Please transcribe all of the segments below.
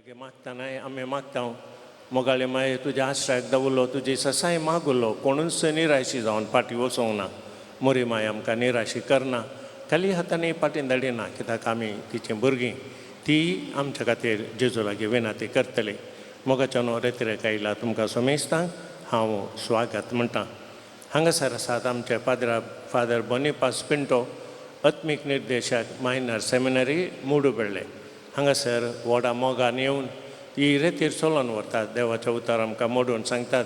लागीं मागतानाय आमी मागता. मोगाळे माये, तुज्या आश्राक दवरलो, तुजी ससाय मागुलो, कोणूच निराशी जावन फाटीं वचोंक ना. मोरी माय आमकां निराशी करना, खाली हातांनी फाटीं धाडिना, कित्याक आमी तिचीं भुरगीं. ती आमच्या खातीर जेजू लागीं विनंती करतली. मोगाच्या न्हू, रेतिरेक आयला तुमकां समेस्तांक हांव स्वागत म्हणटा. हांगासर आसात आमचे पाद्रा फादर बोनिपास पिंटो, आत्मीक निर्देशक, मायनर सेमिनरी, मुडुबेळ्ळे. हांगासर व्हडा मोगान येवन ही रेतीर चलोवन व्हरतात, देवाचें उतर आमकां मोडून सांगतात.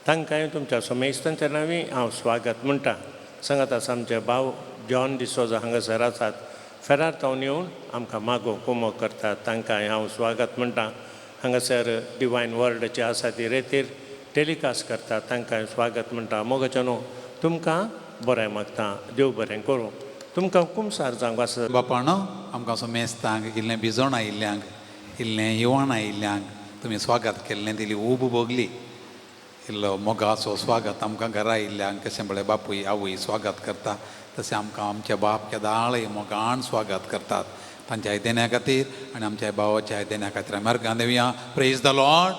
तांकांय तुमच्या समेस्तांच्या नांवी हांव स्वागत म्हणटा. सांगात आसा आमचे भाव जॉन डिसोजा हांगासर आसात, फेरार तावन येवन आमकां मागो कुमो करतात, तांकांय हांव स्वागत म्हणटा. हांगासर डिवायन वर्डाची आसा ती रेतीर टेलिकास्ट करतात, तांकांय स्वागत म्हणटा. मोगाच्या न्हू, तुमकां बरें मागता. देव बरें करूं. तुमकां कुमसार जावंक आसा. बापानो, आमकां समेस्तांक, इल्लें भिजोण आयिल्ल्यांक, इल्लें हिवाण आयिल्ल्यांक तुमी स्वागत केल्लें, दिली ऊब भोगली. इल्लो मोगाचो स्वागत आमकां घरा आयिल्ल्यांक कशें म्हळ्यार बापूय आवय स्वागत करता, तशें आमकां आमच्या बाप केदाळय मोगान स्वागत करतात. तांच्या आयदन्या खातीर आनी आमच्या भावाच्या आयदन्या खातीर आमी अर्गां दिवया. Praise the Lord,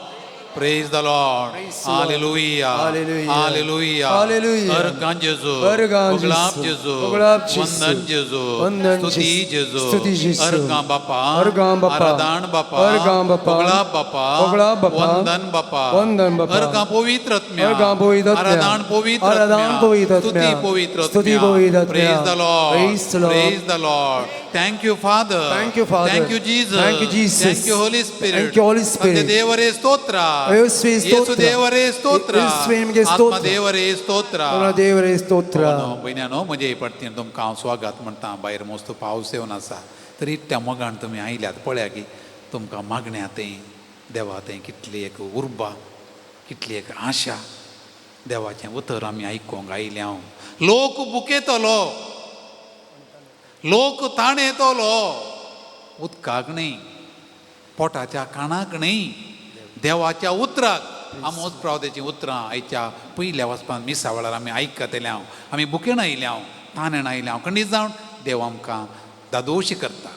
praise the Lord. Hallelujah. Hallelujah. Hallelujah. Hallelujah. अर्गां जेजू. अर्गां उगळाप जेजू. जेजू. उगळाप जेजू. वंदन जेजू. वंदन स्तुती जेजू. जेजू. स्तुती जेजू. अर्गां बापा. अर्गां बापा. आराधन बापा. अर्गां बापा. उगळाप बापा. उगळाप बापा. वंदन बापा. वंदन बापा. अर्गां पवित्र आत्म्या. अर्गां पवित्र आत्म्या. आराधन पवित्र आराधन आत्म्या. पवित्र आत्म्या. स्तुती पवित्र. स्तुती पवित्र आत्म्या. Praise the Lord. Praise the Lord. Praise the Lord. Thank you, Father. Thank you, Father. Thank you, Jesus. Thank you, Jesus. Thank you, Holy Spirit. Thank you, Holy Spirit. ತಂದೆ ದೇವರೇ ಸ್ತೋತ್ರ. ಯೇಸುವೇ ಸ್ತೋತ್ರ. ಯೇಸು ದೇವರೇ ಸ್ತೋತ್ರ. ಯೇಸುವೇ ನಿಮಗೆ ಸ್ತೋತ್ರ. ಆತ್ಮ ದೇವರೇ ಸ್ತೋತ್ರ. देवरे स्तोत्र. भयण्यानो, म्हजे पडतीन तुमकां हांव स्वागत म्हणटा. भायर मस्त पावस येवन आसा, तरी त्या मोगान तुमी आयल्यात. पळया की तुमकां मागण्या थंय देवा थंय कितली एक उर्बा, कितली एक आशा. देवाचें उतर आमी आयकोंक आयल्या हांव. लोक भुकेतलो, लोक ताणेतलो, उदकाक न्हय, पोटाच्या काणाक न्हय, देवाच्या उतराक. आमोस प्रावतेचीं उतरां आयच्या पयल्या वचपान मिसा वेळार आमी आयकतले हांव. आमी बुकेन आयल्या हांव, ताणें आयल्या हांव, खंडीत जावन देव आमकां दादोशी करता.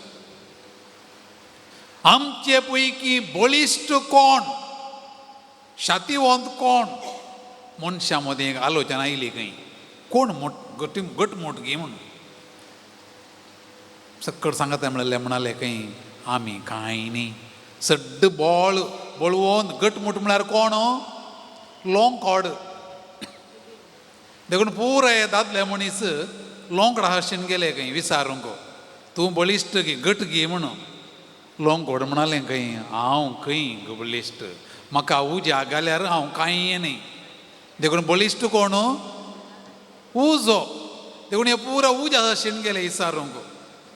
आमचे पैकी बळिश्ट कोण, शातिवंत कोण? मनशां मदीं एक आलोचना आयली खंय, कोण मोट गट घटमूट गी म्हूण. सक्कड सांगता म्हणलें, म्हणाले खंय, आमी कांय न्ही, सड्ड बोळ बळवंत घटमूट म्हळ्यार कोण? लोंग कॉड. देखून पुराय दादले मनीस लोंगडा हशेन गेले खंय विचारूंक, तूं बळिश्ट गी, घट गी म्हणून. लोंगोड म्हणालें खंय, हांव खंय बळिश्ट, म्हाका उज्या घाल्यार हांव कांय न्ही. देखून बळिश्ट कोण? उजो. देखून हे पुरा उज्या हशेन गेले विचारूंक,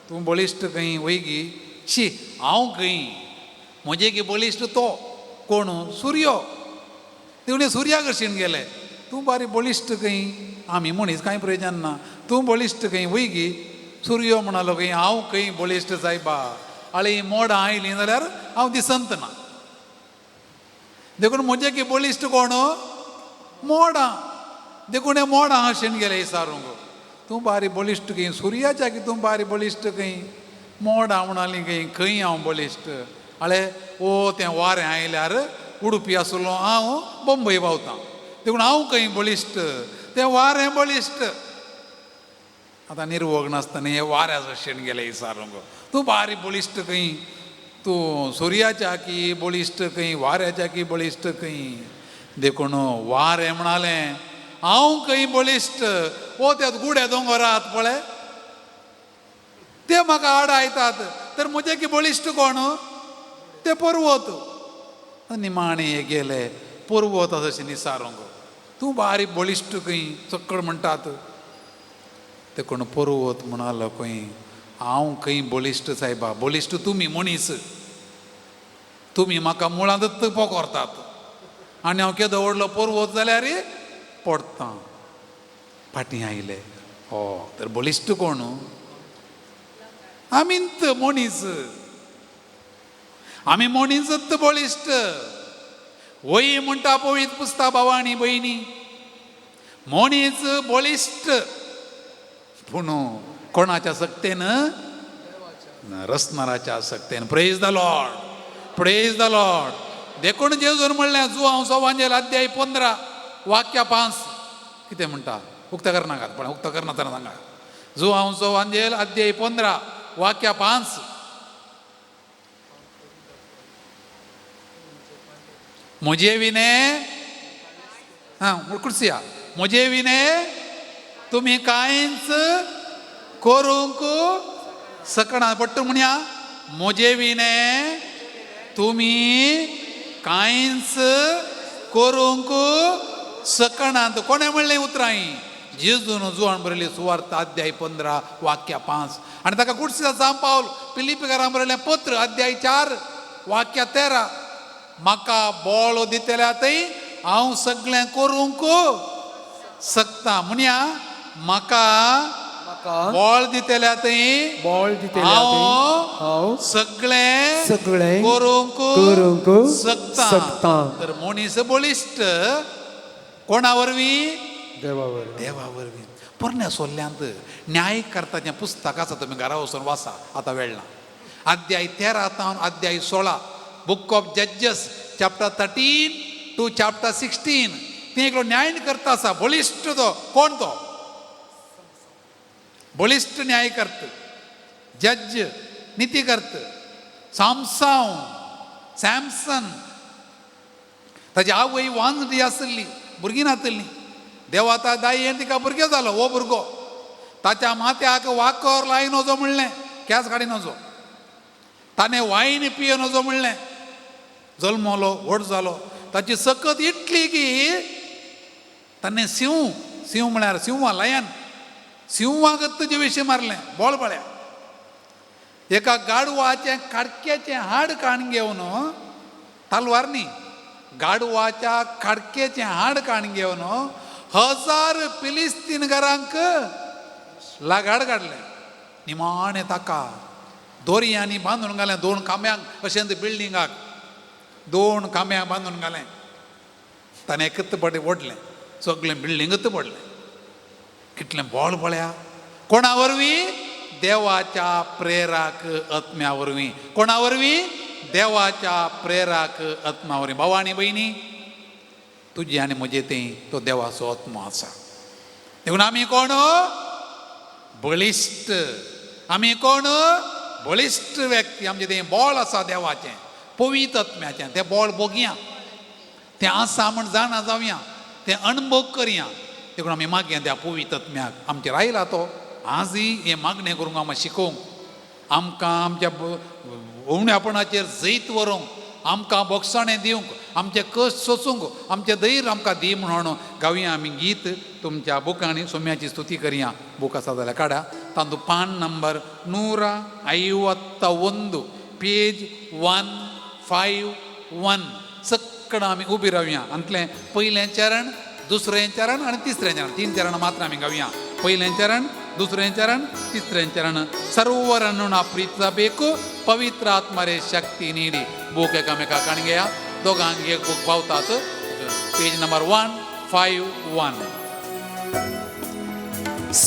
तूं बळिश्ट खंय वयगी? शी, हांव खंय, म्हजे की बळिश्ट तो कोण? सुर्यो. देखून हे सुर्या कशेन गेले, तूं बारी बळिश्ट खंय, आमी मनीस कांय प्रयोजन ना, तूं बळिश्ट खंय वयगी? सुर्यो म्हणालो खंय, हांव खंय बळिश्ट सायबा, आनी मोडां आयलीं जाल्यार हांव दिसंत ना. देखून म्हजे की बळिश्ट कोण? मोडां. देखून हे मोडां हशेन गेले विचारूंक, तूं बारी बळिश्ट खंय, सुर्याच्या की तूं बारी बळिश्ट खंय? मोडां म्हणाली खंय, खंय हांव बळिश्ट, आळे ओ तें वारें आयल्यार उडुपी आसलो हांव बंबय पावतां, देखून हांव खंय बळिश्ट, तें वारें बळिश्ट. आतां निर्वोग नासतना हे वाऱ्याचो शेण गेले विचारूंक, तूं बारी बळिश्ट खंय, तूं सुर्याच्या की बळिश्ट खंय, वाऱ्याच्या की बळिश्ट खंय? देखून वारें म्हणालें, हांव खंय बळिश्ट, ओ त्या गुड्या दोंगरात पळय ते म्हाका आडायतात, तर म्हजे की बळिश्ट कोण? ते पर्वत. निमाणे हे गेले पर्वत अशें निसारूंक, तूं बारी बळिश्ट खंय, चक्कड म्हणटात. ते कोण पर्वत म्हणालो खंय, हांव खंय बळिश्ट सायबा, बळिश्ट तुमी मनीस, तुमी म्हाका मुळांतच पोखरतात आनी हांव केदो व्हडलो पर्वत जाल्यार पडटा. फाटीं आयले, हो तर बळिश्ट कोण? आमीच मनीस, आमी मनीसच बळिश्ट. वय म्हणटा पवित्र पुस्ता, भावा आनी भयणी, मनीस बळिश्ट, पूण कोणाच्या सक्तेन? रसनाराच्या सक्तेन. Praise the Lord. Praise the Lord. देखून जेजून म्हणलें जुआंव सवांजेल अध्याय 15 वाक्य 5 कितें म्हणटा उक्ता करनाकात पण उक्ता करनातना सांगा. जुआंव सवांजेल अध्याय 15 वाक्य 5. म्हजे विने हां कुर्सिया म्हजे विने तुमी कांयच करूंक सकना. पट्टू म्हणया म्हजे विने तुमी कांयच करूंक सकनात. कोणें म्हणलें उतरां हीं? जेजून जुवान बरयली सुवार्थ अध्याय 15 वाक्य 5. आनी ताका कुर्सिया सांव पावल पिलिपीकारां बरयलें पत्र अध्याय 4 वाक्य 13. म्हाका बोळ दितल्या थंय हांव सगळें करूंक शकता. म्हणया म्हाका बोळ दितल्या थंय बोळ दितल्या हांव सगळें सगळें करूंक करूंक शकता. शकता. तर मनीस बळिश्ट कोणा वरवीं? देवा वरवीं. देवा वरवीं. पोरण्या सोल्ल्यांत न्याय करताचें पुस्तक आसा, तुमी घरा वचून वाचा, आतां वेळ ना. अध्याय 13 तावन अध्याय 16, book of Judges chapter 13 to chapter 16. थंय एकलो न्याय करता आसा, बळिश्ट तो. कोण तो? बळिश्ट न्याय करत, जज, निती करत, सामसांव, सॅमसन. ताजी आवय वांजडी आसली, भुरगीं नातली. देवा ता दायेन तिका भुरगें जालो. हो भुरगो ताच्या माथ्याक वाकर लाय नजो म्हणलें, केंस काडी नजो, ताणें वायन पियो नजो म्हणलें. जल्मलो, व्हड जालो. ताची सकत इतली की ताणें सिंव, सिंव म्हळ्यार सिंवा, लयन, सिंवाक तुजे विशीं मारलें बोळ बळ्या. एका गाडवाचें खाडक्याचें हाड काण घेवन, तालवार न्ही, गाडवाच्या खाडक्याचें हाड काण घेवन 1000 फिलिस्तीनकारांक लागाड काडलें. निमाणें ताका दोरयांनी बांदून घालें, 2 खांब्यांक, अशें बिल्डिंगाक 2 खांब्यांक बांदून घालें. ताणें एकच पडे ओडलें, सगळें बिल्डिंगच पडलें. कितलें बोळ पळया. कोणा वरवीं? देवाच्या प्रेराक आत्म्या वरवीं. कोणा वरवीं? देवाच्या प्रेराक आत्मा वरवीं. भाव आनी भयणी, तुजी आनी म्हजे तें तो देवाचो आत्मो आसा. देखून आमी कोण? बळिश्ट. आमी कोण? बळिश्ट व्यक्ती. आमचें तें बोळ आसा देवाचें, पवित्र आत्म्याचें. तें बोळ भोगया, तें आसा म्हण जाणा जावया, तें अणभव करया. देखून आमी मागया त्या पवित्र आत्म्याक आमचेर आयला तो आजय हें मागणें करूंक, आमकां शिकोवंक, आमकां आमच्या उण्यापणाचेर जैत व्हरूंक, आमकां बोगसाणें दिवंक, आमचें कश्ट सोसूंक, आमचें धैर्य आमकां दी म्हणून गावया आमी गीत. तुमच्या बुकांनी सोम्याची स्तुती करया. बूक आसा जाल्यार काडा. तातूंत पान नंबर 151, पेज 151. सगळं आमी उबी रावया. आंतलें पयलें चरण, दुसरें चरण आनी तिसरें चरण, 3 चरण मात्र आमी गावया. पयलें चरण, दुसरें चरण, तिसरें चरण. ಸರ್ವರನ್ನು ನಾ ಪ್ರೀತಿಸಬೇಕು, ಪವಿತ್ರ ಆತ್ಮರೇ ಶಕ್ತಿ ನೀಡಿ. ಬೂಕ್ एकामेका काणगेया, दोगांक एक बूक पावतात. Page number 151.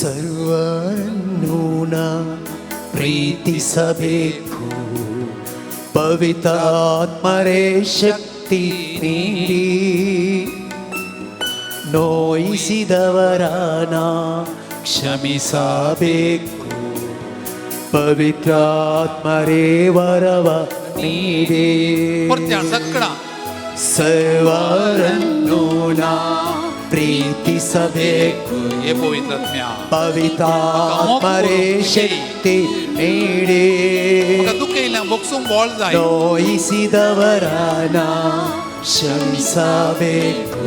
ಸರ್ವರನ್ನು ನಾ ಪ್ರೀತಿಸಬೇಕು, ಪವಿತ್ರಾತ್ಮರೇ ಶಕ್ತಿ ನೀಡಿ. ನೋಯಿಸಿದವರನ ಕ್ಷಮಿಸಬೇಕು, ಪವಿತ್ರಾತ್ಮರೇ ವರವ ನೀಡಿ. ಸಕ್ಕಣ ಸರ್ವರನ್ನು ನಾ ಪ್ರೀತಿಸಬೇಕು, ಪವಿತ್ರಾತ್ಮರೇ ಶಕ್ತಿ ನೀಡಿ. ನೋಯಿಸಿದವರನ ಕ್ಷಮಿಸಬೇಕು,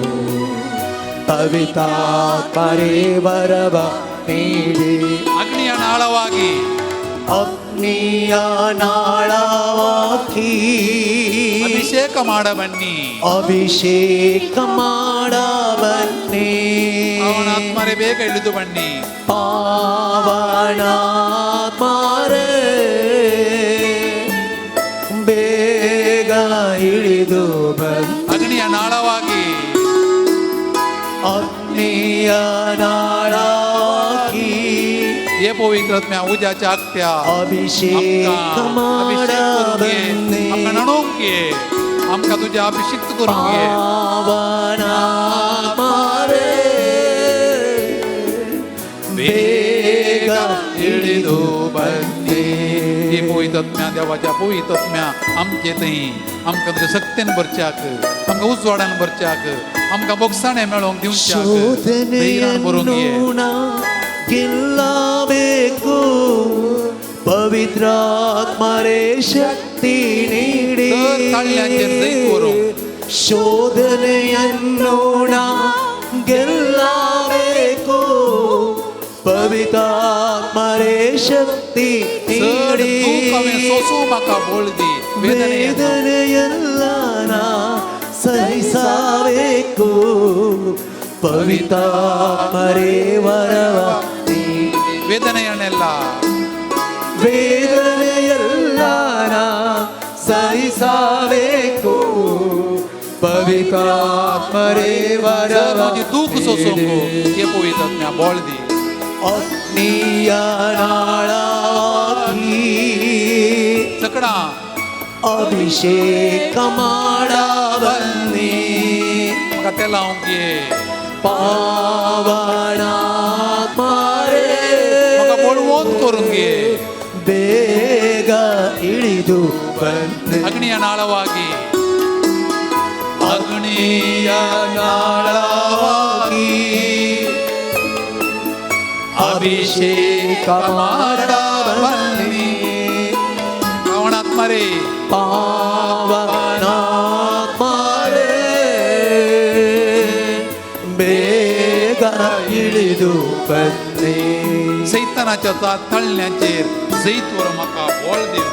ಪವಿತ್ರಾತ್ಮರೇ ವರವ ನೀಡಿ. ಅಗ್ನಿಯ ನಾಳವಾಗಿ, ಅಗ್ನಿಯ ನಾಳವಾಗಿ ಅಭಿಷೇಕ ಮಾಡಬನ್ನಿ, ಅಭಿಷೇಕ ಮಾಡಬನ್ನಿ. ಪಾವನಾತ್ಮರೇ ಬೇಗ ಇಳಿದು ಬನ್ನಿ, ಪಾವನಾತ್ಮರೇ ಬೇಗ ಇಳಿದು ಬನ್ನಿ. ಅಗ್ನಿಯ ನಾಳವಾಗಿ, ಅಗ್ನಿಯ ನಾಳವಾಗಿ ಏ ಪವಿತ್ರ पवित्र आत्म्या उज्याच्या आगत्या अभिषेक अभिषेक करूंक ये, बन्ने आमकां न्हाणोवंक ये, आमकां तुज्या अभिषिक्त करूंक ये. ಪಾವನಾತ್ಮರೇ ಬೇಗ ಇಳಿದು ಬನ್ನಿ. हे पवित्र आत्म्या देवाच्या पवित्र आत्म्या आमचे थंय आमकां तुज्या शक्तीन भरच्याक, आमकां उजवाडान भरच्याक, आमकां बोगसाणें मेळोवंक दिवच्याक, धैर्यान भरूंक ये. ಶೋಧನೆಯನ್ನು ನಾ ಗೆಲ್ಲಬೇಕು, ಪವಿತ್ರಾತ್ಮರೇ ಶಕ್ತಿ ನೀಡಿ. ಸರ್ ತಾಳ್यांचेर ಜೈತ್ व्हरूंक. ಶೋಧನೆಯನ್ನು ನಾ ಗೆಲ್ಲಬೇಕು, ಪವಿತ್ರಾತ್ಮರೇ ಶಕ್ತಿ ಸರ್ ನೀಡಿ. तूं हांवें सोसूं म्हाका बळ दी वेदनेಯನ್ನು. ವೇದನೆಯೆಲ್ಲ ನಾ ಸಹಿಸಬೇಕು, ಪವಿತ್ರಾತ್ಮರೇ ವರವ ನೀಡಿ. ವೇದನೆಯನ್ನೆಲ್ಲ ವೇದನೆಯೆಲ್ಲ ನಾ ಸಹಿಸಬೇಕು, ಪವಿತ್ರಾತ್ಮರೇ सर ವರವ म्हजी दूख सोसूंक ನೀಡಿ. हे पवित्र आत्म्या बळ दी. ಅಗ್ನಿಯ ನಾಳಾಗಿ सकडां ಅಭಿಷೇಕ ಮಾಡ ಬನ್ನಿ. म्हाका तें लावंक ये, ಪಾವನಾತ್ಮರೇ म्हाका बळवंत करूंक ये. ಬೇಗ ಇಳಿದು ಬನ್ನಿ. ಅಗ್ನಿಯ ನಾಳವಾಗಿ ಅಗ್ನಿಯ ನಾಳವಾಗಿ ಅಭಿಷೇಕ ಮಾಡ ಬನ್ನಿ. ಪಾವನಾತ್ಮರೇ ಪಾವನಾತ್ಮರೇ ಬೇಗ ಇಳಿದು ಬನ್ನಿ. सैतानाच्या तळण्याचेर जैत व्हरूंक म्हाका बळ दी.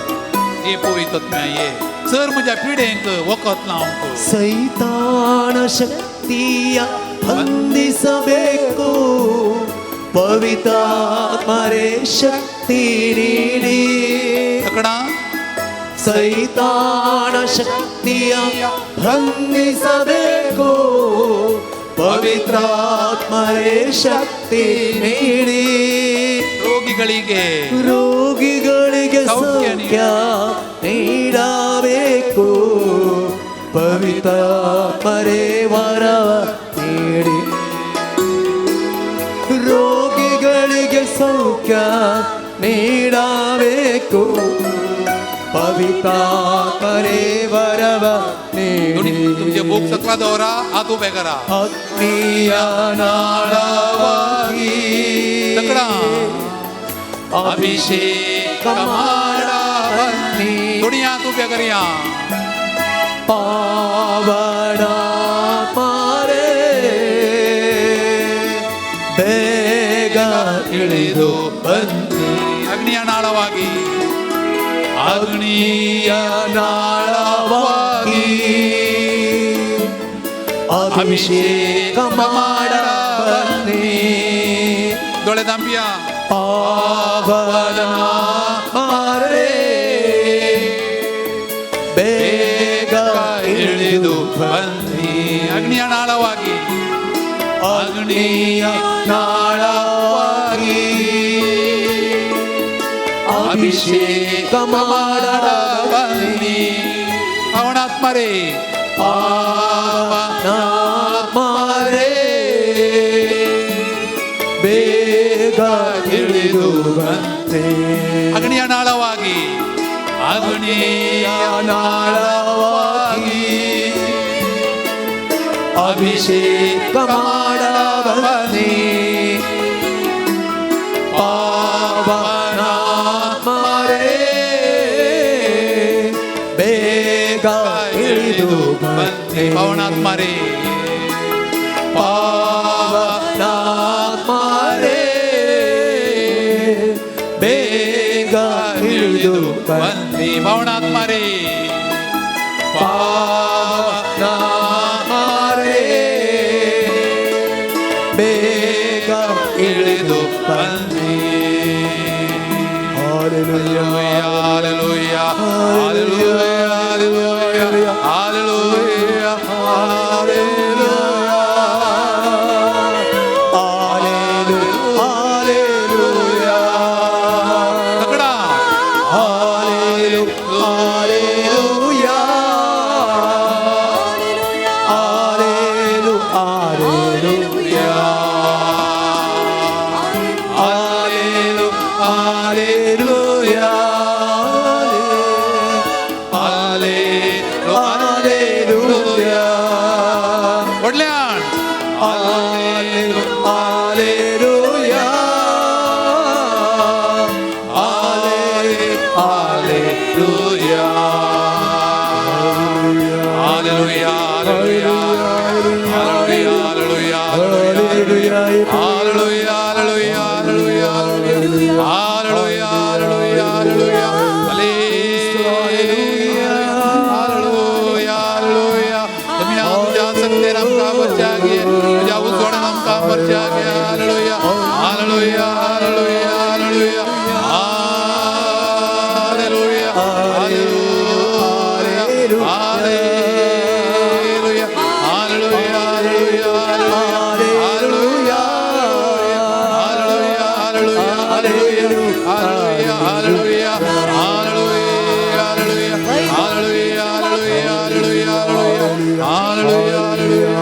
हे पवित्र आत्म्या ये सर म्हज्या पिडेंक वखद लावंक. ಸೈತಾನ ಶಕ್ತಿಯ ಬಂಧಿಸಬೇಕು, ಪವಿತ್ರಾತ್ಮರೇ ಶಕ್ತಿ ನೀಡಿ. सकडां ಸೈತಾನ ಶಕ್ತಿಯ ಬಂಧಿಸಬೇಕು, ಪವಿತ್ರಾತ್ಮರೇ ಶಕ್ತಿ ನೀಡಿ. ರೋಗಿಗಳಿಗೆ ರೋಗಿಗಳಿಗೆ ಸೌಖ್ಯ ಸೌಖ್ಯ ನೀಡಬೇಕು, ಪವಿತ್ರಾತ್ಮರೇ ವರವ ನೀಡಿ. ರೋಗಿಗಳಿಗೆ ಸೌಖ್ಯ ನೀಡಬೇಕು, ಪವಿತ್ರಾತ್ಮರೇ ವರವ ನೀಡಿ. तुमचे भोग सकला दवरा हात उबे करा. ಅಗ್ನಿಯ ನಾಳವಾಗಿ सकडां ಅಭಿಷೇಕ ಮಾಡ ಬನ್ನಿ. थोडी हात उबे करया. ಪಾವನಾತ್ಮರೇ ಬೇಗ ಇಳಿದು ಬನ್ನಿ. ಅಗ್ನಿಯ ನಾಳವಾಗಿ ಅಗ್ನಿಯ ನಾಳವಾಗಿ ಅಭಿಷೇಕ ಮಾಡ ಬನ್ನಿ. दोळे दांपया. ಪಾವನಾತ್ಮರೇ ಬೇಗ ಇಳಿದು ಬನ್ನಿ. ಅಗ್ನಿಯ ನಾಳವಾಗಿ ಅಗ್ನಿಯ ನಾಳವಾಗಿ ಅಭಿಷೇಕ ಮಾಡ ಬನ್ನಿ. ಪಾವನಾತ್ಮರೇ ಪಾವನಾತ್ಮರೇ ಬೇಗ ಇಳಿದು ಬನ್ನಿ. ಅಗ್ನಿಯ ನಾಳವಾಗಿ ಅಗ್ನಿಯ ನಾಳವಾಗಿ ಅಭಿಷೇಕ ಮಾಡ ಬನ್ನಿ. ಪಾವನಾತ್ಮರೇ ಬೇಗ ಇಳಿದು ಬನ್ನಿ. ಪಾವನಾತ್ಮರೇ ಪಾವನಾತ್ಮರೇ ಬೇಗ ಇಳಿದು ಬನ್ನಿ. ಪಾವನಾತ್ಮರೇ ಪಾವನಾತ್ಮರೇ ಬೇಗ ಇಳಿದು ಬನ್ನಿ. Hallelujah. Hallelujah, hallelujah, hallelujah, hallelujah, hallelujah. Hallelujah. व्हडल्यान Alleluia, Hallelujah. Hallelujah. Hallelujah. Hallelujah. Hallelujah. Hallelujah. Hallelujah. Hallelujah. Hallelujah. Hallelujah. Hallelujah. Hallelujah. तुम्ही तुझ्या सत्तेन आमकां भरच्या घे, तुझ्या उजवाडान आमकां भरच्या घे. Hallelujah. Hallelujah. Hallelujah. Hallelujah. Hallelujah. Hallelujah. Hallelujah. Hallelujah. Hallelujah. Hallelujah. Hallelujah. Hallelujah. Hallelujah. Hallelujah. Hallelujah. Hallelujah. Hallelujah.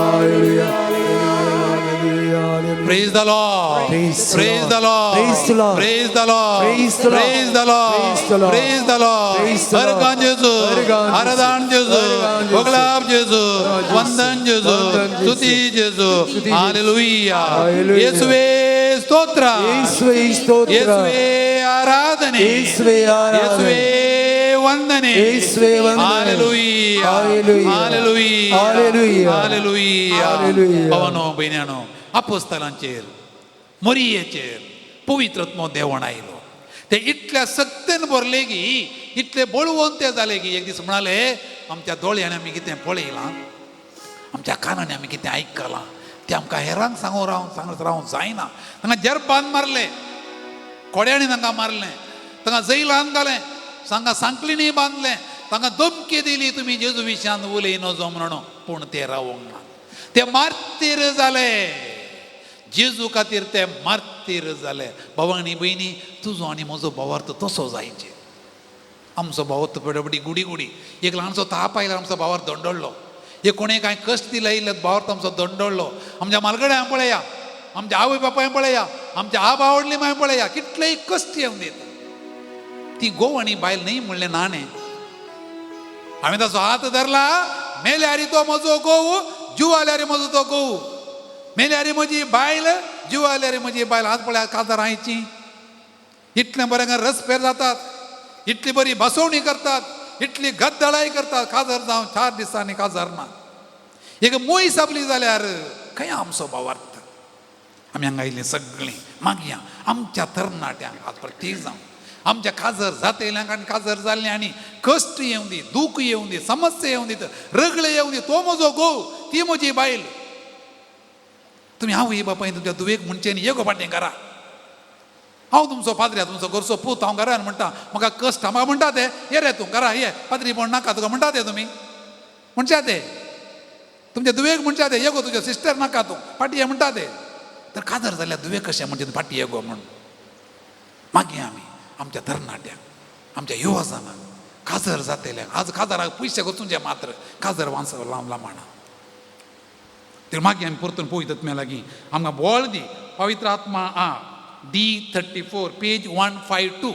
Hallelujah. Praise the Lord. Praise the Praise the Lord. Praise the Lord. Praise the Lord. Praise the Lord. Praise the Lord. Praise the Lord. Praise the Lord. Praise the Lord. हरगान जेजू. हरगान जेजू. आराधन जेजू. हरगान जेजू. वगलाब जेजू. वंदन जेजू. वंदन जेजू. स्तुती जेजू. स्तुती जेजू. हालेलुया. हालेलुया. येसुवे स्तोत्र. येसुवे स्तोत्र. येसुवे आराधने. येसुवे आराधने. येसुवे वंदने. येसुवे वंदने. Hallelujah. Hallelujah. Hallelujah. Hallelujah. Hallelujah. Hallelujah. भावानो भयण्यानो, आपोस्तलांचेर, मोरयेचेर पवित्रत्मो देवण आयलो. ते इतल्या सत्तेन भरले की, इतले बळवंत जाले की एक दीस म्हणाले, आमच्या दोळ्यांनी आमी कितें पळयलां, आमच्या कानांनी आमी कितें आयकलां, तें आमकां हेरांक सांगून रावून सांगत रावूंक जायना. तांकां जरपान मारले, कोड्यांनी तांकां मारलें, तांकां जैलान घालें, तांकां सांकलिनी बांदलें, तांकां धमकी दिली, तुमी जेजू विशयान उलय नजो म्हणून. पूण ते रावंक ना, ते मार्तीर जाले. जेजू खातीर ते मार्तीर जाले. भाव आनी भयणी, तुजो आनी म्हजो भावार्थ तसो जायचे. आमचो भावार्थ बडी गुडी गुडी एक ल्हानसो ताप आयल्यार आमचो भावार्थ दंडडलो, एक कोणें कांय कश्ट दिले आयिल्ले भावार्थ आमचो दंडडलो. आमच्या मालगड्यांक पळया, आमच्या आवय बापायक पळया, आमच्या आबा आवडली माय पळया, कितलेय कश्ट येवन दिता. ती घोव आनी बायल न्हय म्हणलें नाणें. हांवें ताचो हात धरला, मेल्यारी तो म्हजो घोव, जिवाल्यारी म्हजो तो घोव, मेल्यारी म्हजी बायल, जिवाल्यारी म्हजी बायल. हात पळया काजार आयची इतलें बरें रसपेर जातात, इतली बरी बसवणी करतात, इतली गद्दळाय करतात. काजार जावन 4 दिसांनी काजार ना. एक मूय सापली जाल्यार खंय आमचो भावार्थ? आमी हांगा आयिल्लीं सगळीं मागया आमच्या तरणाट्यांक आज प्रत्येक जावं आमच्या काजर जातेल्यांक आनी काजर जाल्लें आनी कश्ट येवं दी, दूख येवं दी, समस्या येवं दी, रगळे येवं दी, तो म्हजो घोव, ती म्हजी बायल. तुमी आवय बापाय तुमच्या धुवेक म्हणचें न्ही, ये गो फाटीं घरा, हांव तुमचो पाद्री, तुमचो घरचो पूत, हांव घरान म्हणटा म्हाका कश्ट, म्हाका म्हणटा ते ये रे तूं घरा ये, पाद्री पण नाका तुका म्हणटा ते. तुमी म्हणच्या ते तुमच्या धुवेक म्हणच्या ते ये गो, तुज्या सिस्टर नाका, तूं फाटी ये म्हणटा ते. तर काजर जाल्यार धुवेक कशें म्हणचे फाटी ये गो म्हण. मागीर आमी आमच्या तरणाट्यांक, आमच्या युवा जाणांक काजर जातेल्यांक, आज काजराक पयशे वचूंचे मात्र काजर वांस लांब लांबाणा. तर मागीर आमी परतून पळयतात तुमी लागीं आमकां बळ दी पवित्र आत्मा. आ D34 page 152,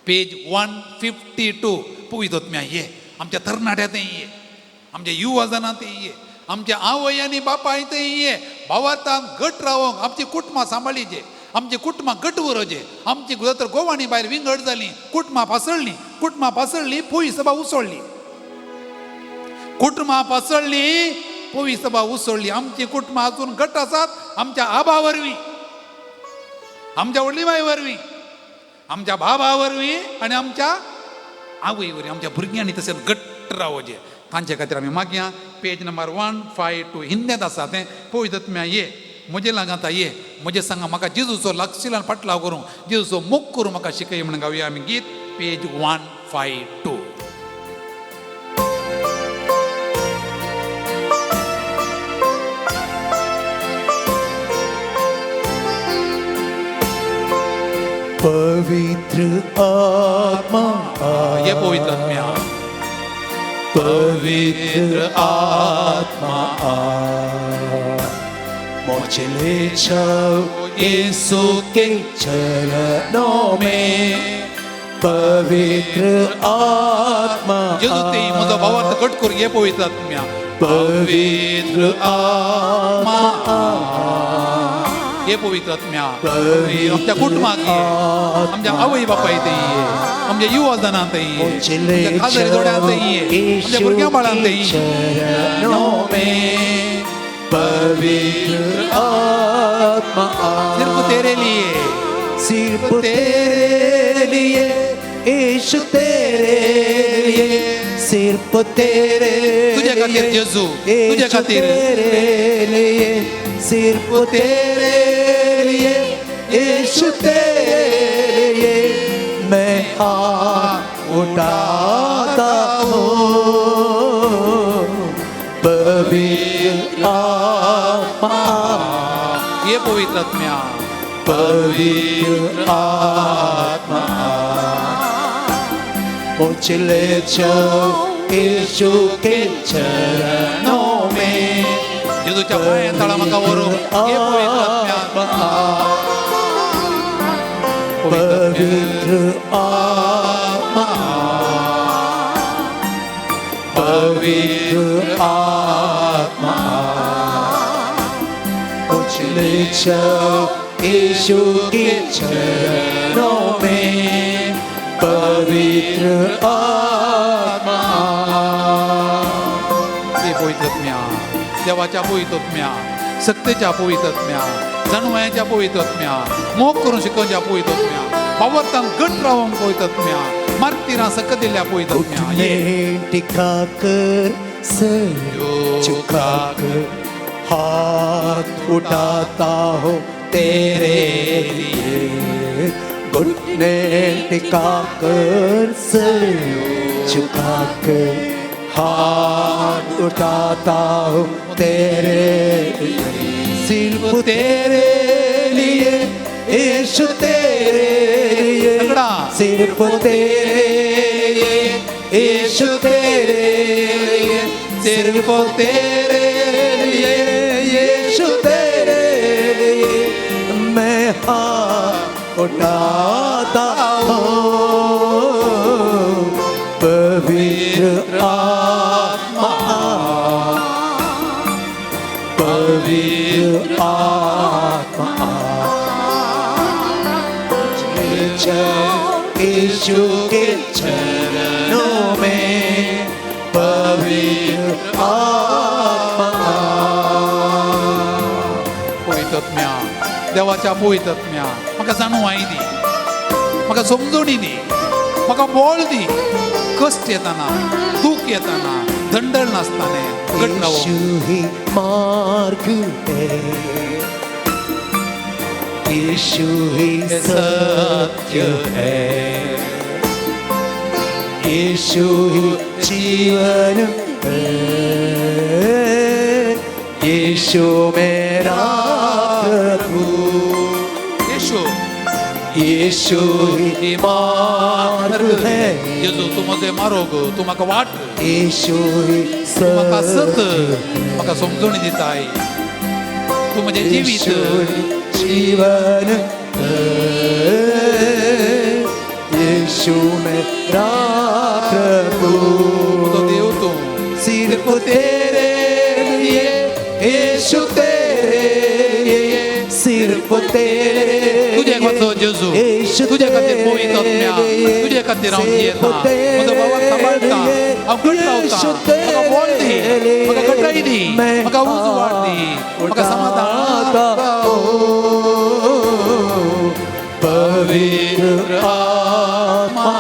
page 152. पवित्र आत्म्या ये आमच्या तरणाट्या थंय ये, आमच्या युवा जाणां थंय ये, आमच्या आवय आनी बापाय थंय ये. भावार्थान घट रावोंक आमची कुटुंबां सांबाळीचे, आमची कुटुंबां घट उरोचे. आमची तर गोवा आनी बायल विंगड जाली, कुटुंबां पासळ्ळीं, कुटुंबां पासळ्ळीं, पोई सभा उसळ्ळी, कुटुंबां पासळ्ळीं, पोई सभा उसळ्ळी. आमची कुटुंबां अजून घट आसात आमच्या आबा वरवीं, आमच्या व्हडली माय वरवीं, आमच्या बाबा वरवीं आनी आमच्या आवय वरवीं. आमच्या भुरग्यांनी तशेंच घट्ट रावोचें. तांचे खातीर आमी मागया. पेज नंबर 152 हिंदेंत आसा तें. पवित्र आत्म्या ये म्हजे लागता, ये म्हजे सांगा, म्हाका जेजूचो लागशिलान फाटलाव करूं, जेजूचो मोग करूं म्हाका शिकय म्हणून गावया आमी गीत. पेज 152. पवित्र आत्मा ये पवित्र आत्म्या, पवित्र आत्मा मुझे ले जाओ यीशु के चरणों में. पवित्र आत्मा जेजू ते म्हजो भावार्थ घट करूं. ये पवित्र आत्म्या पवित्र आत्मा हे पवित्र आत्म्या आमच्या कुटुंबाक ये, आमच्या आवय बापाय ते ये, आमच्या युवा जणांत ये, आमच्या खाजरी जोड्यांत ये, आमच्या भुरग्यां बाळांत ये. चरणों में पवित्र आत्मा सिर्फ तेरे लिए, सिर्फ तेरे लिए यीशु तेरे लिए, सिर्फ तेरे तुझ्या खातीर जेजू, तुझ्या खातीर तेरे लिए, सिर्फ तेरे लिए यीशु तेरे लिए मैं हाथ उठाता हूँ पवित्र आत्मा, ये पवित्र आत्म्या, पवित्र आत्मा मुझे ले चल यीशु के चरणों में, जेजूच्या पांया तळा म्हाका व्हरूंक हे पवित्र आत्म्या, पवित्र आत्मा, पवित्र आत्मा मुझे ले चल यीशु के चरणों में, पवित्र आत्मा. हे पवित्र आत्म्या, देवाच्या पवित्र आत्म्या, सक्तेच्या पवित्र आत्म्या, जाणवायाच्या पवित्र आत्म्या, मोग करून शिकोवच्या पवित्र आत्म्या, पावर्तान गट रावंक पवित्र आत्म्या, मार्तिरां सक दिल्ल्या पवित्र आत्म्या, घुटने टिका कर सर झुका कर हाथ उठाता हो तेरे लिए, घुटने टिका कर सर झुका कर हाथ उठाता हो तेरे लिए, सिर्फ तेरे लिए यीशु तेरे लिए, सिर्फ तेरे लिए यीशु तेरे लिए, सिर्फ तेरे लिए यीशु तेरे लिए मैं हाथ उठाता हूँ पवित्र आत्मा, पवित्र आत्मा यीशु के चरणों में, पवित्र आत्मा. पवित्र आत्म्या, देवाच्या पवित्र आत्म्या, म्हाका जाणवाय दी, म्हाका समजणी दी, म्हाका बळ दी, कश्ट येताना, दूख येताना, दंडळ नासतना घट रावो. यीशु ही मार्ग है, यीशु ही सत्य है, यीशु ही जीवन है, यीशु मेरा प्रभु, येशू, यीशु ही मार्ग है, जेजू तूं म्हजें मारोग, तूं म्हाका वाट, यीशु ही तूं म्हाका सत, सत्य, म्हाका समजणी दिताय, तूं म्हजें जिवीत, यीशु ही जीवन है, यीशु मेरा प्रभु, म्हजो देव तूं, सिर्फ तेरे लिए यीशु तेरे लिए, सिर्फ तेरे तुजे खातीर जेजू, तुजे खातीर पवित्र आत्म्या, तुजे खातीर हांव जियेता, म्हजो बाबा सांबाळटा, हांव घट रावता, म्हाका बळ दी, म्हाका घटाय दी, म्हाका उजवाड दी, म्हाका समाधान. पवित्र आत्मा,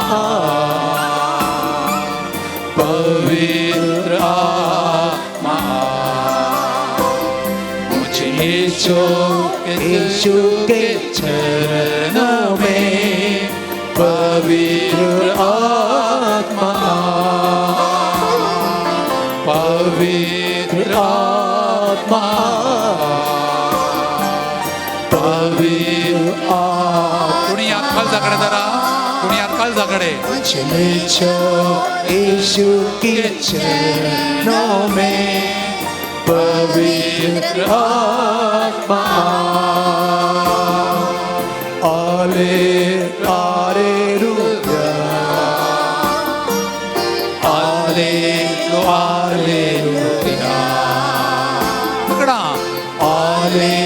पवित्र आत्मा मुझे यीशु यीशु के चरणों में, पवित्र आत्मा, पवित्र आत्मा, पवित्र आत्मा. कोणी हात काळजाकडे धरा, कोणी हात काळजाकडे. मुझे यीशु के चरणों में, पवित्र आत्मा, आले हालेलुया, आले Alleluia. पकडा. Alle,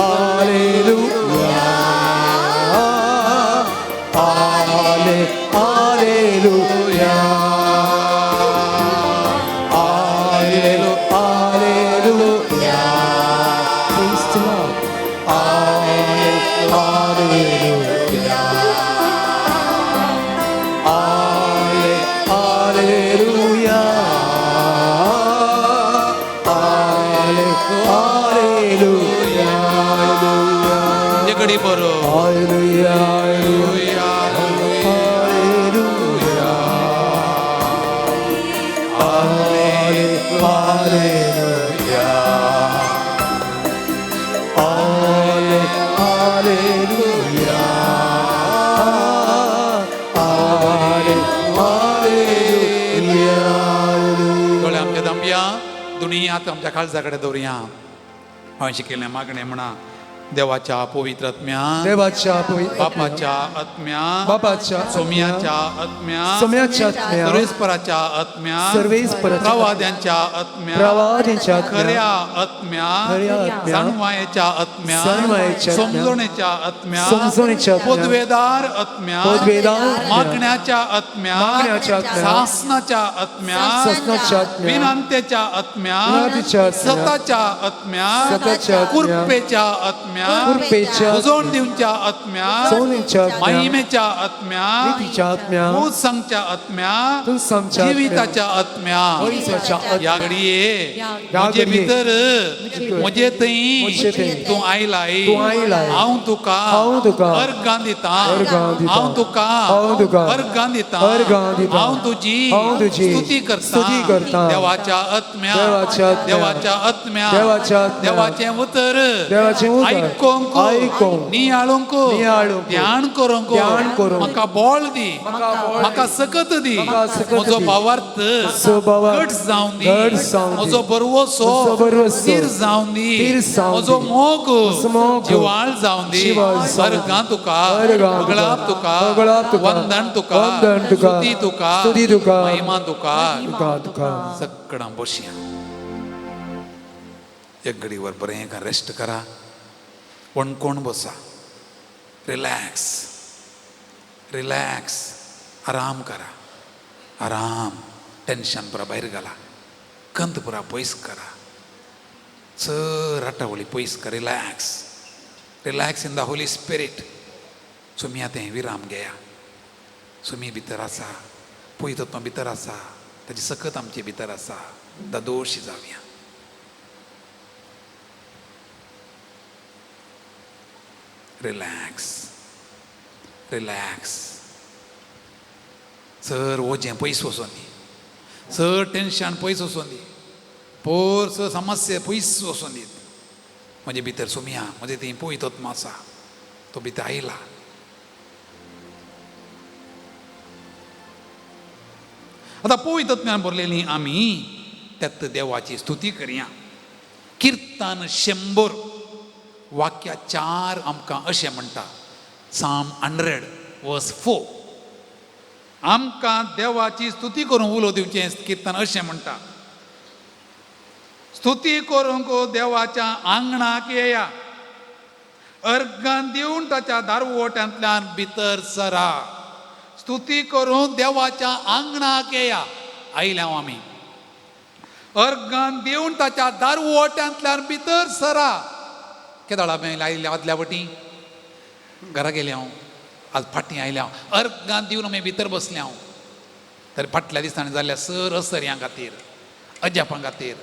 Alleluia. Alle, Alleluia. Alle, Alleluia. Praise the Lord. Alle, Alleluia. Alle, Alleluia. Alle, Alleluia. एकडे बरो. Alleluia. Alleluia. Alleluia. Alle, Alleluia. Alle, Alleluia. Alle, Alleluia. दोळे आमच्या दामया, दुनियात आमच्या काळजा कडेन दवरुया. हांवें शिकयल्लें मागणें म्हणा. देवाच्या पवित्र आत्म्या, देवाच्या पवित्र बापाच्या आत्म्या, बापाच्या सोम्याच्या आत्म्या, सोम्याच्या आत्म्या, सर्वेस्पराच्या आत्म्या, सर्वेस्पराच्या प्रवाद्यांच्या आत्म्या, प्रवाद्यांच्या आत्म्या, खऱ्या आत्म्या, खऱ्या आत्म्या, जाणवायेच्या आत्म्या, जाणवायेच्या आत्म्या, समजणेच्या आत्म्या, समजणेच्या आत्म्या, पदवेदार आत्म्या, पदवेदार आत्म्या, मागण्याच्या आत्म्या, मागण्याच्या आत्म्या, सासनाच्या आत्म्या, सासनाच्या आत्म्या, विनंतेच्या आत्म्या, विनंतीच्या आत्म्या, सताच्या आत्म्या, सताच्या आत्म्या, कृपेच्या आत्म्या, कृपेच्या उजवण दिवच्या आत्म्या, सोनीच्या आत्म्या, महिमेच्या आत्म्या, नीतीच्या आत्म्या, सांगच्या आत्म्या, तुळसांच्या आत्म्या, जिविताच्या आत्म्या, जिविताच्या आत्म्या, ह्या घडये ह्या म्हजे घडये, भितर, म्हजे म्हजे थंय थंय तूं आयलाय, तूं आयलाय, हांव तुका हांव तुका अर्गां दितां, अर्गां दितां, हांव तुका हांव तुका अर्गां दितां, अर्गां दितां, हांव तुजी हांव तुजी स्तुती करतां, स्तुती करतां, देवाच्या आत्म्या, देवाच्या आत्म्या, देवाच्या आत्म्या, देवाच्या आत्म्या, देवाचें उतर देवाचें उतर आयकोंक, आयकोंक, नियाळूंक, नियाळूंक, ध्यान करूंक, ध्यान करूंक, म्हाका बळ दी, म्हाका सकत दी, म्हाका सकत म्हजो दी, भावार्थ म्हजो भावार्थ घट जावं दी, घट जावं दी, म्हजो बरवसो म्हजो बरवसो थीर जावं दी, थीर जावं दी, म्हजो मोग म्हजो मोग जिवाळ जावं दी, जिवाळ जावं दी, अर्गां तुका, अर्गां तुका, होगळाप तुका, होगळाप तुका, वंदन तुका, वंदन तुका, स्तुती तुका, स्तुती तुका, महिमा तुका, तुका तुका. सगळां बसया. एक घडीवर बरें का रेस्ट करा, कोण बसा, रिलॅक्स रिलॅक्स, आराम करा, आराम, टेन्शन पुरा भायर घाला, कंत पुरा पयस करा, चड राटावळी पयस कर, relax relax in the Holy Spirit. Sumi आतां विराम घेया. सुमी भितर आसा, पवित्र भितर आसा, ताजी सकत आमचे भितर आसा. दादोशी जावया. Relax relax. चड ओजें पयस वचोन दी, चड टेन्शन पयस वचोन दी, पोर चड समस्या पयस वचोन दीत. म्हजे भितर सुमया, म्हजे थंय पवित्र आत्मा आसा, तो भितर आयला. आतां पवित्र आत्म्यान भरलेली आमी त्यात देवाची स्तुती करया. किर्तन 100 वाक्या 4 आमकां अशें म्हणटा, Psalm 100 verse 4. आमकां देवाची स्तुती करूंक उलो दिवचें किर्तन अशें म्हणटा, स्तुती करूंक देवाच्या आंगणाक येया, अर्गां दिवन ताच्या दारवट्यांतल्यान भितर सरा. स्तुती करूंक देवाच्या आंगणाक येया, आयल्या आमी, अर्गां दिवन ताच्या दारवट्यांतल्यान भितर सरा. केदळा आमी आयल्या आदल्या वटी घरा गेले हांव, आज फाटीं आयल्या हांव, अर्गां दिवन आमी भितर बसले हांव. तर फाटल्या दिसांनी जाल्ल्या सर असर्यां खातीर, अजापां खातीर,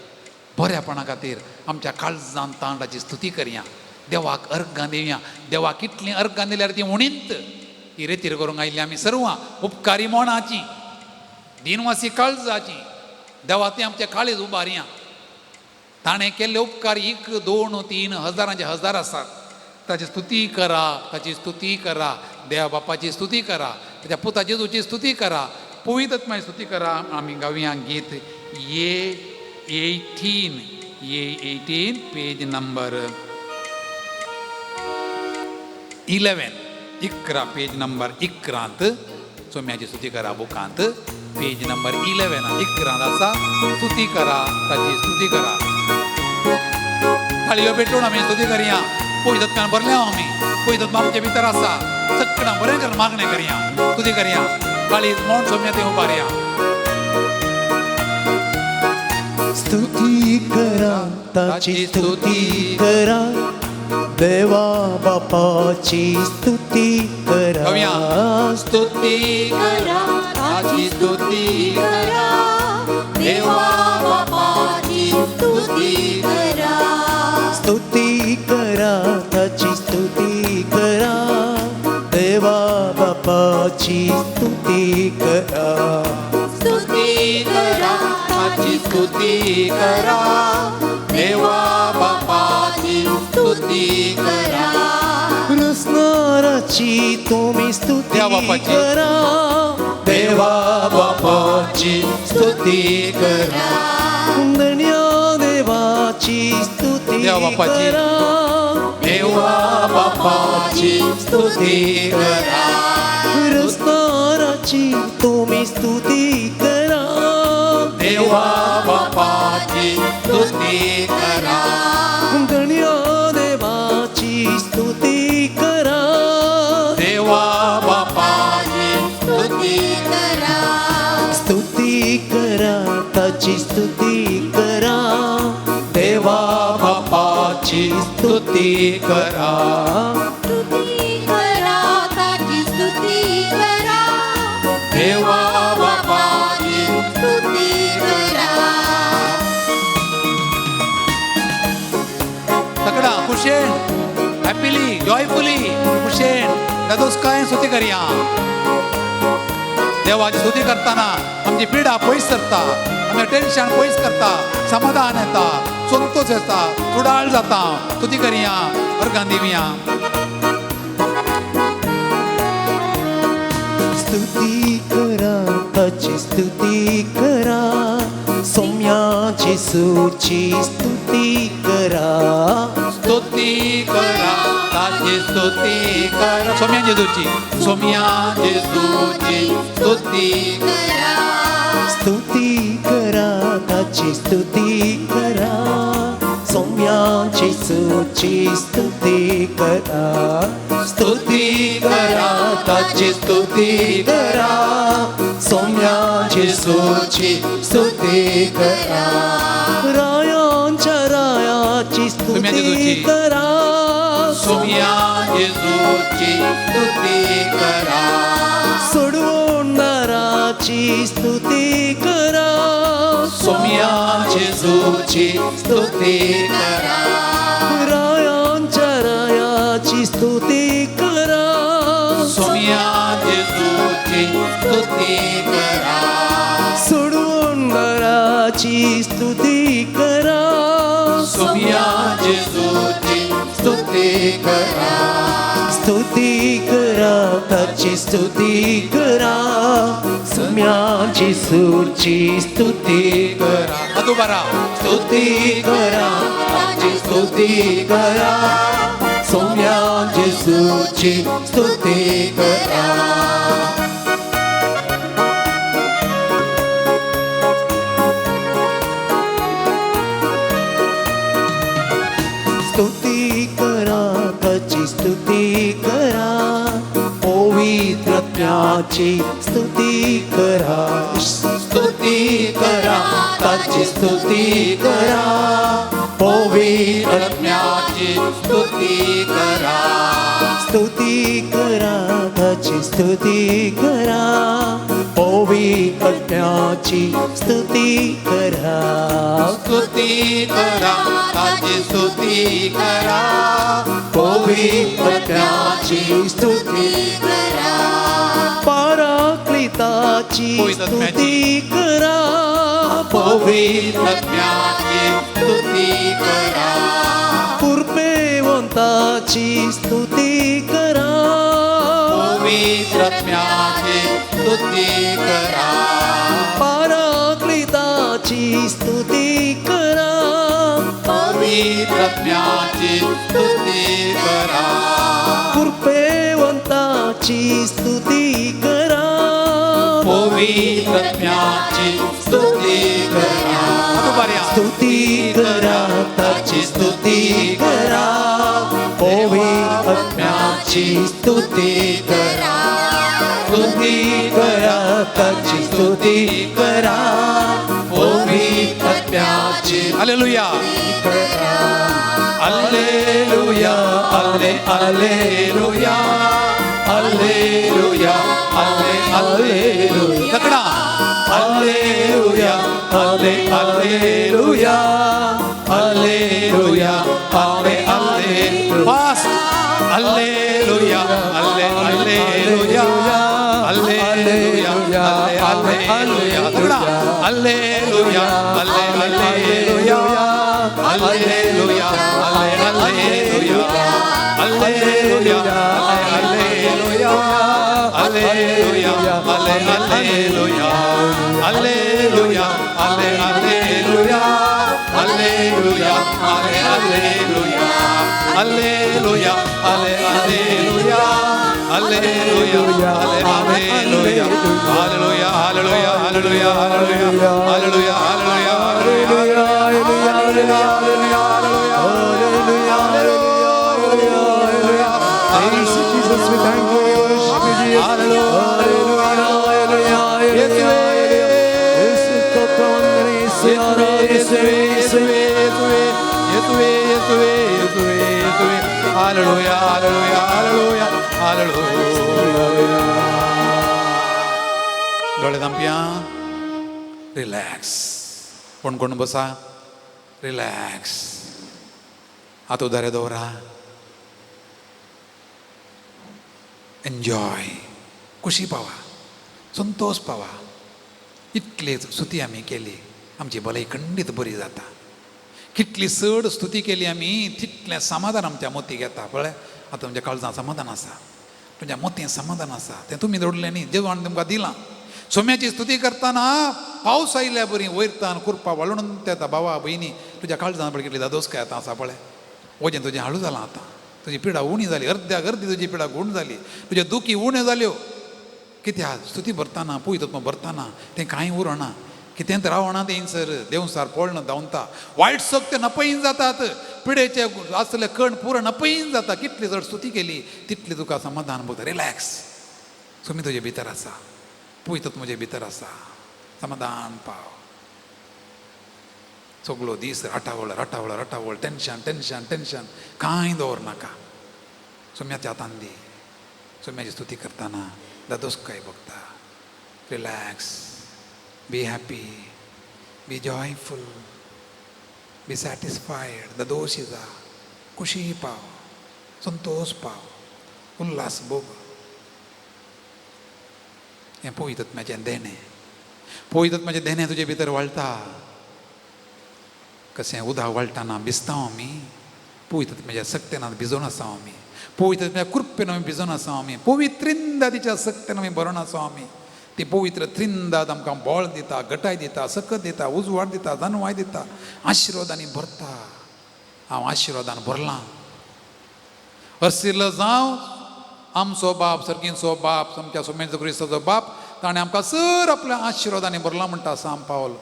बऱ्यापणा खातीर आमच्या काळजान तांडाची स्तुती करया, देवाक अर्गां दिवया. देवाक कितलीं अर्गां दिल्यार ती उणींत. ही रेतीर करूंक आयिल्ली आमी सर्वां उपकारी मोणाची, दिनवासी काळजाची. देवा ती आमच्या काळीज उबारया. ताणें केल्ले उपकार 1, 2, 3 हजारांचे हजार आसात. ताची स्तुती करा, ताची स्तुती करा, देवा बापाची स्तुती करा, ताच्या पुता जेजूची स्तुती करा, पवित्र आत्म्याची स्तुती करा. आमी गावया गीत A18, A18 page number 11, 11 page number 11 सोम्याची स्तुती करा बुकांत पेज नंबर 11 11 आसा. स्तुती करा ताची स्तुती करा. थाळयो पेटोवन आमी स्तुती करया. पयसत्यान भरल्या आमी, पयसत्व आमचे भितर आसा. सगळ्यां बरें करून मागणें करया, स्तुती करया. काळीज मोड सोम्या ते उबारया. स्तुती करा ताची स्तुती करा, देवा बापाची स्तुती करा. स्तुती करा ताची स्तुती करा, देवा बापाची स्तुती करा. स्तुती करा ताची स्तुती करा, देवा बापाची स्तुती करा. स्तुती करा ताची स्तुती करा, देवा बापाची स्तुती करा. कृष्णाची तुम्ही स्तुती करा, देवा बापाची स्तुती करा. धन्या देवाची स्तुती करा, देवा बापाची स्तुती करा. कृष्णाची तुम्ही स्तुती करा, देवा बापाची स्तुती करा. धन्या देवाची स्तुती करा, देवा बापाची स्तुती करा. स्तुती करा ताची स्तुती करा, देवा बापाची स्तुती करा. स्तुती करा ताची स्तुती करा, देवा बापाची स्तुती करा. तकडा खुशेन हॅपीली जॉयफुली खुशेन दादोस काय स्तुती करया. देवाची स्तुती करताना आमची पिडा पयस सरता, आमचें टेन्शन पयस करता, समाधान येता, संतोष येता, सुडाळ जाता. स्तुती करया, वर्गान दिवया. स्तुती करा ताची स्तुती करा, सोम्या जेसूची स्तुती करा. स्तुती करा ताची स्तुती करा, सोम्या जेजूची, सोम्या जेजूची स्तुती करा. स्तुती करा ताची स्तुती करा, सोम्या जेसूची स्तुती करा. स्तुती करा ताची स्तुती करा, सोम्या जेजूची स्तुती करा. रायांच्या रायाची स्तुती करा, सोम्या जेजूची स्तुती करा. सोडवणाराची स्तुती करा, सोम्या जेजूची स्तुती करा. रायांच्या रायाची स्तुती करा, सोम्या जेजूची स्तुती करा. सोडवणाराची स्तुती करा, सोम्या जेजूची स्तुती करा. स्तुती करा ताची स्तुती करा, सोम्या जेजूची स्तुती करा. अदुबारा स्तुती करा ताची स्तुती करा, सोम्या जेजूची स्तुती करा. स्तुती करा ताची स्तुती करा, पवित्रत्याची स्तुती करा. स्तुती करा ताची स्तुती करा, पवित्रत्याची स्तुती करा. स्तुती करा ताची स्तुती करा, पवित्रत्याची स्तुती करा. स्तुती करा ताची स्तुती करा, पवित्रत्याची स्तुती करा. पराक्लिताची स्तुती करा, पवित्रत्याची स्तुती करा. कृपेवंताची स्तुती करा, पवित्रत्याची स्तुती करा. पराक्लिताची स्तुती करा, पवित्रत्याची स्तुती करा. कृपेवंताची स्तुती करा, पवित्रत्म्याची स्तुती करा. स्तुती करा ताची स्तुती करा, पवित्रत्म्याची स्तुती करा. स्तुती करा ताची स्तुती करा, पवित्रत्म्याची. Hallelujah hallelujah alle alleluia alleluia alle alleluia. तकडा alleluia alle alleluia alleluia alle alleluia. Fast. Alleluia alle alleluia alleluia alle alleluia. तकडा alleluia alle alleluia alleluia alle alleluia alleluia alleluia alleluia alle alleluia alleluia alle alleluia alleluia alle alleluia alleluia alle alleluia alleluia alle alleluia hallelujah hallelujah hallelujah hallelujah hallelujah hallelujah hallelujah. Thanks Jesus, we thank you, we worship you, Jesus. Hallelujah, hallelujah, hallelujah. Yesu stotram, Yesu येसुवे येसुवे येसुवे येसुवे येसुवे येसुवे येसुवे. Hallelujah hallelujah hallelujah hallelujah. डोळे धांपया, relax. कोण कोण बसा, relax. हात उदारे दवरा, enjoy, खुशी पावा, संतोष पावा. इतली स्तुती आमी केली, आमची भलायकी खंडीत बरी जाता. कितली चड स्तुती केली आमी तितलें समाधान आमच्या मोतीक येता. पळय आतां तुमच्या काळजांत समाधान आसा, तुमच्या मोतयें समाधान आसा, तें तुमी जोडलें न्ही, देवान तुमकां दिलां. सोम्याची स्तुती करतना पावस आयिल्ल्या बरी वयरतान कुरपा वाळून येता. बाबा भयणी तुज्या काळजांत पळय कितली दादोसकाय आतां आसा. पळय वजें तुजें हाळू जालां आतां, तुजी पिडा उणी जाली, अर्द्याक अर्दी तुजी पिडा गूण जाली, तुज्यो दुखी उण्यो जाल्यो. कित्याक स्तुती भरतना पवित्र भरतना तें कांय उरना, कितें रावना तेंसर देवसार पळण धांवता, वायट शक्त नपयन जातात, पिडेचे आसले कण पुरो नपयन जाता. कितली चड स्तुती केली तितली तुका समाधान भोगता. रिलॅक्स, सुमी तुजे भितर आसा, पवित्र म्हजे भितर आसा, समाधान पाव. सगलो दीस राटावळ राटावळ राटावळ, टेन्शन टेन्शन टेन्शन कांय दवर नाका. सोम्याच्या हातान दी. सोम्याची स्तुती करतना दादोसकाय भोगता. Relax, be happy, be joyful, be satisfied. दादोशी जा, खुशी पाव, संतोष पाव, उल्हास भोग. हें पवित्रत्म्याचें देणें, पवित्रत्म्याचें देणें तुजे भितर वाळटा. कशें उदक वाळटाना भिजता आमी, पवित्रत्म्याच्या सक्तेन भिजोवन आसा आमी, पवित्रत्म्या कृपेन आमी भिजोवन आसा आमी, पवित्रिंदादीच्या सक्तेन आमी भरोन आसा आमी. ती पवित्र त्रिंदाद आमकां बळ दिता, गटाय दिता, सकत दिता, उजवाड दिता, जानवाय दिता, आशिर्वादांनी भरता. हांव आशिर्वादान भरलां. अर्सिल्लो जावं आमचो बाप, सर्गींचो बाप, आमच्या सोमेचो क्रिस्ताचो बाप, ताणें आमकां सर आपल्या आशिर्वादांनी भरलां म्हणटा साम पावल.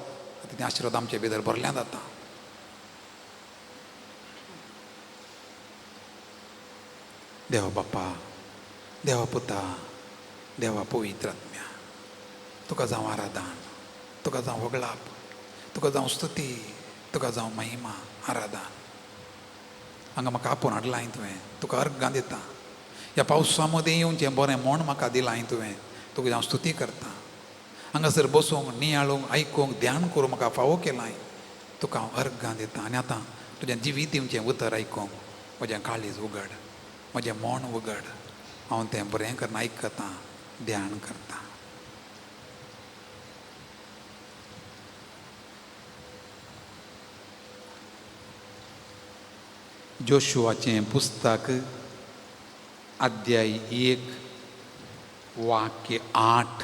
ते आशिर्वाद आमचे भितर भरल्यात आतां. देवा बाप्पा, देवा पुता, देवा पवित्र आत्म्या, तुका जावं आराधन, तुका जावं वगळाप, तुका जावं स्तुती, तुका जावं महिमा, आराधन. हांगा म्हाका आपोवन हाडलां तुवें, तुका अर्गां दिता. ह्या पावसा मदीं येवचें बरें म्हण म्हाका दिलां तुवें, तुका हांव स्तुती करता. हांगासर बसूंक, नियाळूंक, आयकूंक, ध्यान करूंक म्हाका फावो केलां, तुका हांव अर्गां दिता. आनी आतां तुजें जिवीत दिवचें उतर आयकूंक म्हजें काळीज उगड, म्हजें मन उगड. हांव तें बरें करून आयकतां, ध्यान करता. जोशुआचें पुस्तक अध्याय 1 वाक्य 8.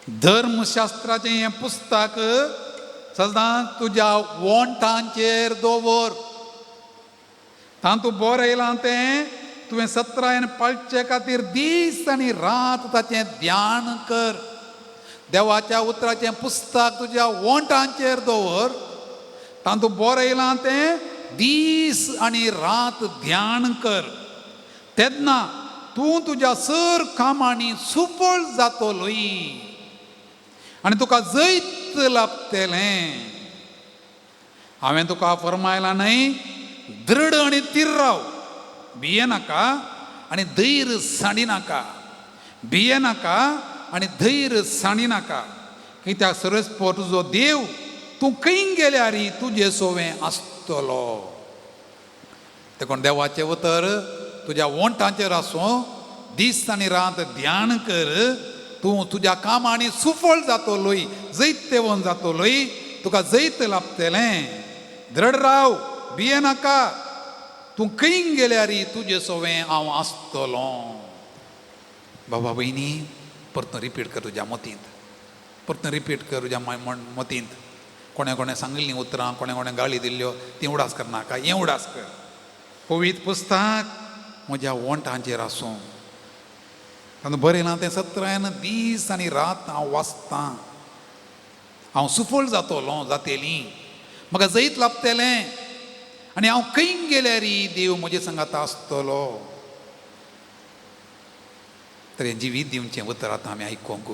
धर्मशास्त्राचें हें पुस्तक सदांच तुज्या वोंठांचेर दवर. तातूंत बरयलां तें तुवें सत्रायन पाळचे खातीर दीस आनी रात ताचें ध्यान कर. देवाच्या उतराचें पुस्तक तुज्या ओंठांचेर दवर, तातूंत बरयलां तें दीस आनी रात ध्यान कर, तेन्ना तूं तुज्या सर कामांनी सुफळ जातलोय आनी तुका जैत लाबतलें. हांवें तुका फरमायलां न्हय, दृढ आनी थीर राव, भिये नाका आनी धैर्य सांडी नाका, भिये नाका आनी धैर्य सांडी नाका, कित्याक सर्वेस्पर तुजो देव तूं खंय गेल्यार तुजे सोवें आसतलो. देखून देवाचें उतर तुज्या ओंठांचेर आसूं, दीस आनी रात ध्यान कर, तूं तुज्या कामांनी सुफळ जातलोय, जैतवंत जातलोय, तुका जैत लाबतलें. दृढ राव, भिये नाका, तूं खंय गेल्यार तुजे सोवें हांव आसतलो. बाबा भयणी, परतून रिपीट कर तुज्या मतींत, परतून रिपीट कर तुज्या मतींत. कोणें कोणें सांगिल्लीं उतरां, कोणें कोणें गाळी दिल्ल्यो, तीं उडास करनाका, हें उडास कर. पवित्र पुस्तक म्हज्या ओंठांचेर आसूं, तातूंत बरयलां तें सत्रायन दीस आनी रात हांव वाचतां, हांव सुफळ जातलो, जातेली, म्हाका जैत लाबतलें आनी हांव खंय गेल्यार देव म्हजे सांगाता आसतलो. तर हें जिवीत दिवचें उतर आतां आमी आयकोंक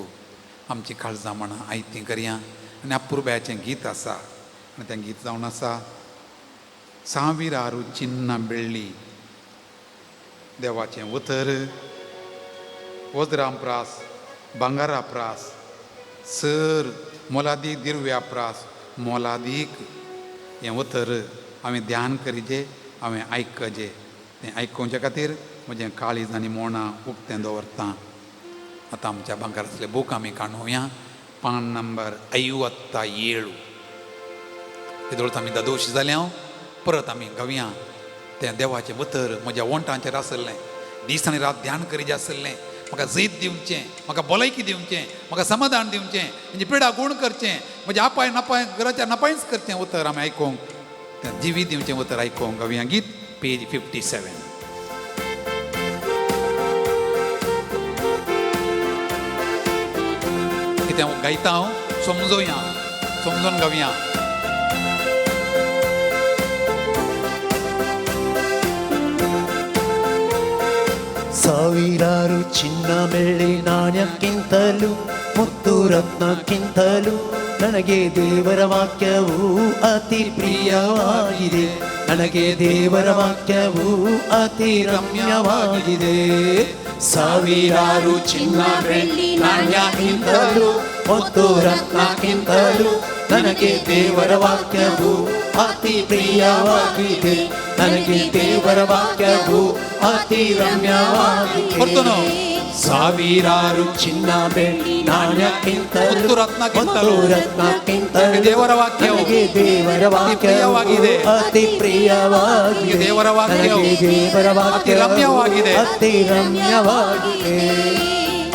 आमची काळजां मनां आयतीं करया. आनी अपुरबायाचें गीत आसा आनी तें गीत जावन आसा ಸಾವಿರಾರು ಚಿನ್ನ ಬೆಳ್ಳಿ. देवाचें उतर वज्रां प्रास भांगरा प्रास सर मोलादीक दिरव्या प्रास मोलादीक हें उतर हांवें ध्यान करिजे, हांवें आयकजे. तें आयकुच्या खातीर म्हजें काळीज आनी मोणां उक्तें दवरता. आतां आमच्या भांगरांतले बूक आमी काडुया, पान नंबर 57. येदोळच आमी दादोश जाल्या, परत आमी गावया. तें देवाचें उतर म्हज्या ओंठांचेर आसलें, दीस आनी रात ध्यान करीत आसलें, म्हाका जैत दिवचें, म्हाका भलायकी दिवचें, म्हाका समाधान दिवचें, म्हणजे पिडा गूण करचें, म्हज्या आपाय नापाय घराच्या नापायच करचें उतर आमी आयकोंक, तें जिवीत दिवचें उतर आयकोंक गावया गीत, पेज 57. कितें हांव गायता हांव समजोया, समजून गावया. ಸಾವಿರಾರು ಚಿನ್ನ ಬೆಳ್ಳಿ ನಾಣ್ಯಕ್ಕಿಂತಲೂ ಮುತ್ತು ರತ್ನಕ್ಕಿಂತಲೂ ನನಗೆ ದೇವರ ವಾಕ್ಯವು ಅತಿ ಪ್ರಿಯವಾಗಿದೆ. ನನಗೆ ದೇವರ ವಾಕ್ಯವು ಅತಿ ರಮ್ಯವಾಗಿದೆ. ಸಾವಿರಾರು ಚಿನ್ನ ಬೆಳ್ಳಿ ನಾಣ್ಯಕ್ಕಿಂತಲೂ ಮುತ್ತು ರತ್ನಕ್ಕಿಂತಲೂ ನನಗೆ ದೇವರ ವಾಕ್ಯವು ಅತಿ ಪ್ರಿಯವಾಗಿದೆ. ನನಗೆ ದೇವರ ವಾಕ್ಯವು ಅತಿ ರಮ್ಯವಾಗಿದೆ. ಹೊರ್ತನು. ಸಾವಿರಾರು ಚಿನ್ನ ಬೆಳ್ಳಿ ನಾಣ್ಯಕ್ಕಿಂತಲೂ ಮುತ್ತು ರತ್ನಕ್ಕಿಂತಲೂ ಮುತ್ತು ರತ್ನಕ್ಕಿಂತಲೂ ನನಗೆ ದೇವರ ವಾಕ್ಯವು ನನಗೆ ದೇವರ ಅತಿ ವಾಕ್ಯವು ಪ್ರಿಯವಾಗಿದೆ. ಅತಿ ಪ್ರಿಯವಾಗಿದೆ. ನನಗೆ ದೇವರ ವಾಕ್ಯವು ನನಗೆ ದೇವರ ಅತಿ ವಾಕ್ಯವು ರಮ್ಯವಾಗಿದೆ. ಅತಿ ರಮ್ಯವಾಗಿದೆ.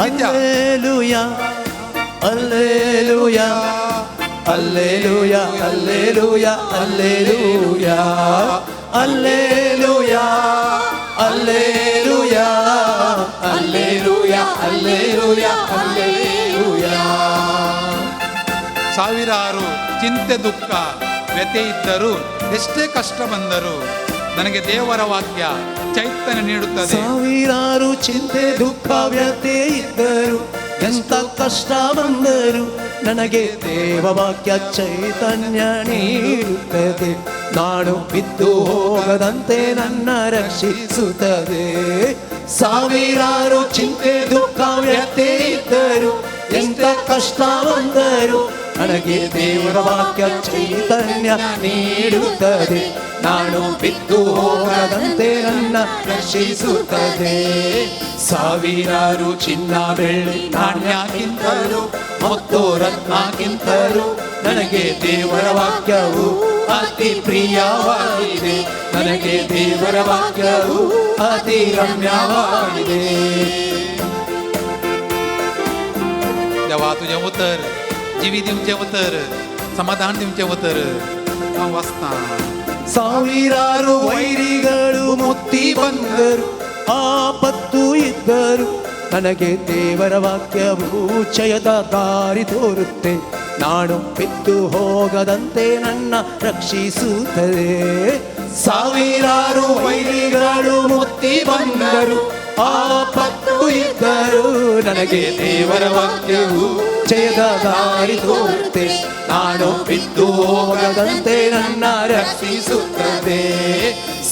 ನಿತ್ಯ. Alleluia, alleluia, alleluia, alleluia, alleluia, alleluia, alleluia, alleluia, alleluia, alleluia. ಸಾವಿರಾರು ಚಿಂತೆ ದುಃಖ ವ್ಯಥೆ ಇದ್ದರೂ, ಎಷ್ಟೇ ಕಷ್ಟ ಬಂದರೂ ನನಗೆ ದೇವರ ವಾಕ್ಯ ಚೈತನ್ಯ ನೀಡುತ್ತದೆ. ಸಾವಿರಾರು ಚಿಂತೆ ದುಃಖ ವ್ಯಥೆ ಇದ್ದರು, ಎಂತ ಕಷ್ಟ ಬಂದರು, ನನಗೆ ದೇವವಾಕ್ಯ ಚೈತನ್ಯ ನೀಡುತ್ತದೆ. ನಾನು ಬಿದ್ದು ಹೋಗದಂತೆ ನನ್ನ ರಕ್ಷಿಸುತ್ತದೆ. ಸಾವಿರಾರು ಚಿಂತೆ ದುಃಖ ವ್ಯಥೆ ಇದ್ದರು, ಎಂತ ಕಷ್ಟ ಬಂದರು, ನನಗೆ ದೇವರ ವಾಕ್ಯ ಚೈತನ್ಯ ನೀಡುತ್ತದೆ. ನಾನು ಬಿದ್ದು ಹೋಗದಂತೆ ನನ್ನ ರಕ್ಷಿಸುತ್ತದೆ. ಸಾವಿರಾರು ಚಿನ್ನ ಬೆಳ್ಳಿ ನಾಣ್ಯಕ್ಕಿಂತಲೂ ಮುತ್ತು ರತ್ನಕ್ಕಿಂತಲೂ ನನಗೆ ದೇವರ ವಾಕ್ಯವು ಅತಿ ಪ್ರಿಯವಾಗಿದೆ. ನನಗೆ ದೇವರ ವಾಕ್ಯವು ಅತಿ ರಮ್ಯವಾಗಿದೆ. देवा तुजें उतर जिवी दिवचें उतर, समाधान दिवचें उतर हांव वाचतां. ಸಾವಿರಾರು ವೈರಿಗಳು ಮುತ್ತಿ ಬಂದರು, ಆಪತ್ತು ಇದ್ದರು ನನಗೆ ದೇವರ ವಾಕ್ಯವು ಜಯದ ದಾರಿ ತೋರುತ್ತೆ. ನಾನು ಬಿದ್ದು ಹೋಗದಂತೆ ನನ್ನ ರಕ್ಷಿಸುತ್ತದೆ. ಸಾವಿರಾರು ವೈರಿಗಳು ಮುತ್ತಿ ಬಂದರು, ಆಪತ್ತು ಇದ್ದರು ನನಗೆ ದೇವರ ವಾಕ್ಯವು ಜಯದ ದಾರಿ ತೋರುತ್ತೆ. ನಾನು ಬಿದ್ದು ಹೋಗದಂತೆ ನನ್ನ ರಕ್ಷಿಸುತ್ತದೆ.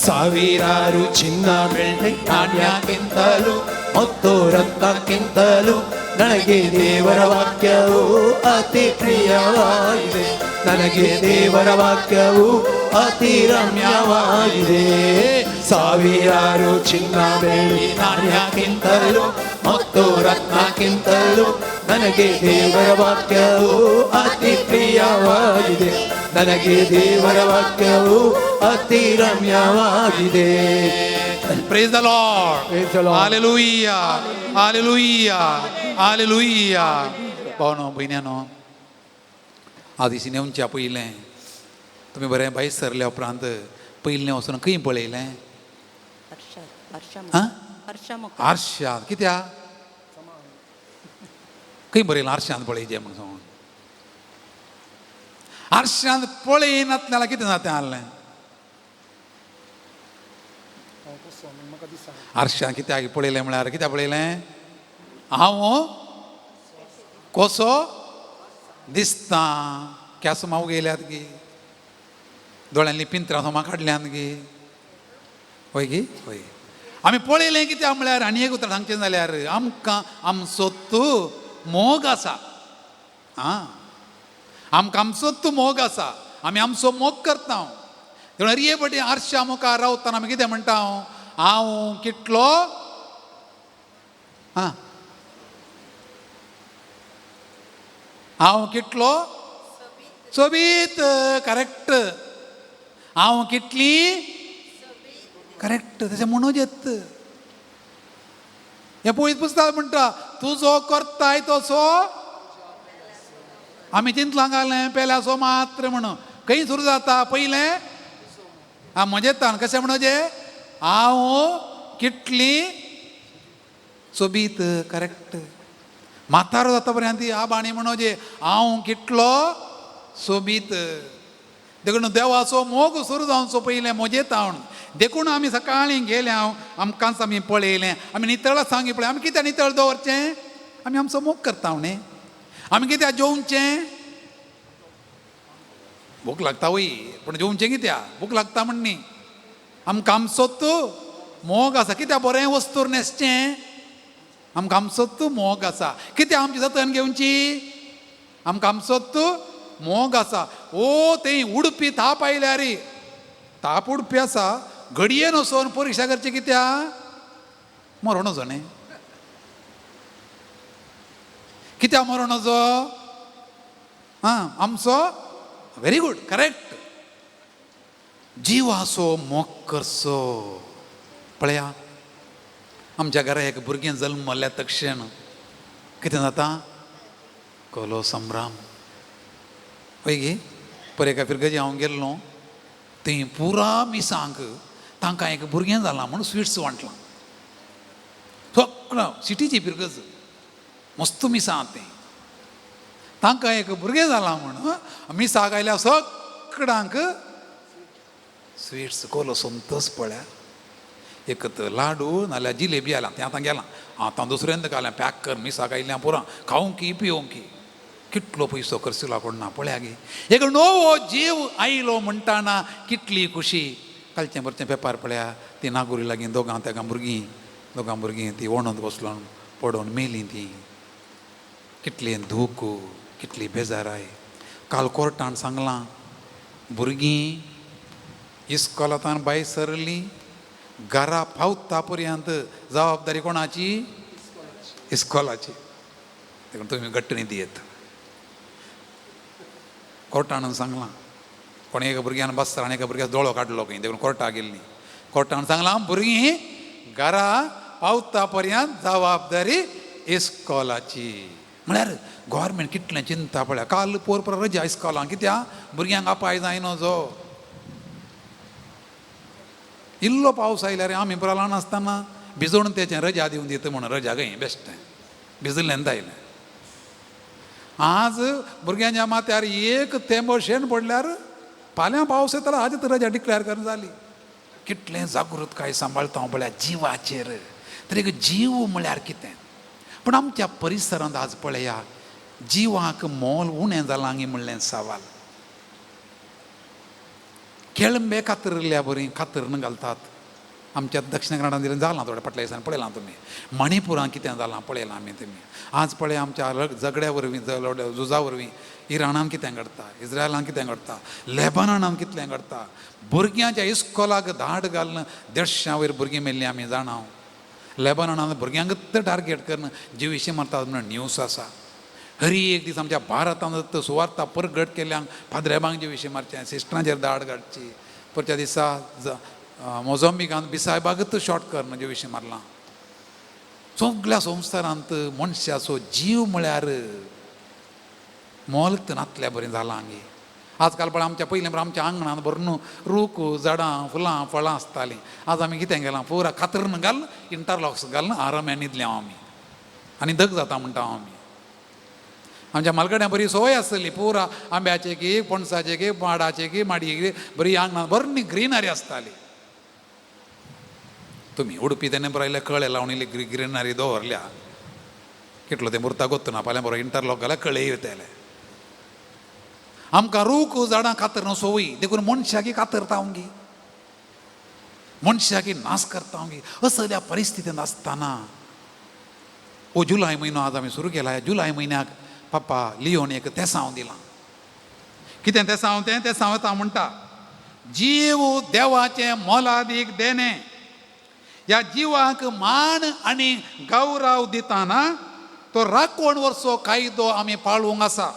ಸಾವಿರಾರು ಚಿನ್ನ ಬೆಳ್ಳಿ ನಾಣ್ಯಕ್ಕಿಂತಲೂ ಮತ್ತು ರತ್ನಕ್ಕಿಂತಲೂ ನನಗೆ ದೇವರ ವಾಕ್ಯವು ಅತಿ ಪ್ರಿಯವಾಗಿದೆ. ನನಗೆ ದೇವರ ವಾಕ್ಯವು ಅತಿ ರಮ್ಯವಾಗಿದೆ. ಸಾವಿರಾರು ಚಿನ್ನ ಬೆಳ್ಳಿ ನಾಣ್ಯಕ್ಕಿಂತಲೂ ಮತ್ತು ರತ್ನಕ್ಕಿಂತಲೂ ನನಗೆ ದೇವರ ವಾಕ್ಯವು ಅತಿ ಪ್ರಿಯವಾಗಿದೆ. ನನಗೆ ದೇವರ ವಾಕ್ಯವು ಅತಿ ರಮ್ಯವಾಗಿದೆ. Praise the Lord. Praise the Lord. Hallelujah. Hallelujah. Hallelujah. भावनो भयण्यानो, Adishi नेवच्या पयलें तुमी बरें भायर सरल्या उपरांत पयलें वचून खंय पळयलें? आं? आरशांत. कित्याक खंय बरयलां आरशांत पळयचें म्हूण सांगून? आरशांत पळयनासल्यार कितें जातें आहलें? आरशांत कित्याक पळयलें म्हळ्यार कित्याक पळयलें? हांव कसो दिसता, केंस माव गेल्यात गी, दोळ्यांनी पिंत्रां सोमा काडल्यांत गी, हय गी? हय. आमी पळयलें कित्याक म्हळ्यार आनी एक उतर सांगचें जाल्यार आमकां आमचो तूं मोग आसा. आं, आमकां आमचो तूं मोग आसा, आमी आमचो मोग करता. पूण अरे पटी आरशा मुखार रावतना आमी कितें म्हणटा? हांव कितलो आं, हांव कितलो सोबीत, करेक्ट. हांव कितली करेक्ट, तशें म्हणूंक येत. हें पयस पुस्तक म्हणटा तुजो करताय तसो. आमी चिंतलां घालें पेल्यासो मात्र म्हणून. खंय सुरू जाता पयलें? आं, म्हजें तान कशें म्हणचें? हांव कितली सोबीत, करेक्ट. म्हातारो जाता पर्यंत ती आबाणी म्हणचे हांव कितलो सोबीत. देखून देवाचो मोग सुरू जावचो पयलें म्हजें तावन. देखून आमी सकाळीं गेले, हांव आमकांच आमी पळयलें, आमी नितळ सांगी पळय. आमी कित्याक नितळ दवरचें? आमी आमचो मोग करता न्ही. आमी कित्याक जेवचें? भूक लागता वय, पूण जेवचें कित्याक? भूक लागता म्हण न्ही, आमकां आमचो मोग आसा. कित्याक बरें वस्तूर न्हेसचें? आमकां आमचो मोग आसा. कित्याक आमची जतन घेवची? आमकां आमचो मोग आसा. ओ थंय उडपी ताप आयल्यार ताप उडपी आसा, घडयेन वचोन परिक्षा करची कित्याक? मरोण वचो न्ही. कित्याक मरोण वचो? आं, आमचो व्हेरी गुड, करेक्ट. जिवाचो मोग करचो. पळया आमच्या घरा एक भुरगें जल्मल्या तक्षण कितें जाता? कोलो संभ्राम. हय गे? पर एका फिरगजी हांव गेल्लो, थंय पुरा मिसांक तांकां एक भुरगें जालां म्हूण स्विट्स वांटलां. सगळो सिटीची फिरगज मस्त मिसां तें. तांकां एक भुरगें जालां म्हूण मिसाक आयल्या सगळ्यांक स्विट्स. कोलो संतोस पळया. एक तर लाडू नाल्यार जिलेबी आयला तें आतां गेलां. आतां दुसऱ्यांत घालें पॅक कर मिसाक आयल्या पुरा खावंक पिवंक. कितलो पयसो खर्चिलो कोण ना. पळया गे, एक नवो जीव आयलो म्हणटाना कितली खुशी. कालचें बरचें पेपर पळया, ती नागोरी लागीं दोगां तेगां भुरगीं, दोगां भुरगीं ती वणत बसलोन पडोवन मेलीं तीं. कितली दूख, कितली बेजाराय. काल कोर्टान सांगलां भुरगीं इस्कोलांतान भायर सरलीं घरा पावता पर्यंत जबाबदारी कोणाची? इस्कोलाची. देखून तुमी घट्ट न्हिद येत. कोर्टान सांगलां कोण एका भुरग्यान बसता आनी एका भुरग्याक दोळो काडलो खंय, देखून कोर्टाक गेल्लीं. कोर्टान सांगलां भुरगीं घरा पावता पर्यंत जबाबदारी इस्कोलाची. म्हळ्यार गव्हर्मेंट कितलें चिंता पळया. काल पोर परत रजा इस्कोलांक कित्याक? भुरग्यांक अपाय जायना जो. इल्लो पावस आयल्यार आमी पुरा ल्हान आसतना भिजोवन तेचें रजा दिवन दिता म्हणून रजा खंय बेश्टें भिजलें आयलें. आज भुरग्यांच्या माथ्यार एक तेंबो शेण पडल्यार फाल्यां पावस येतलो, आज तर रजा डिक्लेअर करून जाली. कितलें जागृतकाय सांबाळता हांव पळया जिवाचेर. तरी जीव म्हळ्यार कितें? पूण आमच्या परिसरांत आज पळया जिवाक मोल उणें जालां गी म्हणलें सवाल. केळंबे कातरिल्ल्या बरी कातरून घालतात. आमच्या दक्षिण कन्नडान जालां थोड्या फाटल्या दिसांनी पळयलां तुमी. मणिपुरांत कितें जालां पळयलां आमी तुमी. आज पळय आमच्या झगड्या वरवीं, झुजा वरवीं इराणान कितें घडटा, इस्रायलान कितें घडटा, लेबनानान कितलें घडटा. भुरग्यांच्या इस्कोलाक धाड घालून 150 वयर भुरगीं मेल्लीं आमी जाणा. लेबनानान भुरग्यांकच टार्गेट करून जिविशी मारतात म्हणून न्यूज आसा. हरी एक दीस आमच्या भारतांत सुवार्ता परगट केल्ल्यांक पाद्रेबांक जिविशी मारचें, सिस्टरांचेर धाड घालची. परच्या दिसा मोजांबिकांत बिसायबागच शॉर्ट करून जिविशी मारलां. सगल्या संवसारांत मनशाचो जीव म्हळ्यार मोल नातल्या बरें जालां गे. आजकाल पळय आमच्या पयलीं आमच्या आंगणांत भरून रूख झाडां फुलां फळां आसतालीं. आज आमी कितें केलां, पुरा कातरून घाल, इंटरलॉक्स घालून आराम्यान न्हिदले आमी आनी दग जाता म्हणटा आमी. आमच्या मालगड्यां बरी संवय आसतली, पुरा आंब्याचे की पणसाचे की माडाचे की माडये बरी आंगणांत बरी ग्रिनरी आसताली. तुमी उडपी तेन्ना बरयल्या कळे लावन इल्ली ग्रिनरी दवरल्या, कितलो तें मुर्ता गोत्त ना, फाल्यां बरो इंटरलॉक घाल्यार कळे येतले. आमकां रूख झाडां कातरना संवय, देखून मनशाकी कातरता हांव, मनशाकी नाश करता हांव. असल्या परिस्थितींत आसतना हो जुलय म्हयनो आज आमी सुरू केला. जुलय म्हयन्याक पप्पा लियोन एक तेसांव दिलां. कितें तेसांव तें? तेसांव येता म्हणटा, जीव देवाचें मोलादीक देणें, ह्या जिवाक मान आनी गौरव दिताना तो राखण वर्सो कायदो आमी पाळूंक आसा.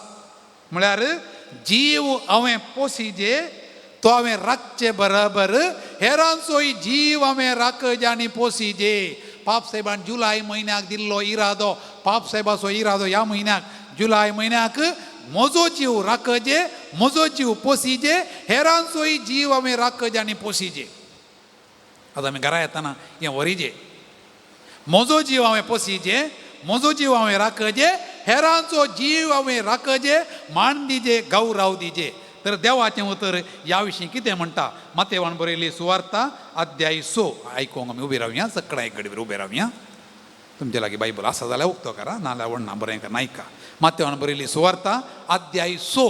म्हळ्यार जीव हांवें पोसिजे, तो हांवें राखचे बराबर हेरांचोय जीव हांवें राखजे आनी पोसिजे. पाप साहेबान जुलय म्हयन्याक दिल्लो इरादो, पाप साहेबाचो इरादो ह्या म्हयन्याक जुलय म्हयन्याक म्हजो जीव राखजे, म्हजो जीव पोसिजे, हेरांचोय जीव हांवें राखजे आनी पोसिजे. आतां आमी घरा येतना हें वरिजे, म्हजो जीव हांवें पोसिजे, म्हजो जीव हांवें राखजे, हेरांचो जीव हांवें राखजे, मान दिजे, गौरव दिजे. तर देवाचें उतर ह्या विशीं कितें म्हणटा? मातेवान बरयली सुवार्ता अध्याय 6 आयकूंक आमी उबी रावया, सकाळ एक घडये उबे रावया. तुमचे लागीं बायबल आसा जाल्यार उक्तो करा, नाजाल्यार व्हडना बरें कर नायका. मातेवान बरयली सुवार्ता अध्याय 6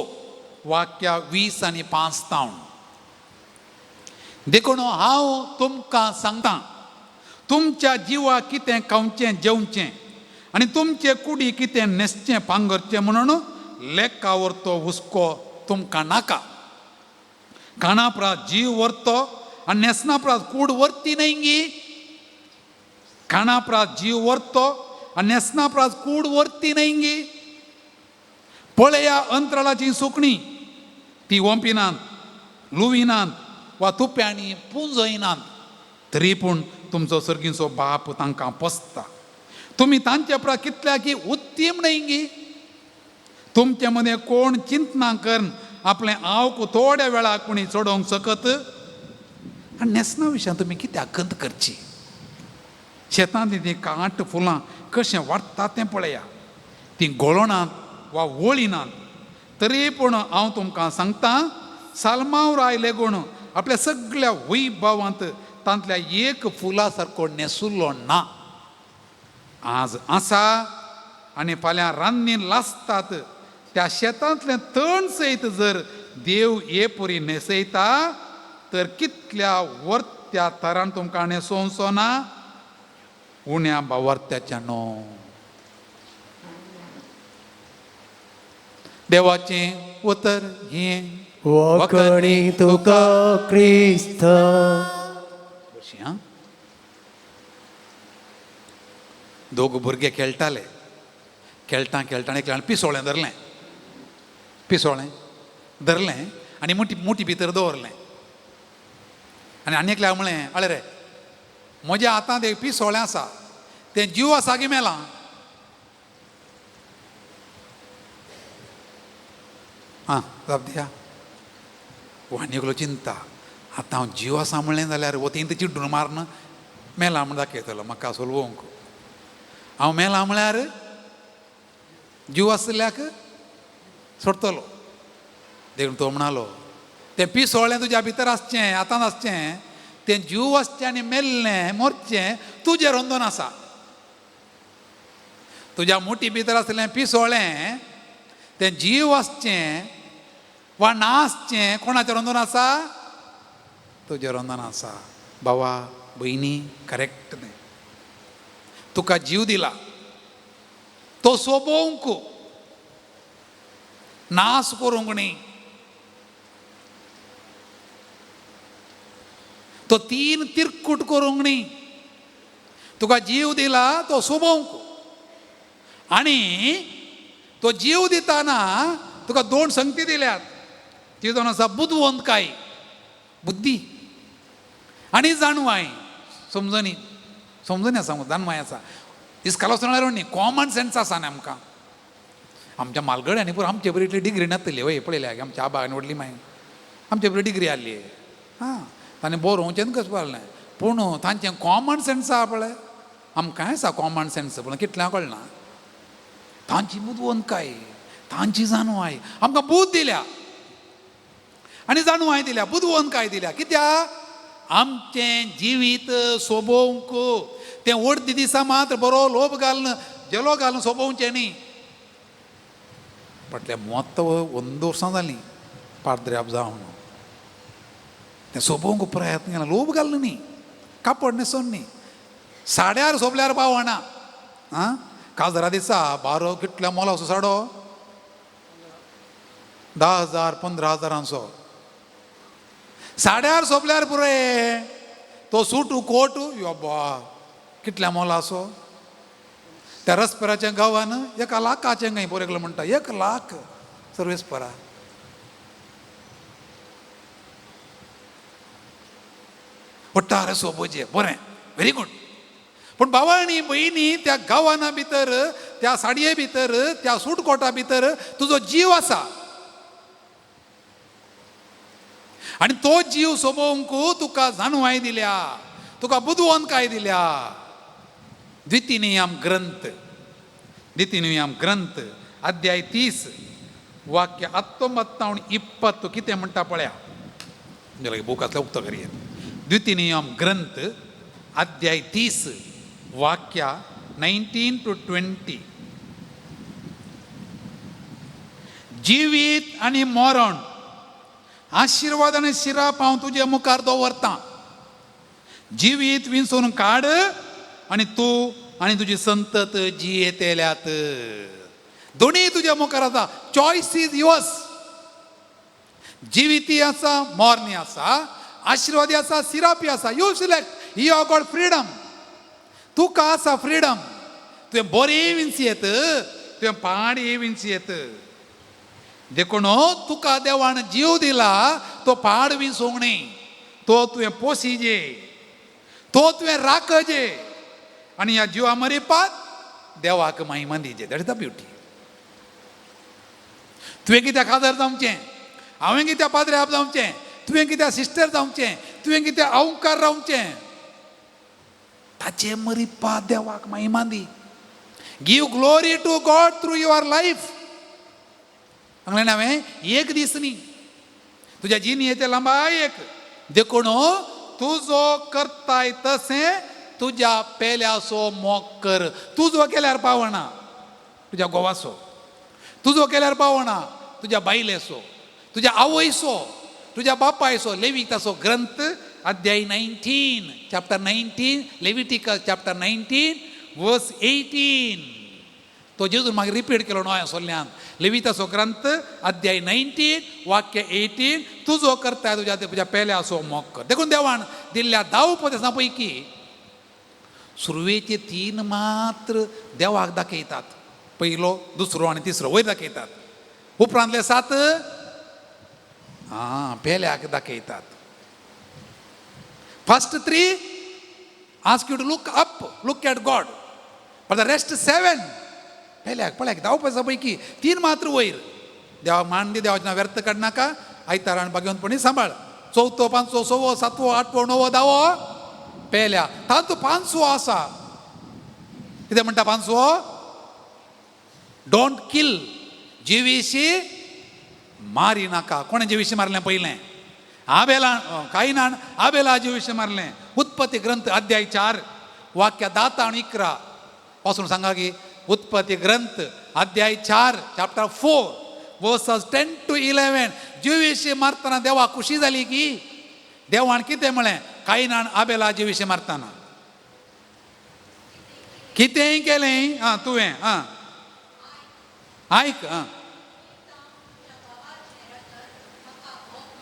वाक्या 20 आनी 5 तावन. देखून हांव तुमकां सांगता, तुमच्या जिवाक कितें खावचें जेवचें आनी तुमचे कुडी कितें न्हेसचें पांगरचें म्हणून लेखा व्हरतो हुस्को तुमकां नाका. खाणा प्रास जीव व्हरतो आनी न्हेसना प्रास कूड व्हरती न्हय गी. खाणा प्रास जीव व्हरतो आनी न्हेसना प्रास कूड व्हरती न्हय गी. पळया अंतराळाची सुकणीं, ती ओंपिनात, लुविनात वा तुप्यांनी पुंजयनात, तरी पूण तुमचो सर्गीचो बाप तांकां पोसता. तुमी तांचे प्रा कितल्या की उत्तीम न्हय गी. तुमचे मदें कोण चिंतना करून आपलें आवक थोड्या वेळाक कोणी चडोवंक शकत? आनी न्हेसना विशयान तुमी कित्याक खंत करची? शेतांत तीं कांट फुलां कशें वाडटा तें पळया, तीं गोळोनात वा वळिनात, तरी पूण हांव तुमकां सांगता, सालमाव राय लेगून आपल्या सगळ्या वैभवांत तांतल्या एक फुला सारको न्हेसुल्लो ना. आज आसा आनी फाल्यां रान्नीन लासतात त्या शेतांतलें तण सयत जर देव हे परी न्हेसयता तर कितल्या वर्त्या तरान तुमकां न्हेसोवचो ना? उण्या बावर्त्याच्या न्हू. देवाचें उतर हें वखणी तुका क्रिस्त. दोग भुरगे खेळटाले, खेळटा खेळटा एकल्यान पिसोळें धरलें, पिसोळें धरलें आनी मुठी मुठी भितर दवरलें. आनी आनी एकल्याक म्हणलें, अळे रे म्हज्या हातांत एक पिसोळें आसा, तें जीव आसा की मेलां? आं जाप दिया. आनी एकलो चिंता, आतां हांव जीव आसा म्हणलें जाल्यार वो तें चिड्डून मारन मेला म्हण दाखयतलो म्हाका सोलवंक. हांव मेला म्हळ्यार जीव आशिल्ल्याक सोडटलो. देखून तो म्हणालो तें पिसोळें तुज्या भितर आसचें, आतां आसचें, तें जीव आसचें आनी मेल्लें मोरचें तुजें रोंदोन आसा. तुज्या मुठी भितर आसलें पिसोळें तें जीव आसचें वा ना आसचें कोणाचें रोंदोन आसा? तुजें रोंदोन आसा. बाबा भयणी करेक्ट तें. तुका जीव दिला तो सोबोवंक, नास करूंक न्ही. तो तीन तिरकूट करूंक न्ही. तुका जीव दिला तो सोबोवंक, आनी तो जीव दिताना तुका दोन संगती दिल्यात. ती जावन आसा बुदवंतकाय, बुद्धी, आनी जाणवाय, समजणी. समजणी आसा, जाणवाय आसा. इस्काल वचून न्ही, कॉमन सेन्स आसा न्ही आमकां. आमच्या मालगड्यांनी पुरो आमचे बरी इतली डिग्री नातली वय पळयल्या आमच्या आबा आनी व्हडली माय आमचे बरी डिग्री आसली. हां, तांणी बरोवचें कशें पडलें, पूण तांचें कॉमन सेन्स आसा पळय. आमकांय आसा कॉमन सेन्स, पूण कितल्यां कळना. तांची बुदवंतकाय, तांची जाणवाय. आमकां बूद दिल्या आनी जाणवाय दिल्या, बुदवंतकाय दिल्या. कित्याक? आमचें जिवीत सोबोवंक. तें अर्दी दिसा मात्र बरो लोब घालून जेलो घालून सोबोवचें न्ही. फाटल्या मोत्त 1 वर्सां जालीं पाद्र्याब जावन तें सोबोवंक प्रयत्न केला. लोब घालून न्ही, कापड न्हेसोन न्ही, साड्यार सोबल्यार पावना. आं, काजरा दिसा बारो कितल्या मोलाचो साडो, 10,000 15,000 साड्यार सोंपल्यार पुरो. तो सूट कोट योबा कितल्या मोलाचो. त्या रसपेराच्या गांवान 1 लाखाचें खंय पोर म्हणटा, 1 लाख सर्वीस परा. वट्टारे सोबोचे बरें, व्हेरी गुड. पूण बाबा आनी भयणी त्या गांवाना भितर, त्या साडये भितर, त्या सूट कोटा भितर तुजो जीव आसा, आनी तो जीव सोबोवंक तुका जाणवाय दिल्या, तुका बुदवंतकाय दिल्या. द्वितीनियम ग्रंथ, द्वितीनियम ग्रंथ अध्याय 30 वाक्य 19 20 कितें म्हणटा पळया. बूक आसल्यार उक्तो करया. द्वितीनियम ग्रंथ अध्याय 30 वाक्य 19 to 20. जिवीत आनी मरण, आशिर्वाद आनी शिराप हांव तुजे मुखार दवरतां. जिवीत विंचून काड आनी तूं आनी तुजी संतत जियेतल्यात. दोनूय तुज्या मुखार आसा. Choice is yours. जिविती आसा, मरणी आसा, आशिर्वादी आसा, सिरापी आसा. You select. You have got freedom. तुका आसा फ्रिडम. तुवें बरें विंचयेत, तुवें पाड विंचयेत. देखून तुका देवान जीव दिला तो पाड विंचूंक न्ही. तो तुवें पोशिजे, तो तुवें राखजे, आनी ह्या जिवा मरिपात देवाक महिमा दिजे. That is the beauty. तुवें कित्याक खादर जावचें, हांवें कित्याक पाद्रे जावचें, तुवें कित्याक सिस्टर जावचें, तुवें कित्याक अवंकार रावचें, ताचे मरिपा देवाक महिमा दी. Give glory to God through your life. सांगलें हांवें, एक दीस न्ही, तुज्या जिणेचे लांबाय एक. देखून तुजो करताय तशें तुज्या पेल्याचो मोग कर. तुजो केल्यार पावना तुज्या घोवाचो, तुजो केल्यार पावना तुज्या बायलेचो, तुज्या आवयचो, तुज्या बापायचो. लेविताचो ग्रंथ अध्याय 19, चॅप्टर 19, लेविटिकस चॅप्टर 19 वर्स 18. तो जेजून मागीर रिपीट केलो न्हय सोल्ल्यान. लेविताचो ग्रंथ अध्याय 19 वाक्य 18, तुजो करताय तुज्या तुज्या पेल्याचो मोग कर. देखून देवान दिल्ल्या 10 उपदेसां पैकी सुरवेचे 3 मात्र देवाक दाखयतात. पयलो, दुसरो आनी तिसरो वयर दाखयतात. उपरांतले 7 आं पेल्याक दाखयतात. First 3 ask you to look up, look at God. But the rest 7 पेल्याक पळयाक. 10 उपदेसां पैकी 3 मात्र वयर. देवा मान दी, देवाचें नांव व्यर्थ काडनाका, आयतार आनी भाग्यवंतपणी सांबाळ. 4थो, 5वो, 6वो, 7वो, 8वो, 9वो, 10वो पेल्या तातूंत पांचवो आसा. कितें म्हणटा पांचवो? Don't kill, जिवीशी मारी नाका. कोणें जिवीशी मारलें पयलें? आबेला, कायनान आबेला जिवीशी मारलें. उत्पत्ती ग्रंथ अध्याय 4 वाक्य 10 आनी 11 पासून सांगा की उत्पत्ती ग्रंथ अध्याय 4 चॅप्टर 4 वर्सस 10 to 11. जिवीशी मारतना देवा खुशी जाली की देवान कितें म्हळें? कायनान आबेला जिवीशी मारतना कितेंय केलें आं तुवें, आं आयक, आं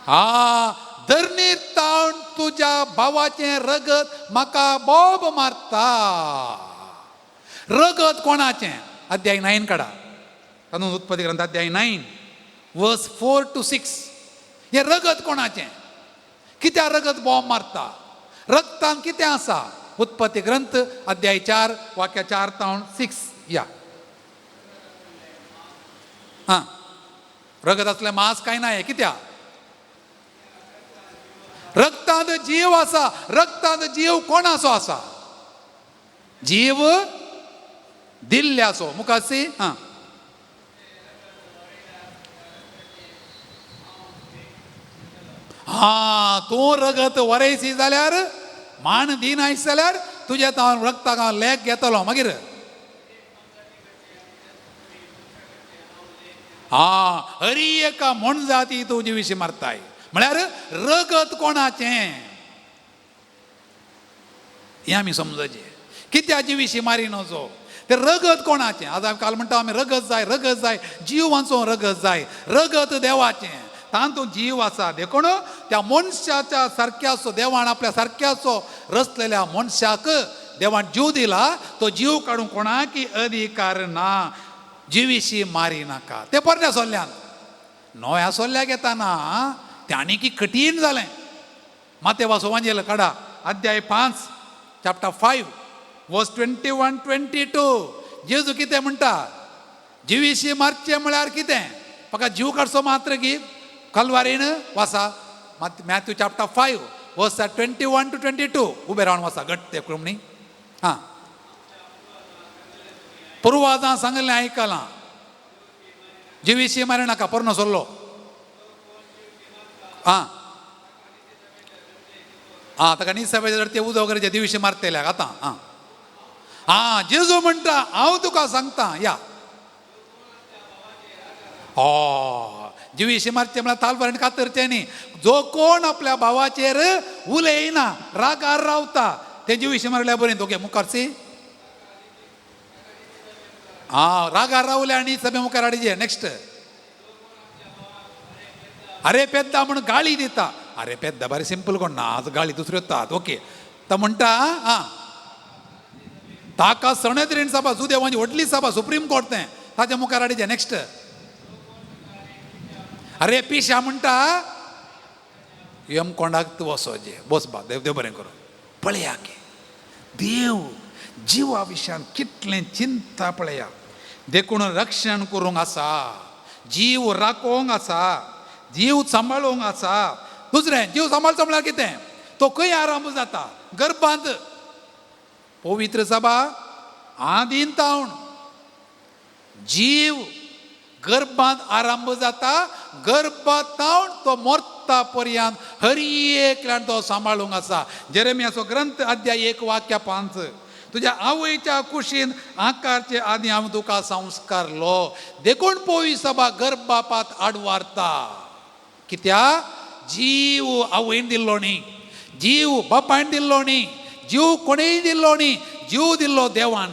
आ धरणीर तावन तुज्या भावाचें रगत म्हाका बोब मारता. रगत कोणाचें? अध्याय 9 काडा, तातूंत उत्पत्ती ग्रंथ अध्याय 9 वर्स 4 to 6. हें रगत कोणाचें? कित्याक रगत बॉम्ब मारता? रगतान कितें आसा? उत्पत्ती ग्रंथ अध्याय 4 वाक्य 4 तावन 6. या आं रगत आसलें मांस कांय ना. हें कित्याक? रगतांत जीव आसा. रगतांत जीव कोणाचो आसा? जीव दिल्ल्याचो. मुखासी आं आं तूं रगत वरयसी जाल्यार, मान दिनायस जाल्यार तुज्या हांव रगताक हांव लेख घेतलो. मागीर आं हरी एका मोनजाती तुजे विशीं मारताय. म्हळ्यार रगत कोणाचें हें आमी समजचें. कित्याचे विशीं मारी नजो तें रगत कोणाचें? आज आमी काल म्हणटा आमी रगत जाय, रगत जाय, जिवांचो रगत जाय. रगत देवाचें, तातूंत जीव आसा. देखून त्या मनशाच्या सारक्याचो देवान आपल्या सारक्याचो रचलेल्या मनशाक देवान जीव दिला. तो जीव काडूंक कोणाकी अधिकार ना. जिवीशी मारी नाका. तें पोरण्या सोल्ल्यान नव्या सोल्ल्याक येताना तें आनीकी कठीण जालें. मातेवा सोवांजेल काडा अध्याय 5 चॅप्टर 5 वर्स 21 22. जेजू कितें म्हणटा? जिवीशी मारचें म्हळ्यार कितें? म्हाका जीव काडचो मात्र की कलवारीन वासा. मॅथ्यू चॅप्टर 5 वर्स 21 to 22. उबें रावन वासा घट ते न्ही. आं पुर्वाजां सांगलें आयकलां, जिवीशी मारी नाका. पोरनो सोल्लो. आं आं ताका निसभेचे ते उदक वगैरे दिवशी मारतले आतां. आं आं जेजू म्हणटा हांव तुका सांगता या ओ जिवीशी मारचें म्हळ्यार तालवारीन कातरचें न्ही. जो कोण आपल्या भावाचेर उलयना, रागार रावता, ते जिवीशी मारल्या बरें. ओके मुखारसी आं रागार रावले आनी सभे मुखार हाडचे. नेक्स्ट अरे पेद्दा म्हण गाळी दिता. अरे पेद्दा बारी सिंपल कोण ना, आज गाळी दुसऱ्यो येतात. ओके तो म्हणटा आं ताका सणेद्रीण सभा, जुदेवांची व्हडली सभा, सुप्रीम कोर्ट तें, ताच्या मुखार हाडचे. नेक्स्ट अरे पिशा म्हणटा यम कोंडाक तूं वचोजे बस बा, देव देव बरें करूं. पळया की देव जिवा विशयान कितलें चिंता पळया. देखून रक्षण करूंक आसा, जीव राखोवंक आसा, जीव सांबाळूंक आसा. दुसरें जीव सांबाळचो म्हळ्यार कितें? तो खंय आरंभ जाता? गर्भांत. पवित्र सभा आदीन तावन जीव गर्भांत आरंभ जाता. गर्भांत तो मरता पर्यंत हर एकल्यान तो सांबाळूंक आसा. जेरेमियाचो ग्रंथ अध्याय 1 वाक्य 5. तुज्या आवयच्या कुशीन आकारचे आदी हांव तुका संस्कारलो. देखून पोवी सभा गर्भापात आडवारता. कित्या? जीव आवयन दिल्लो न्ही, जीव बापायन दिल्लो न्ही, जीव कोणेय दिल्लो न्ही, जीव दिल्लो देवान.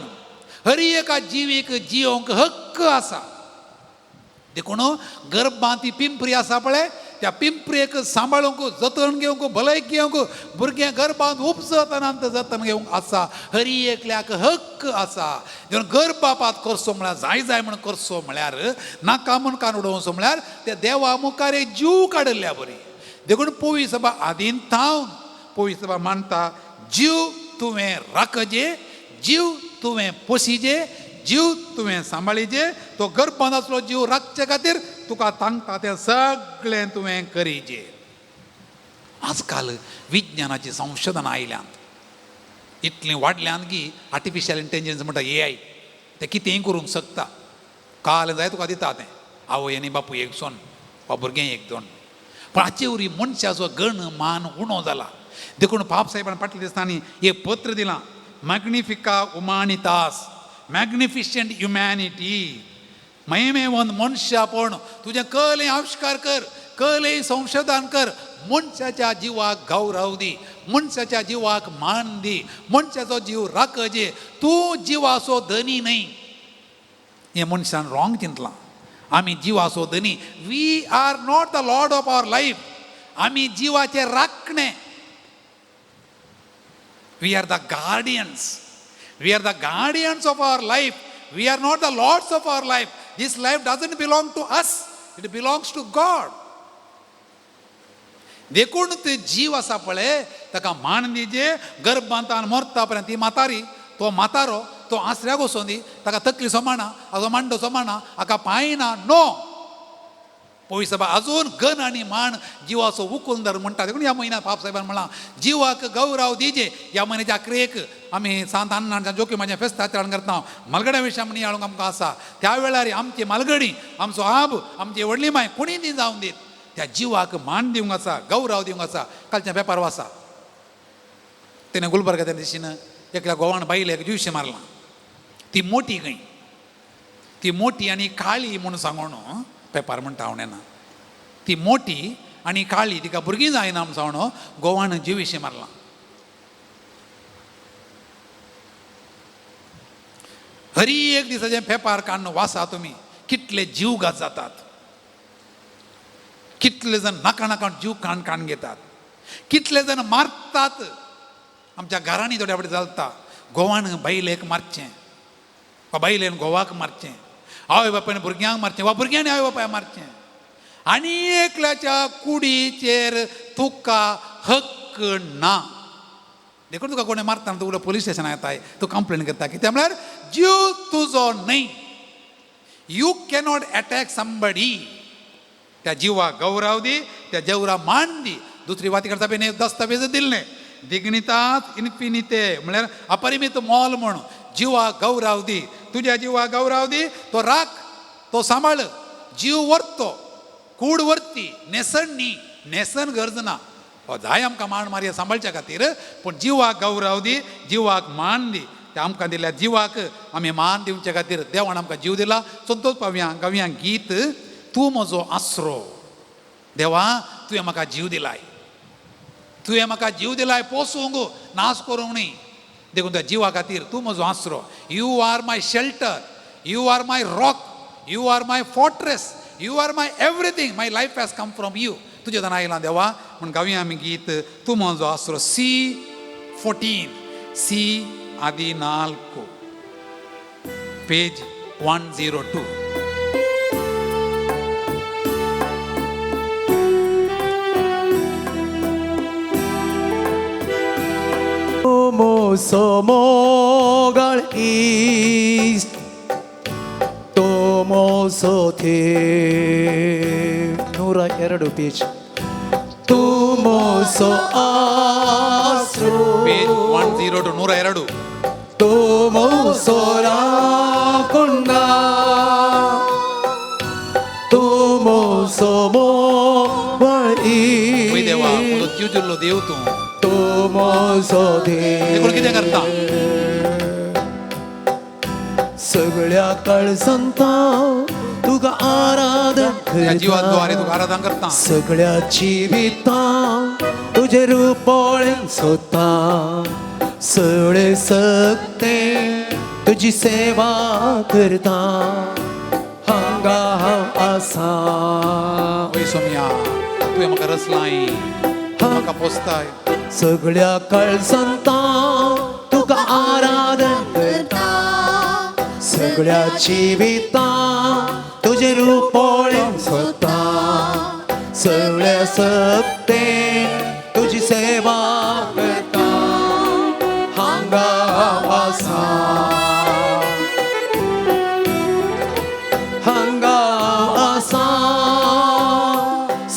हरी एका जिवीक जियोंक हक्क आसा. देखून गर्भांत ती पिंपरी आसा पळय, त्या पिंपरेक सांबाळूंक, जतन घेवंक, भलायकी घेवंक, भुरगें गर्भांत उपजतनांत जतन घेवंक आसा. हरी एकल्याक हक्क आसा. देखून गर्भापात करचो म्हळ्यार जाय जाय म्हण करचो म्हळ्यार नाका म्हण कान उडोवचो म्हळ्यार ते देवा मुखार एक जीव काडिल्ल्या बरी. देखून पोवी सभा आदीन थावन पोवी सभा मानता जीव तुवें राखजे, जीव तुवें पोशिजे, जीव तुवें सांबाळिजे. तो गर्भांत आसलो जीव राखचे खातीर तुका तांकता तें सगळें तुवें करिजे. आजकाल विज्ञानाची संशोधनां आयल्यांत. इतलीं वाडल्यान की आर्टिफिशियल इंटेलिजन्स म्हणटा AI, तें कितेंय करूंक शकता. काल जाय तुका दिता तें, आवय आनी बापूय एक सोन वा भुरगें एक दोन. पूण हाचे वरवीं मनशाचो गण मान उणो जाला. देखून पाप साहेबान फाटल्या दिसांनी एक पत्र दिलां, मॅग्निफिका उमानितास, मॅग्निफिशंट ह्युमॅनिटी, महिमेवंत मनशापण. तुजें कलें आविश्कार कर, कलें संशोधन कर, मनशाच्या जिवाक गौरव दी, मनशाच्या जिवाक मान दी, मनशाचो जीव राखजे. तूं जिवाचो धनी न्हय. हें मनशान रॉंग चिंतलां. आमी जिवाचो धनी, we are not the lord of our life. आमी जिवाचे राखणे. We are the guardians. We are the guardians of our life. We are not the lords of our life. This life doesn't belong to us, it belongs to God. देखून ते जीव आसा पळय ताका मान दिजे. गर्भांतान मरता पर्यंत ती म्हातारी, तो म्हातारो, तो आसऱ्याक वचोन दी, ताका तकली सोमाना, हाजो मांडो सोमाना, हाका पांय ना. नो पयस सायबा अजून गन आनी मान जिवाचो उकुलदर म्हणटा. देखून ह्या म्हयन्यात पाप साहेबान म्हणलां जिवाक गौरव दिजे. ह्या म्हयन्याच्या अकरेक आमी सांत अन्नाच्या जोखिमाचें फेस्त आचरण करता. मालगड्या विशय आमी नियाळूंक आमकां आसा. त्या वेळार आमची मालगडी, आमचो आब, आमची व्हडली माय कोणीय ती जावन दीत, त्या जिवाक मान दिवंक आसा, गौरव दिवंक आसा. कालच्या पेपार वाचा, तेणें गुलबर्गा त्या दिशीन एकल्या गोवान बायलेक जिवशें मारलां. ती मोटी खंय, ती मोटी आनी काळी म्हूण सांगून पेपार म्हणटा हांव नेना. ती मोटी आनी काळी, तिका भुरगीं जायना म्हूण सांगून गोवान जिविशें मारलां. हरी एक दिसाचें पेपार काडून वाचा तुमी, कितले जीवघात जातात, कितले जाण नाका नाका जीव काण काण घेतात, कितले जाण मारतात. आमच्या घरांनी थोड्या फावटी चलता, घोवान बायलेक मारचें वा बायलेन घोवाक मारचें, आवय बापायन भुरग्यांक मारचें वा भुरग्यांनी आवय बापायक मारचें. आनी एकल्याच्या कुडीचेर तुका हक्क ना. देखून तुका कोणें मारता तुका पोलीस स्टेशनाक येताय, तूं कंप्लेन करता. कित्याक म्हळ्यार जीव तुजो न्हय. You cannot attack somebody. त्या जिवाक गौरव दी, त्या जेवरा मान दी. दुसरी वातिकन सभेन दस्तावेज दिल्ले, दिग्नितात इन्फिनिते म्हळ्यार अपरिमित मोल म्हूण. जिवाक गौरव दी, तुज्या जिवाक गौरव दी, तो राख, तो सांबाळ. जीव व्हरतो, कूड व्हरती, न्हेसण न्ही, न्हेसण गरज ना. हो जाय आमकां मान मारया सांबाळच्या खातीर, पूण जिवाक गौरव दी, जिवाक मान दी. त्या आमकां दिल्या जिवाक आमी मान दिवचे खातीर देवान आमकां जीव दिला. संतोष पावया, गावया गीत, तूं म्हजो आसरो. देवा, तुवें म्हाका जीव दिलाय, तुवें म्हाका जीव दिलाय पोसूंक, नाश करूंक न्ही. देखून त्या जिवा खातीर तूं म्हजो आसरो. You are my shelter, you are my rock, you are my fortress, you are my everything. My life has come from you. तुजे दान आयलां देवा म्हूण गावया आमी गीत, तूं म्हजो आसरो. C 14, C 14, page 102. मोसो मोगाळ इश्ट, तो मोसो थे 102 पेज. तूं मोसो आसरो, पेज 102, 102. तो मोसो राखुंडा, तूं मोसो मोगाळ पळय देवा, म्हजो इश्ट, जीव दिल्लो देव तूं. तो मोसो देखून कितें करता? सगळ्या कळसंता तुका आराधन त्या जिवाद्वारे तुका करता, आराधन करता. सगळ्या जिवितां तुजें रूप पळोवंक सोदता, सगळे सकते तुजी सेवा करता, हांगा हांव आसा. वय सोमया, तुवें म्हाका रचलाय, तूं म्हाका पोसताय. सगळ्या कळसंता तुका आराधन करता, सगळ्या जिवितां तुजें रूप पळोवंक सोदता, सगळ्या सकते तुजी सेवा करता, हांगा हांव आसा, हांगा हांव आसा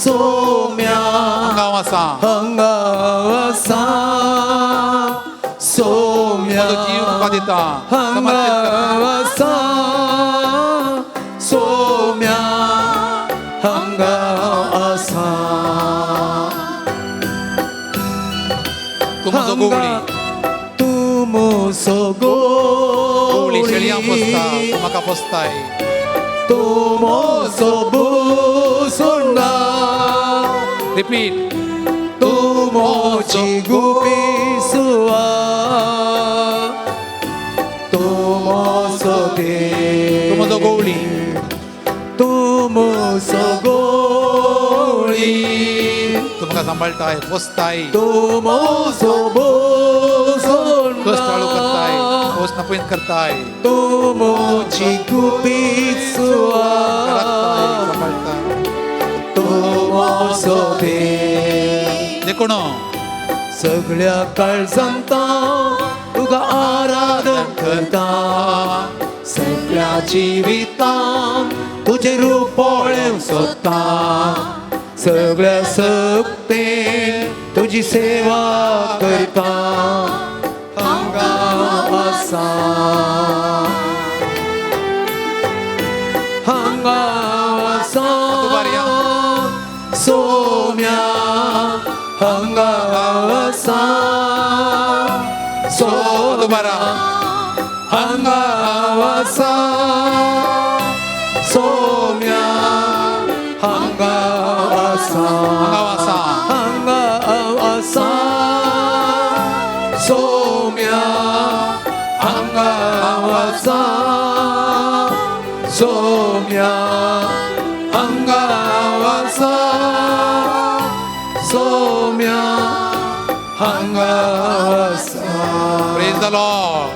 सोम्या, हांगा हांव आसा, हांगा हांव आसा सोम्या. तुका दिता. हांगा समर्पित करता. आसा सोम्या हांगा आसा. तूं म्हजो गोवळी. तूं म्हजो गोवळी शेळयां पोसता, गोवळी. तूं म्हाका पोसताय. तूं म्हजो भुसुंडा. रिपीट. तूं म्हजी गुपी सुवा. तूं म्हजो देव. तूं म्हजो गोवळी. तूं म्हजो गोवळी. तूं म्हाका सांबाळटाय, पोसताय. तूं म्हजो भुसुंडा. कश्टाळू करताय, पोस नपयत करताय. तूं म्हजी गुपी सुवा. राखताय, सांबाळटाय. तूं म्हजो देव. देखून सगळ्या काळजांत तुका आराधन करता. सगळ्या जिवितान तुजें रूप पळोवंक सोदता. सगळ्या शक्तेन तुजी सेवा करता. हांगा आसा हांगा आसा सोम्या हांगा आसा सोम्या हांगा आसा सोम्या हांगा आसा हांगा आसा हांगा आसा सोम्या हांगा आसा सोम्या हांगा आसा सोम्या हांगा आसा. Praise the Lord.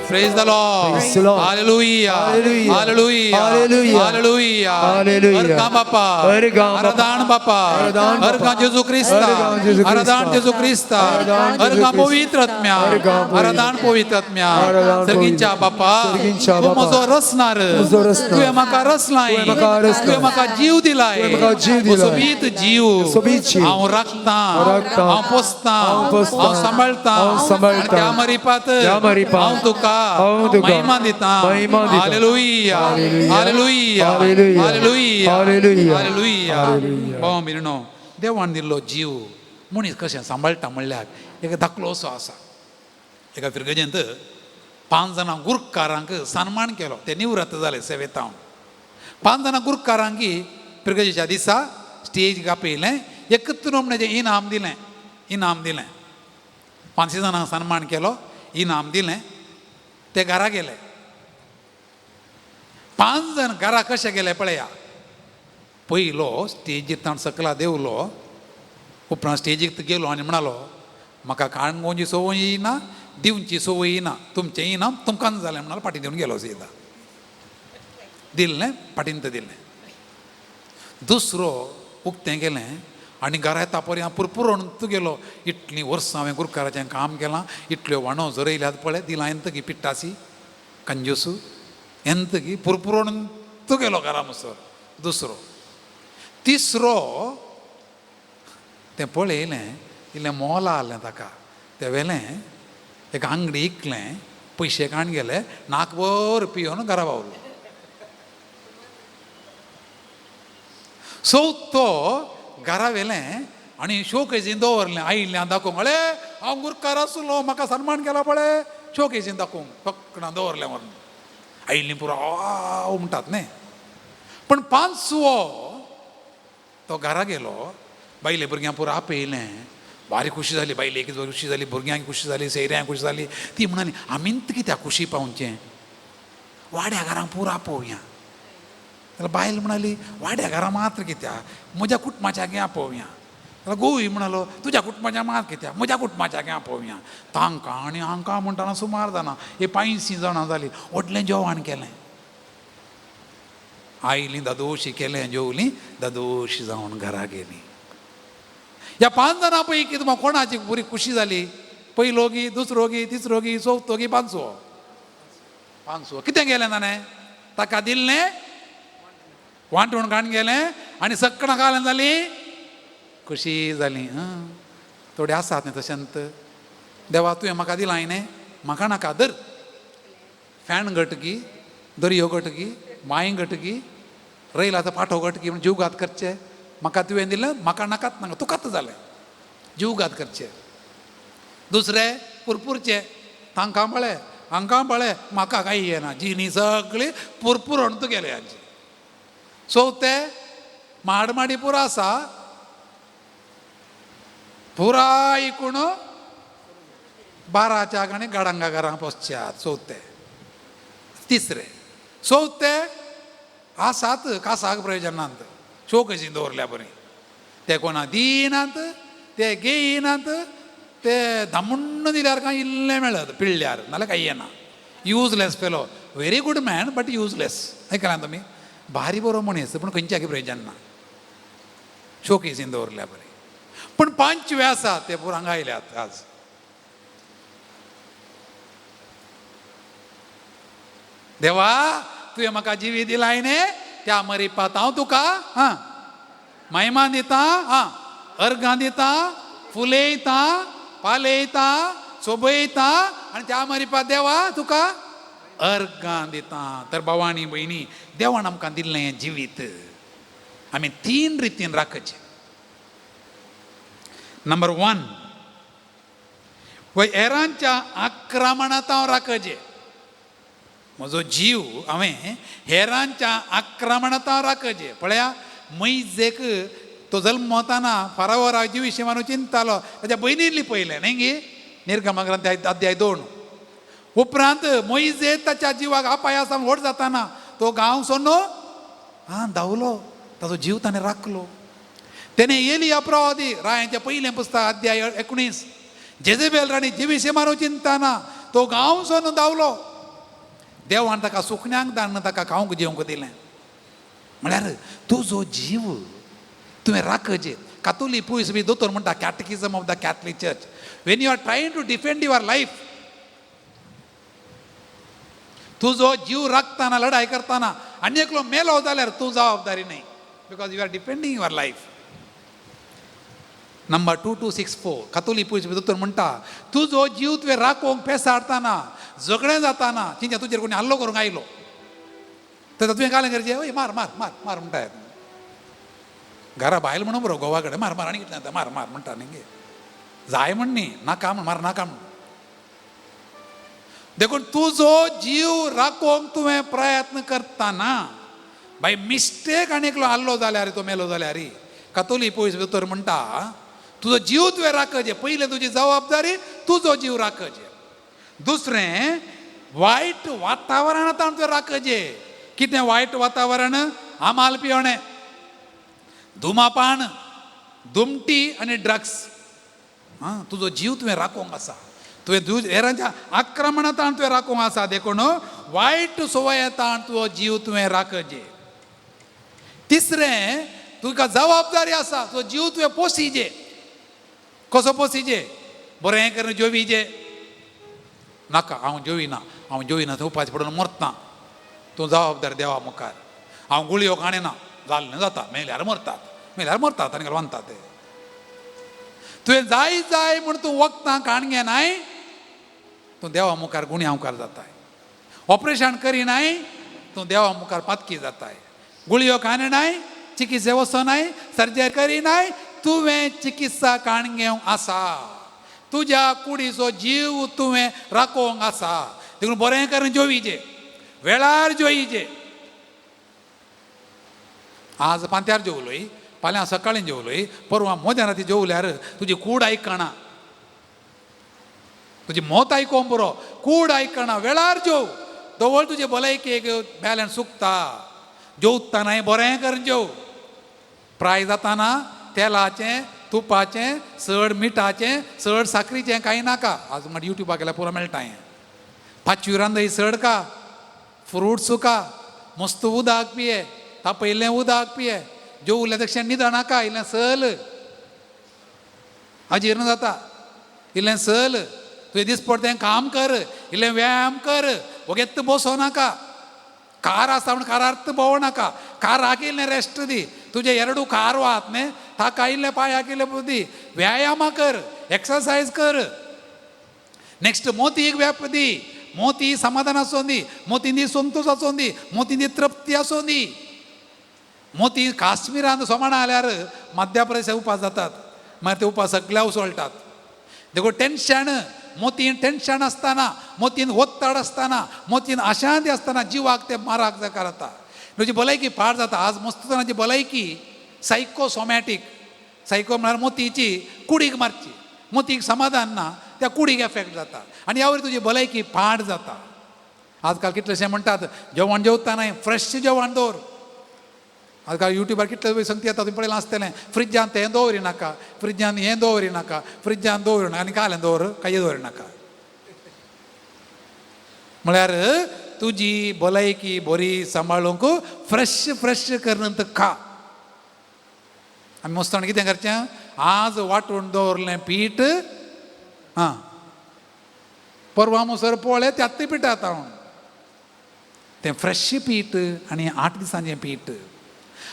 Praise the Lord. Praise the Lord. Hallelujah. Hallelujah. Hallelujah. Hallelujah. Hallelujah. Hallelujah. अर्गां बापा. अर्गां बापा. आराधन बापा. आराधन बापा. अर्गां जेजू क्रिस्ता. अर्गां जेजू क्रिस्ता. आराधन जेजू क्रिस्ता. आराधन जेजू अर्गां क्रिस्ता. पवित्र आत्म्या. अर्गां पवित्र. आराधन पवित्र आत्म्या. आराधन सर्गींच्या पवित्र. बापा. सर्गींच्या तूं बापा. म्हजो रचणार. म्हजो रचणार. तुवें म्हाका रचलाय. तुवें म्हाका रचलाय. तुवें म्हाका जीव दिलाय. तुवें म्हाका जीव दिलाय. सोबीत जीव. सोबीत जीव. हांव राखतां. हांव राखतां. हांव पोसतां. हांव पोसतां. हांव सांबाळटां. हांव सांबाळटां. आनी त्या मरिपात. त्या मरिपात. हांव तुका हांव तुका महिमा दिता. महिमा दिता. Hallelujah. Hallelujah. Hallelujah. Hallelujah. Hallelujah. Hallelujah. Hallelujah. Hallelujah. भाव भयणीनो, देवान दिल्लो जीव मनीस कशें सांबाळटा म्हणल्यार एक धाकलो असो आसा. एका फिरगजेंत 5 जाणां गुरकारांक सन्मान केलो. ते निवृत्त जाले सेवेतावन. 5 जाणां गुरकारांक फिरगजेच्या दिसा स्टेज आपयलें, एकत्र म्हणजें इनाम दिलें. इनाम दिलें. 5 जाणांक सन्मान केलो, इनाम दिलें. ते घरा गेले. 5 जाण घरा कशे गेले पळया. पयलो स्टेजीर ताण सकला देंवलो. उपरांत स्टेजीक गेलो आनी म्हणालो, म्हाका काणगोंची संवय ना, दिवची संवय ना, तुमचें इनाम तुमकां जालें म्हणालो. फाटीं दिवन गेलो सीधा. दिलें फाटींत दिलें. दुसरो उक्तें गेलें आनी घरा येता पर्यंत पुरपुरोन तूं गेलो. इतलीं वर्सां हांवें गुरकाराचें काम केलां, इतल्यो वाणो झरयल्यात पळय, दिलां एंतगी पिट्टासी कंजूसू एंतगी पुरपुरोन तूं गेलो घरा मसर. दुसरो तिसरो तें पळयलें, इल्लें मोला आसलें ताका. तें व्हेलें एक आंगडी इकलें, पयशे काण गेले, नाकभर पियोन घरा पावलो. चवथो घरा व्हेलें आनी शोकेजीन दवरलें. आयिल्ल्यां दाखोवंक, अळे हांव गुरकार आसलो, म्हाका सन्मान केला पळय. शोकेजीन दाखोवंक फकणां दवरलें व्हरून. आयिल्लीं पुरो हांव म्हणटात न्ही. पूण 5वो तो घरा गेलो. बायले भुरग्यांक पुरो आपयलें. भारी खुशी जाली. बायलेक खुशी जाली, भुरग्यांक खुशी जाली, सोयऱ्यांक खुशी जाली. ती म्हणाली, आमींत कित्याक खुशी पावचें, वाड्या घरांक पुरो आपोवया. जाल्यार बायल म्हणाली, वाड्या घरां मात्र कित्याक, म्हज्या कुटुंबाच्या गे आपोवया. जाल्यार गोवी म्हणालो, तुज्या कुटुंबाच्या मात कित्याक, म्हज्या कुटुंबाच्या गे आपोवया. तांकां आनी हांकां म्हणटना सुमार जाणां, हे 85 जाणां जालीं. व्हडलें जेवण केलें. आयलीं दादोशी केलें, जेवलीं, दादोशी जावन घरा गेलीं. ह्या 5 जाणां पैकी तुमकां कोणाची बरी खुशी जाली? पयलो गी, दुसरो गी, तिसरो गी, चवथो गी, 5वो? 5वो. कितें गेलें ताणें? ताका दिल्लें वांटून काण गेलें आनी सकणां घालें जाली खुशी जाली. थोडे आसात न्ही तशेंत. देवा तुवें म्हाका दिलां न्ही, म्हाका नाका धर. फॅन घटकी, दर्यो घटकी, मांय घटकी, रैलाचो पाठो घटकी म्हण जीवघात करचे. म्हाका तुवें दिलें, म्हाका नाकात नाका, तुकाच जालें, जीवघात करचे. दुसरे पुरपुरचे, तांकां पळय हांकां पळय, म्हाका कांय येना, जिनी सगळी पुरपुरण तुगेले हांची. सो ते माडमाडी पुरा आसा, पुराय कोण बाराच्या आनी गाडांगा घरां पोसच्यात. चवथे तिसरे चवथे आसात कासाक प्रयोजनांत शोकशी दवरल्या बरी, ते कोणा दिनात, ते घेयनात, ते धामुण्ण दिल्यार कांय इल्लें मेळत पिळ्ळ्यार, नाल्यार कांय येना. Useless fellow, very good man but useless. आयकलां तुमी? भारी बरो मनीस पूण खंयच्याकी प्रयोजन ना, शोकेसीन दवरल्या बरी. पूण पांचवे आसा ते पुरा हांगा आयल्यात आज. देवा तुवें म्हाका जिवी दिलाय न्ही, त्या मरिपात हांव तुका आं महिमा दिता, आं अर्गां दिता, फुलयता, पालयता, सोबयता, आनी त्या मरिपात देवा तुका अर्गां दिता. तर भावानी भयणी, देवान आमकां दिल्लें हें जिवीत आमी तीन रितीन राखचें. नंबर 1, हेरांच्या आक्रमणांत हांव राखचें. म्हजो जीव हांवें हेरांच्या आक्रमणांत हांव राखचें. पळया, मैजेक तो जल्मताना फारावरा जिविशी मारून चिंतालो, ताच्या भयणीन लिपयलें न्ही गे, निर्गम ग्रंथ अध्याय 2. उपरांत मोइजे ताच्या जिवाक अपाय आसा व्हड जाताना तो गांव सोडून आं धांवलो, ताचो जीव ताणें राखलो. तेणें एलिया प्रवादी रायांचें पयलें पुस्तक अध्याय 19, जेजेबेल राणी जिविशी मारून चिंताना तो गांव सोडून धांवलो. देवान ताका सुकण्यांक धाडून ताका खावंक जेवंक दिलें. म्हळ्यार तुजो जीव तुवें राखचें. कातोली पुयस बी दोतोर म्हणटा, catechism of the Catholic church, when you are trying to defend your life, तुजो जीव राखतना लढाय करतना आनी एकलो मेलो जाल्यार तूं जबाबदारी न्हय, because you are defending your life. Number 2264, कातोली पुयस बी दोतोर म्हणटा, तुजो जीव तुवें राखोवंक पेसाडतना झगडें जाताना चिंता तुजेर कोणी हल्लो करूंक आयलो तर तुवें कालें करचें, ओय मार मार मार मार म्हणटा. घरा बायल म्हणून बरो गोवा कडेन मार मार आनी कितलें जाता, मार मार म्हणटा न्ही गे, जाय म्हण न्ही, नाका म्हण, मार नाका म्हण. देखून तुजो जीव राखोवंक तुवें प्रयत्न करतना बाय मिस्टेक आनी एकलो आहलो जाल्यार तो मेलो जाल्यार, कातोली पयस दोतोर म्हणटा, तुजो जीव तुवें राखचें. पयलें तुजी जबाबदारी तुजो जीव राखचें. दुसरें, वायट वातावरणांत तुवें राखचें. कितें वायट वातावरण? आमाल पिवणें, धुमापान, दुमटी आनी ड्रग्स. आं, तुजो जीव तुवें राखोवंक आसा, तुवें हेरांच्या आक्रमणांत तुवें राखोवंक आसा. देखून वायट संवयेंत तुजो जीव तुवें राखचें. तिसरें, तुका जबाबदारी आसा, तुजो जीव तुवें पोसिजे. कसो पोसिजे? बरें करून जेविजे. नाका हांव जेविना, हांव जेविना, थंय उपास पडून मरता. तूं जबाबदार देवा मुखार. हांव गुळयो काणिना, जाल्लें जाता, मेल्यार मरतात, मेल्यार मरतात आनी घालवंतात ते. तुवें जाय जाय म्हूण तूं वखदां काण घेनाय, तूं देवा मुखार गुण्यांवकार जाताय. ऑपरेशन करिनाय, तूं देवा मुखार पातकी जाताय. गुळयो काणनाय, चिकित्से वचनाय, सर्जरी करिनाय, तुवें चिकित्सा काण घेवंक आसा. तुज्या कुडीचो जीव तुवें राखोवंक आसा. देखून बरें करून जेविजे, वेळार जेविजे. आज पांत्यार जेवलोय, फाल्यां सकाळीं जेवलोय, परवां मोद्या राती जेवल्यार तुजी कूड आयकना, तुजी मोत आयकोंक पुरो, कूड आयकना. वेळार जेव, दवळ तुजे भलायकेक बॅलन्स सुकता. जेवतानाय बरें करून जेव. प्राय जाताना तेलाचें, तुपाचें, चड मिठाचें, चड साकरीचें कांय नाका. आज मागीर युट्यूबाक गेल्यार पुरो मेळटा हें. पाचवी रांदय चड का, फ्रुट्स का, मस्त उदक पिये, तापयल्लें उदक पिये. जेवल्या तशें न्हिद नाका, इल्लें सल, अजीर्ण जाता, इल्लें सल. तुवें दिसपडतें काम कर, इल्लें व्यायाम कर, वगेत बसो नाका. कार आसा म्हण कारार्थ भोंवो नाका, काराक इल्लें रेस्ट दी. तुजें एरडू कार वात न्ही, ताका इल्लें पांयाक इल्लें दी. व्यायामा कर, एक्सरसायज कर. नेक्स्ट मोतीक व्याप दी, मोती समाधान आसूं दी, मोतींनी संतोश आसूं दी, मोतींनी तृप्ती आसूं दी. मोती काश्मीरांत सोमाणा आल्यार मध्य प्रदेशात उपास जातात, मागीर ते उपास सगळ्या उसळटात. देखून टेन्शन, मोतीन टेन्शन आसतना, मोतीन ओत्ताड आसतना, मोतीन अशांती आसतना जिवाक ते माराक जाता, तुजी भलायकी पाड जाता. आज मस्त जाणांची भलायकी सायकोसोमॅटीक, सायको म्हळ्यार मोतीची कुडीक मारची, मोतीक समाधान ना, त्या कुडीक एफेक्ट जाता आनी ह्या वरी तुजी भलायकी पाड जाता. आजकाल कितलेशे म्हणटात जेवण जेवतना फ्रेश जेवण दवर. आजकाल युट्यूबार कितले संगती येता तुमी पळयलां आसतलें, फ्रिज्जान तें दवरी नाका, फ्रिज्जान हें दवरी नाका, फ्रिज्जान दवरी नाका आनी कालें दवर, कांय दवरी नाका. म्हळ्यार तुजी भलायकी बरी सांबाळूंक फ्रेश फ्रेश करून खा. आमी मस्तान कितें करचें, आज वांटून दवरलें पीठ, आं परवा मुसर पळय त्यात पिठा आतां तें फ्रेश पीठ आनी 8 दिसांचें पीठ.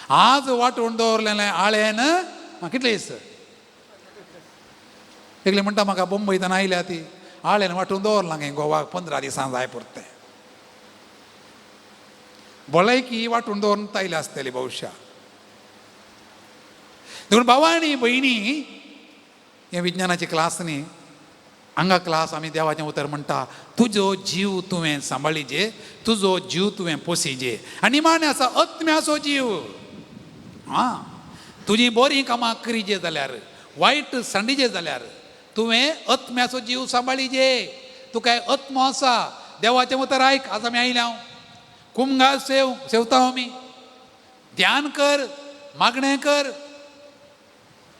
आज वांटून दवरलेलें आळेन कितले दीस, एकले म्हणटा म्हाका बंबयतान आयल्या ती आळेन वांटून दवरलां खंय गोवाक 15 दिसां जाय पुरतें. भलायकी वांटून दवरून आयल्या आसतली भविश्या. देखून भावा आनी भयणी, हे विज्ञानाची क्लास न्ही, हांगा क्लास आमी देवाचें उतर म्हणटा, तुजो जीव तुवें सांबाळिजे, तुजो जीव तुवें पोसिजे. आनी निमाणें आसा आत्म्याचो जीव. आं तुजी बरीं कामां करिजे जाल्यार, वायट सांडिजे जाल्यार तुवें आत्म्याचो जीव सांबाळिजे. तुका आत्मो आसा, देवाचें उतर आयक. आज आमी आयल्या हांव कुमगा सेव सेवता आमी, ध्यान कर, मागणें कर.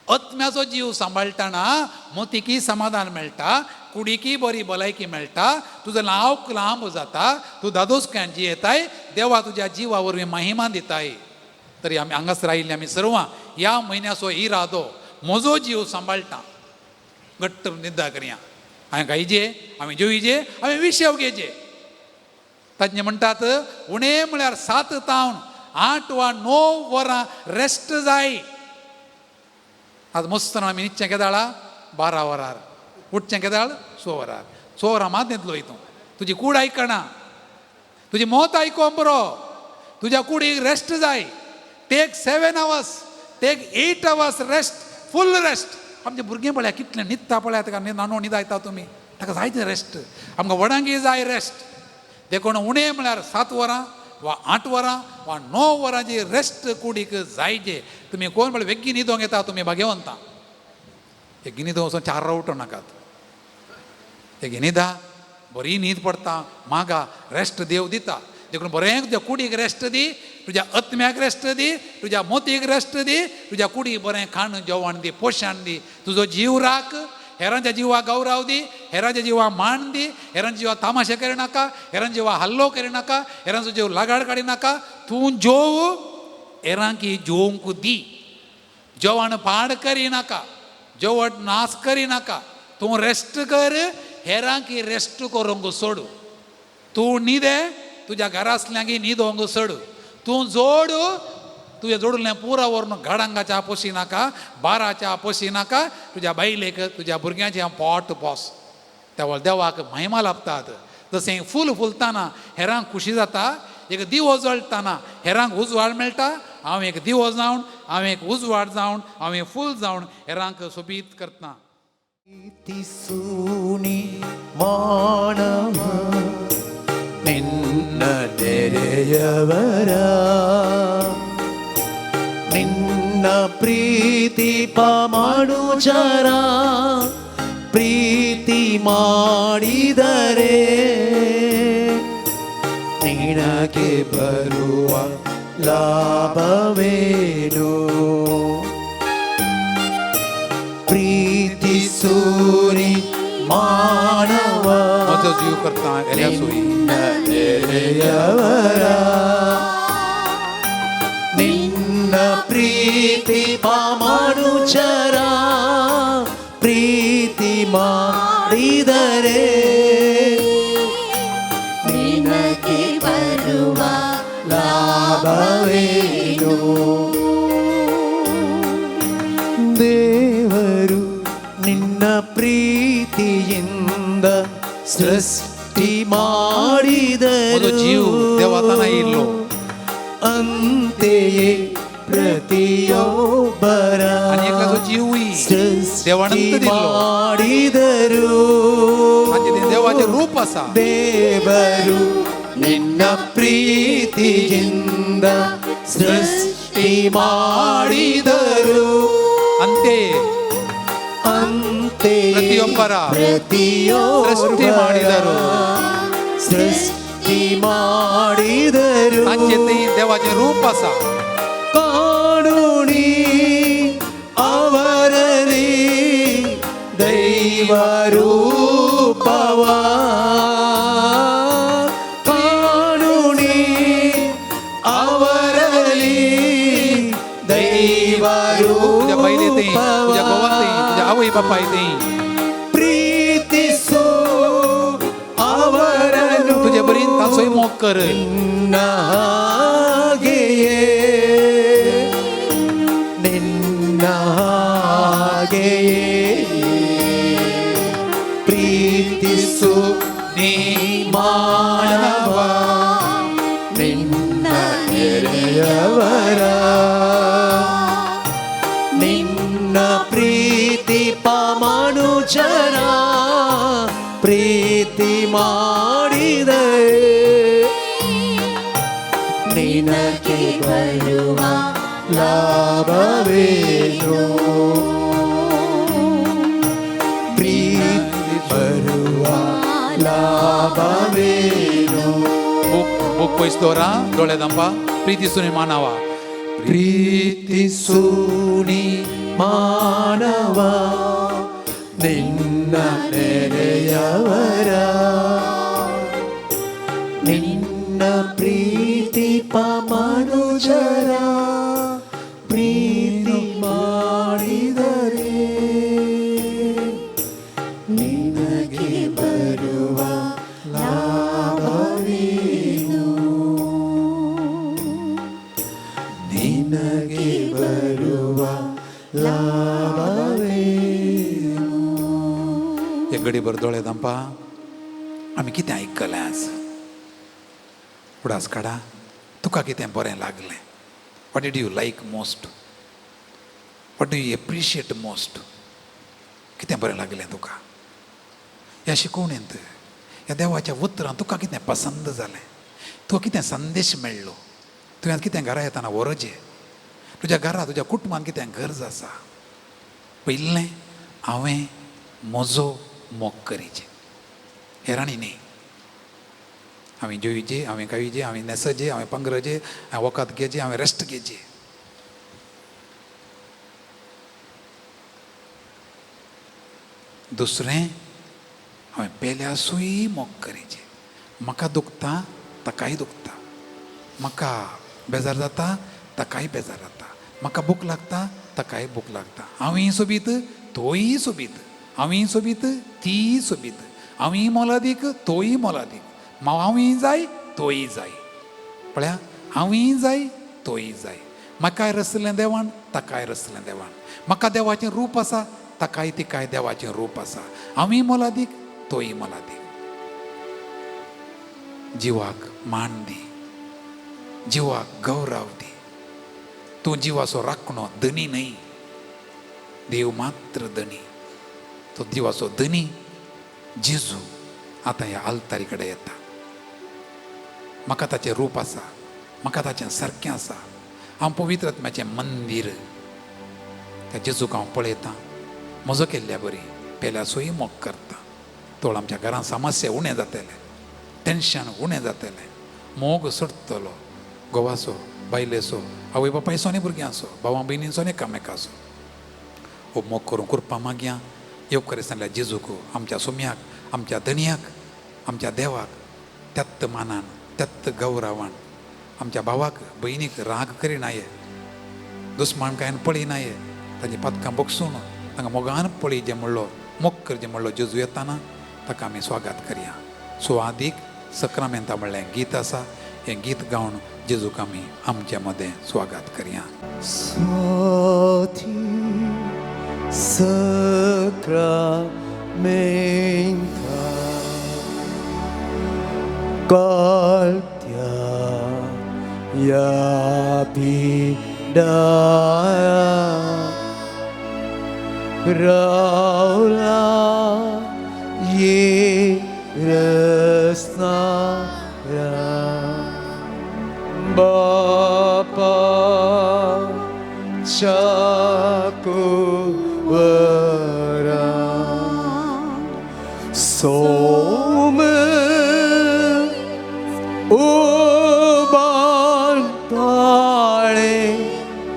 आत्म्याचो जीव सांबाळटना मोतीकी समाधान मेळटा, कुडीकी बरी भलायकी मेळटा, तुजो लाव लांब जाता, तूं दादोसक्यान जियेताय, देवा तुज्या जिवा वरवीं महिमा दिताय. तरी आमी हांगासर आयिल्ली आमी सर्वां ह्या म्हयन्याचो इरादो म्हजो जीव सांबाळटा, घट्ट निद्दा करया, हांवें खायचे, हांवें जेवयचे, हांवें विशेव घेवचे. तज्ञ म्हणटात उणें म्हळ्यार 7 तावन 8 वा 9 वरां रेस्ट जाय. आज मस्त आमी न्हिदचें केदाळा 12 वरार, उठचें केदाळ 6 वरार, 6 वरां मात न्हिदलो तूं, तुजी कूड आयकना, तुजी मत आयकोंक बरो, तुज्या कुडीक रेस्ट जाय. Take 7 hours, take 8 hours rest, full rest. आमचे भुरगें पळया कितलें न्हिदता पळया, ताका नानो न्हिदायता तुमी, ताका जाय तें रेस्ट. आमकां व्हडांकय जाय रेस्ट. देखून उणें म्हळ्यार 7 वरां वा 8 वरां वा 9 वरांची रेस्ट कुडीक जायचे. तुमी कोण म्हळ्यार वेगीन न्हिदोंक येता, तुमी भाग्यवंता. बेगीन न्हिदोंक वचोन 4 वरां उठोवं नाकात, बेगीन न्हिदा, बरी न्हीद पडटा, मागा रेस्ट देव दिता. देखून बरें तुज्या कुडीक रेस्ट दी, तुज्या आत्म्याक रेस्ट दी, तुज्या मोतीक रेस्ट दी, तुज्या कुडीक बरें खाण जेवण दी, पोशण दी, तुजो जीव राख, हेरांच्या जिवाक गौराव दी, हेरांच्या जिवाक मान दी, हेरांच्या जिवाक तामाशे करिनाका, हेरांच्या जिवाक हल्लो करिनाका, हेरांचो जीव लागाड काडिनाका. तूं जोव, हेरांकी जोवंक दी, जेवण पाड करिनाका, जेवण नाश करिनाका. तूं रेस्ट कर, हेरांकी रेस्ट करूंक सोडू. तूं न्हिदे, तुज्या घरांतल्यांकी न्हिदोंक सोडू. तूं जोड, तुजें जोडलें पुरा व्हरून गाडांगाच्या पोशी नाका, बाराच्या पोशी नाका, तुज्या बायलेक तुज्या भुरग्यांचें पोट पोस. त्या देवाक महिमा लाभतात. जशें फूल फुलतना हेरांक खुशी जाता, एक दिवो जळटना हेरांक उजवाड मेळटा. हांव एक दिवो जावन, हांव एक उजवाड जावन, हांव एक फूल जावन हेरांक सोबीत करता. ಮಾನವ ನಿನ್ನ ನೆರೆಯವರ ನಿನ್ನ ಪ್ರೀತಿ ಪಮನುಜರ ಪ್ರೀತಿ ಮಾಡಿದರೆ ನಿನಗೆ ಬರುವ ಲಾಭವೇನು? ಪ್ರೀತಿಸೂರಿ ಮಾನವ म्हजो जीव करता एल्यासूय ನಿನ್ನ ನೆರೆಯವರ ನಿನ್ನ ಪ್ರೀತಿ ಪಮನುಜರ ಪ್ರೀತಿ ಮಾಡಿದರೆ ನಿನಗೆ ಬರುವ ಲಾಭವೇನು? ದೇವರು ನಿನ್ನ ಪ್ರೀತಿಯಿಂದ ಸೃಷ್ಟಿ ಮಾಡಿದನು. म्हजो जीव देवाताना येयल्लो. ಅಂತೆಯೇ ಪ್ರತಿಯೊಬ್ಬರ आनी एकल्याचो जीवूय ಸೃಷ್ಟಿ देवानंत दिल्लो. ಮಾಡಿದರು. ताचें तें देवाचें रूप आसा. ದೇವರು ನಿನ್ನ ಪ್ರೀತಿಯಿಂದ ಸೃಷ್ಟಿ ಮಾಡಿದರು. ಅಂತೆಯೇ ಅಂತೆಯೇ ಪ್ರತಿಯೊಬ್ಬರ ಪ್ರತಿಯೊಬ್ಬರ ಸೃಷ್ಟಿ ಮಾಡಿದರು. ಸೃಷ್ಟಿ ಮಾಡಿದರು. ताचें तें देवाचें रूप आसा. ಕಾಣುಣಿ ಅವರಲ್ಲಿ ದೈವರೂಪವ, ಕಾಣುಣಿ ಅವರಲ್ಲಿ तुज्या बायले तें, तुज्या घोवा तें, तुज्या ದೈವರೂಪವ. आवय बापाय तें, ಪ್ರೀತಿಸು ಅವರನ್ನು तुजे बरीन ताचोय मोग कर. ನಿನ್ನ ಹಾಗೆಯೇ, ನಿನ್ನ ಹಾಗೆಯೇ ಪ್ರೀತಿಸು ನೀ ಮಾನವ ನಿನ್ನ ನೆರೆಯವರ. ನಿನ್ನ ಪ್ರೀತಿ ಪಾಮಾನುಜರ ಪ್ರೀತಿ ಮಾಡಿದೆ ನಿನಗೆ ಬರುವ ಲಾಭವೇನು? ಪ್ರೀತಿ ಬರುವ ಲಾಭವೇನು? बूक बूक पयस दवरा, दोळे धांपा. प्रीती मानवा, ಪ್ರೀತಿಸು ನೀ ಮಾನವ ನಿನ್ನ ನೆರೆಯವರ, ನಿನ್ನ ಪ್ರೀತಿ ಪಮನುಜರ ಪ್ರೀತಿ ಮಾಡಿದರೆ ನಿನಗೆ ಬರುವ ಲಾಭವೇನು? ನಿನಗೆ ಬರುವ ಲಾಭವೇನು? एक घडीभर दोळे धांपा. आमी कितें आयकलें आज? उडास काडा, तुका कितें बरें लागलें? What did you like most? What do you appreciate most? कितें बरें लागलें तुका ह्या शिकवणेंत, ह्या देवाच्या उतरान? तुका कितें पसंद जालें? तुका कितें संदेश मेळ्ळो? तुवें कितें घरा येतना व्हरचें? तुज्या घरा, तुज्या कुटुंबान कितें गरज आसा? पयलें हांवें म्हजो मोग करीचे, हेरांनी न्ही. हांवें जेवचे, हांवें खावचे, हांवें न्हेसचे, हांवें पंगरचे, हांवें वखद घेवचें, हांवें रेस्ट घेवचें. दुसरें, हांवें पेल्यासूय मोग करीचे. म्हाका दुखता ताकाय दुखता, म्हाका बेजार जाता ताकाय बेजार जाता, म्हाका भूक लागता ताकाय भूक लागता. हांवूय सोबीत, तोय सोबीत, हांवूय सोबीत, तीय सोबीत, हांवूय मोलादीक, तोय मोलादीक. हांवूय जाय, तोय जाय. पळया, हांवूय जाय, तोय जाय. म्हाकाय रचलें देवान, ताकाय रचलें देवान. म्हाका देवाचें रूप आसा, ताकाय तिकाय देवाचें रूप आसा. हांवूय मोलादीक, तोय मोलादीक. जिवाक मान दी, जिवाक गौरव दी. तूं जिवाचो राखणो धनी न्हय, देव मात्र धनी. तो जिवाचो धनी जेजू आतां ह्या आल्तारी कडेन येता. म्हाका ताचें रूप आसा, म्हाका ताचें सारकें आसा. हांव पवित्र आत्म्याचें मंदीर. त्या जेजूक हांव पळयतां, म्हजो केल्ल्या बरी पेल्यासूय मोग करता. तोळ आमच्या घरांत समस्या उणें जातलें, टेंशन उणें जातलें, मोग सोडटलो घोवाचो, बायलेचो, आवय बापायचो आनी भुरग्यांचो, भावा भयणींचो आनी एकामेकाचो. हो मोग करूंक कुरपा मागया येवकार जेजूक, आमच्या सुम्याक, आमच्या धनयाक, आमच्या देवाक त्यात्त मानान, त्यात्त गौरवान. आमच्या भावाक भयणीक राग करिनाये, दुस्मानकायन पळयनाये, तांची पातकां बगसून तांकां मोगान पळयचें म्हणलो, मोग करचें म्हणलो जेजू येताना ताका आमी स्वागत करया. सुवादीक सक्रामेंता म्हणलें गीत आसा. हें गीत गावन जेजूक आमी आमच्या मदें स्वागत करया. Swati sacramenta, Calvario. या पिंडार रावला ये रसनारा बापा चाकुवरा सोम उबान ताळे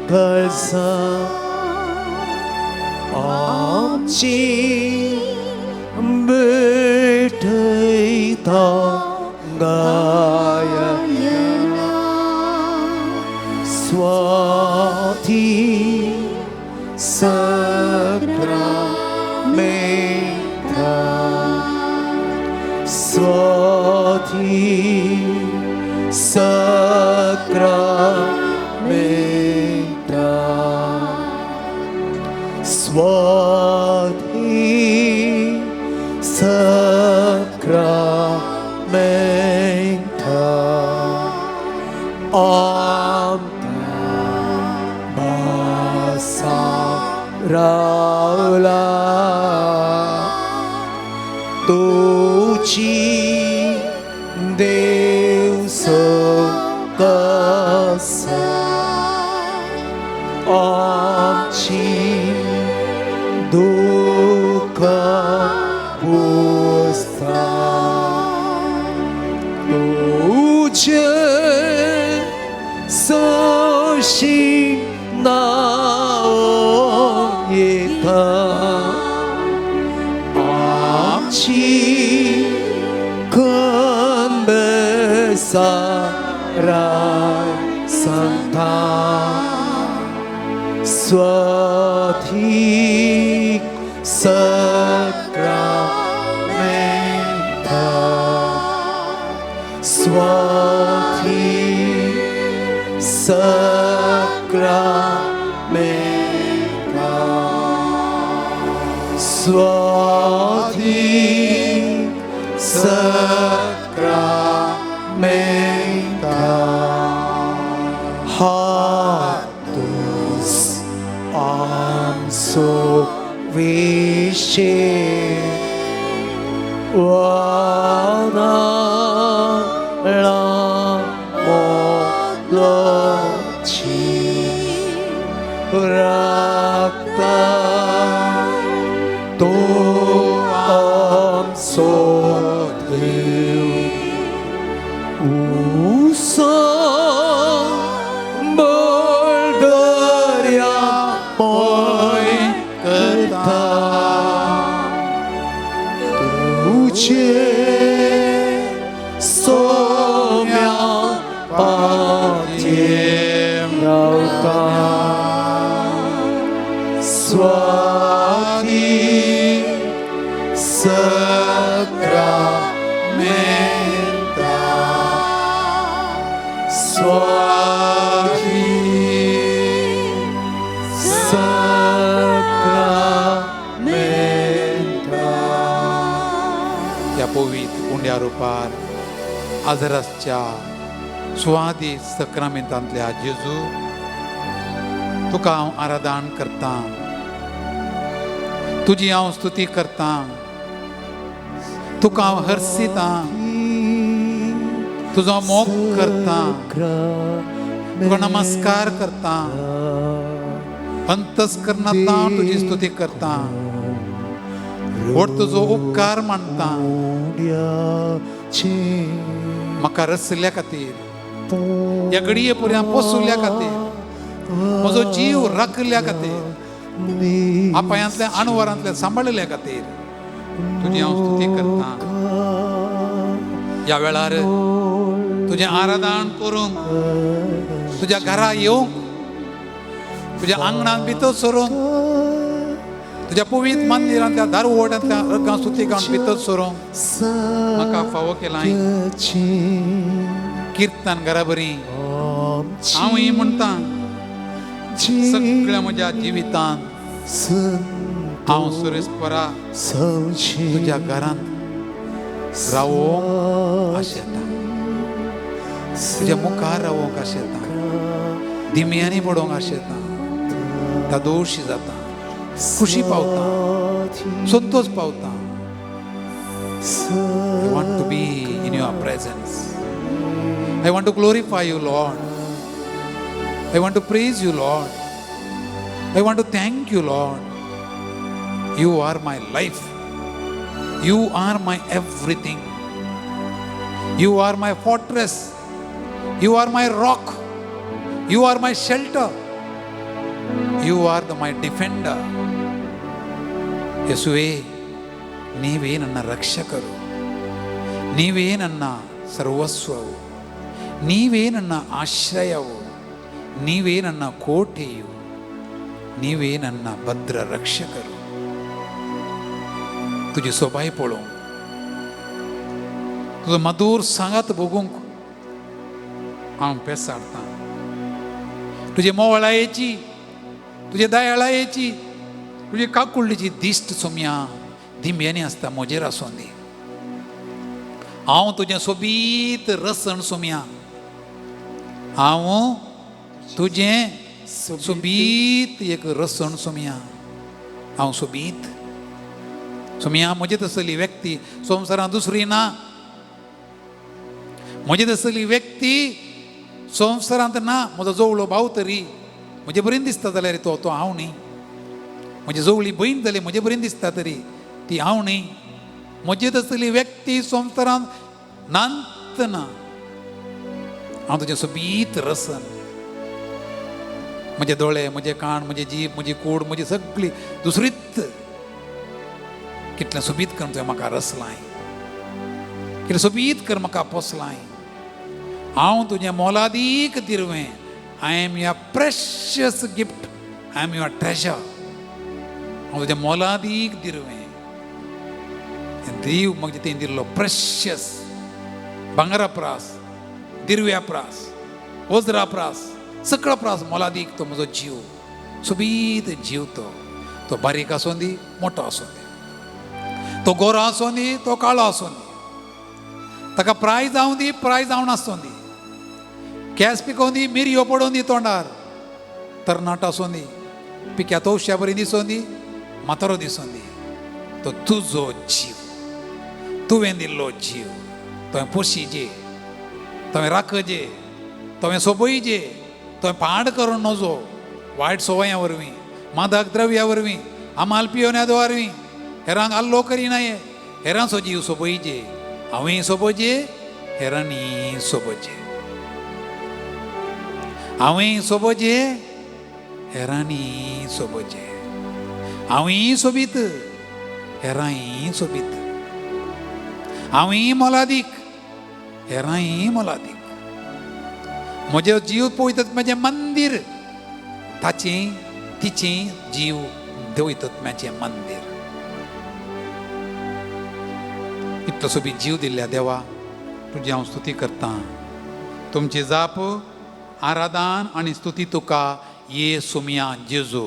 कळसा आमची भेटयता गायना स्वाती सक्रामेंता स्वाती सक्रामेंता स्वाती सक्रामेंता आमता बासा रावला तुझी देव कसा आमची दुःख पुसता तुझे सोशी नाव येता आमची खंबसाराय सांगता स्वाती सक्रामेंता स्वाती सक्रामेंता स्वाती सक्रामेंता हातूस आमचो विशे वानाळा मोलोची राखता तो आमचो देव उसा बळदर्या पय करता तुझे सोम्या पाठे रावता स्वाती सक्रामेंता स्वाती सक्रामेंता ह्या पवित्र उंड्या रुपार आजरासच्या सुवादी सक्रामेंतांतल्या जेजू तुका हांव आराधन करतां, तुजी हांव स्तुती करतां, तुका हांव हर्सितां, तुजो मोग करतां, तुका नमस्कार करतां, अंतस्करणांत हांव तुजी स्तुती करतां, व्हड तुजो उपकार मानतां, म्हाका रसल्या खातीर, ह्या घडये पर्यंत पोसुल्या खातीर, म्हजो जीव राखल्या खातीर, आपायांतल्या अणवरांतल्या सांबाळिल्ल्या खातीर तुजी हांव स्तुती करतां. ह्या वेळार तुजें आराधन करूंक, तुज्या घरा येवंक, तुज्या आंगणांत भितर सरूंक, तुज्या पवित्र मंदिरांतल्या दारवटांतल्या अर्गां स्तुती गावन भितर सरूंक म्हाका फावो केलां. किर्तन घरा बरी हांवूय म्हणटा, सगळ्या म्हज्या जिवितांत हांव सुरेशपरा तुज्या घरांत रावोंक आशेता. तुज्या मुखार रावोंक आशेता, दिमयांनी पडोवंक आशेता, धादोशी जाता, खुशी पावता, संतोष पावता. I want to be in your presence. I want to glorify you, Lord. I want to praise you, Lord. I want to thank you, Lord. You are my life. You are my everything. You are my fortress. You are my rock. You are my shelter. You are the my defender. ಯೇಸುವೇ, ನೀವೇ ನನ್ನ ರಕ್ಷಕರು, ನೀವೇ ನನ್ನ ಸರ್ವಸ್ವವು, ನೀವೇ ನನ್ನ ಆಶ್ರಯವು, ನೀವೇ ನನ್ನ ಕೋಟೆಯು, ನೀವೇ ನನ್ನ ಭದ್ರ ರಕ್ಷಕರು. तुजी सोबाय पळोवंक, तुजो मधूर सांगात भोगूंक हांव पेसाडतां. तुजे मोवळायेची, तुजे दयाळायेची, तुजी काकुळटीची दिश्ट सोम्या दिंब्यांनी आसता म्हजेर आसूं दी. हांव तुजें सोबीत रसण सोम्या, हांव तुजें सोबीत एक रसण सोम्या. हांव सोबीत सोम्या. म्हजे तसली व्यक्ती संवसारांत दुसरी ना. म्हजे तसली व्यक्ती संवसारांत ना. म्हजो जवळो भाव तरी म्हजे बरें दिसता जाल्यार तो तो हांव न्ही. म्हजी जवळी भयण जाल्यार म्हजे बरें दिसता तरी ती हांव न्ही. म्हजे तसली व्यक्ती संवसारांत नांत ना. हांव तुजें सोबीत रसन. म्हजे दोळे, म्हजे कान, म्हजे जीब, म्हजी कूड, म्हजी सगळी दुसरीच कितलें सोबीत करून तुवें म्हाका रसलाय, कितलें सोबीत कर म्हाका पोसलाय. हांव तुजें मोलादीक दिरवें. I am your precious gift. I am your treasure. हांव तुजें मोलादीक दिरवें. देव म्हाका तें दिल्लो प्रेशियस भांगरा प्रास, दिरव्या प्रास, वज्रा प्रास, सगळो प्रास मोलादीक तो म्हजो जीव, सोबीत जीव. तो तो बारीक आसूं दी, मोटो आसूं दी, तो गोरो आसूं दी, तो काळो आसूं दी, ताका प्राय जावं दी, प्राय जावन आसूं दी, केंस पिकोवं दी, मिरयो पडोवं दी तोंडार, तरणाटो आसूं दी, पिक्या तवश्या बरी दिसूं दी, म्हातारो दिसूं दी, तो तुजो जीव, तुवें दिल्लो जीव. तुवें पोशीजे, तुवें राखजे, तुवें सोबयजे, तुवें पाड करूं नजो वायट संवयां वरवीं, मादक द्रव्या वरवीं, अमाल पियोन्या वरवीं, हेरांक आल्लो करिनाये. हेरांचो जीव सोबयजे, हांवें सोबोजे, हेरांनी सोबोजे, हांवें सोबोजे, हेरांनी सोबोजे. हांवूय सोबीत, हेरांय सोबीत. हांवूय मोलादीक, हेरांय मोलादीक. म्हजें जीव पवित्र म्हजें मंदीर, ताचें तिचें जीव देवतत्म्याचें मंदीर. इतलो सोबीत जीव दिल्ल्या देवा, तुजी हांव स्तुती करतां. तुमची जाप आराधन आनी स्तुती तुका ये सुमिया जेजू.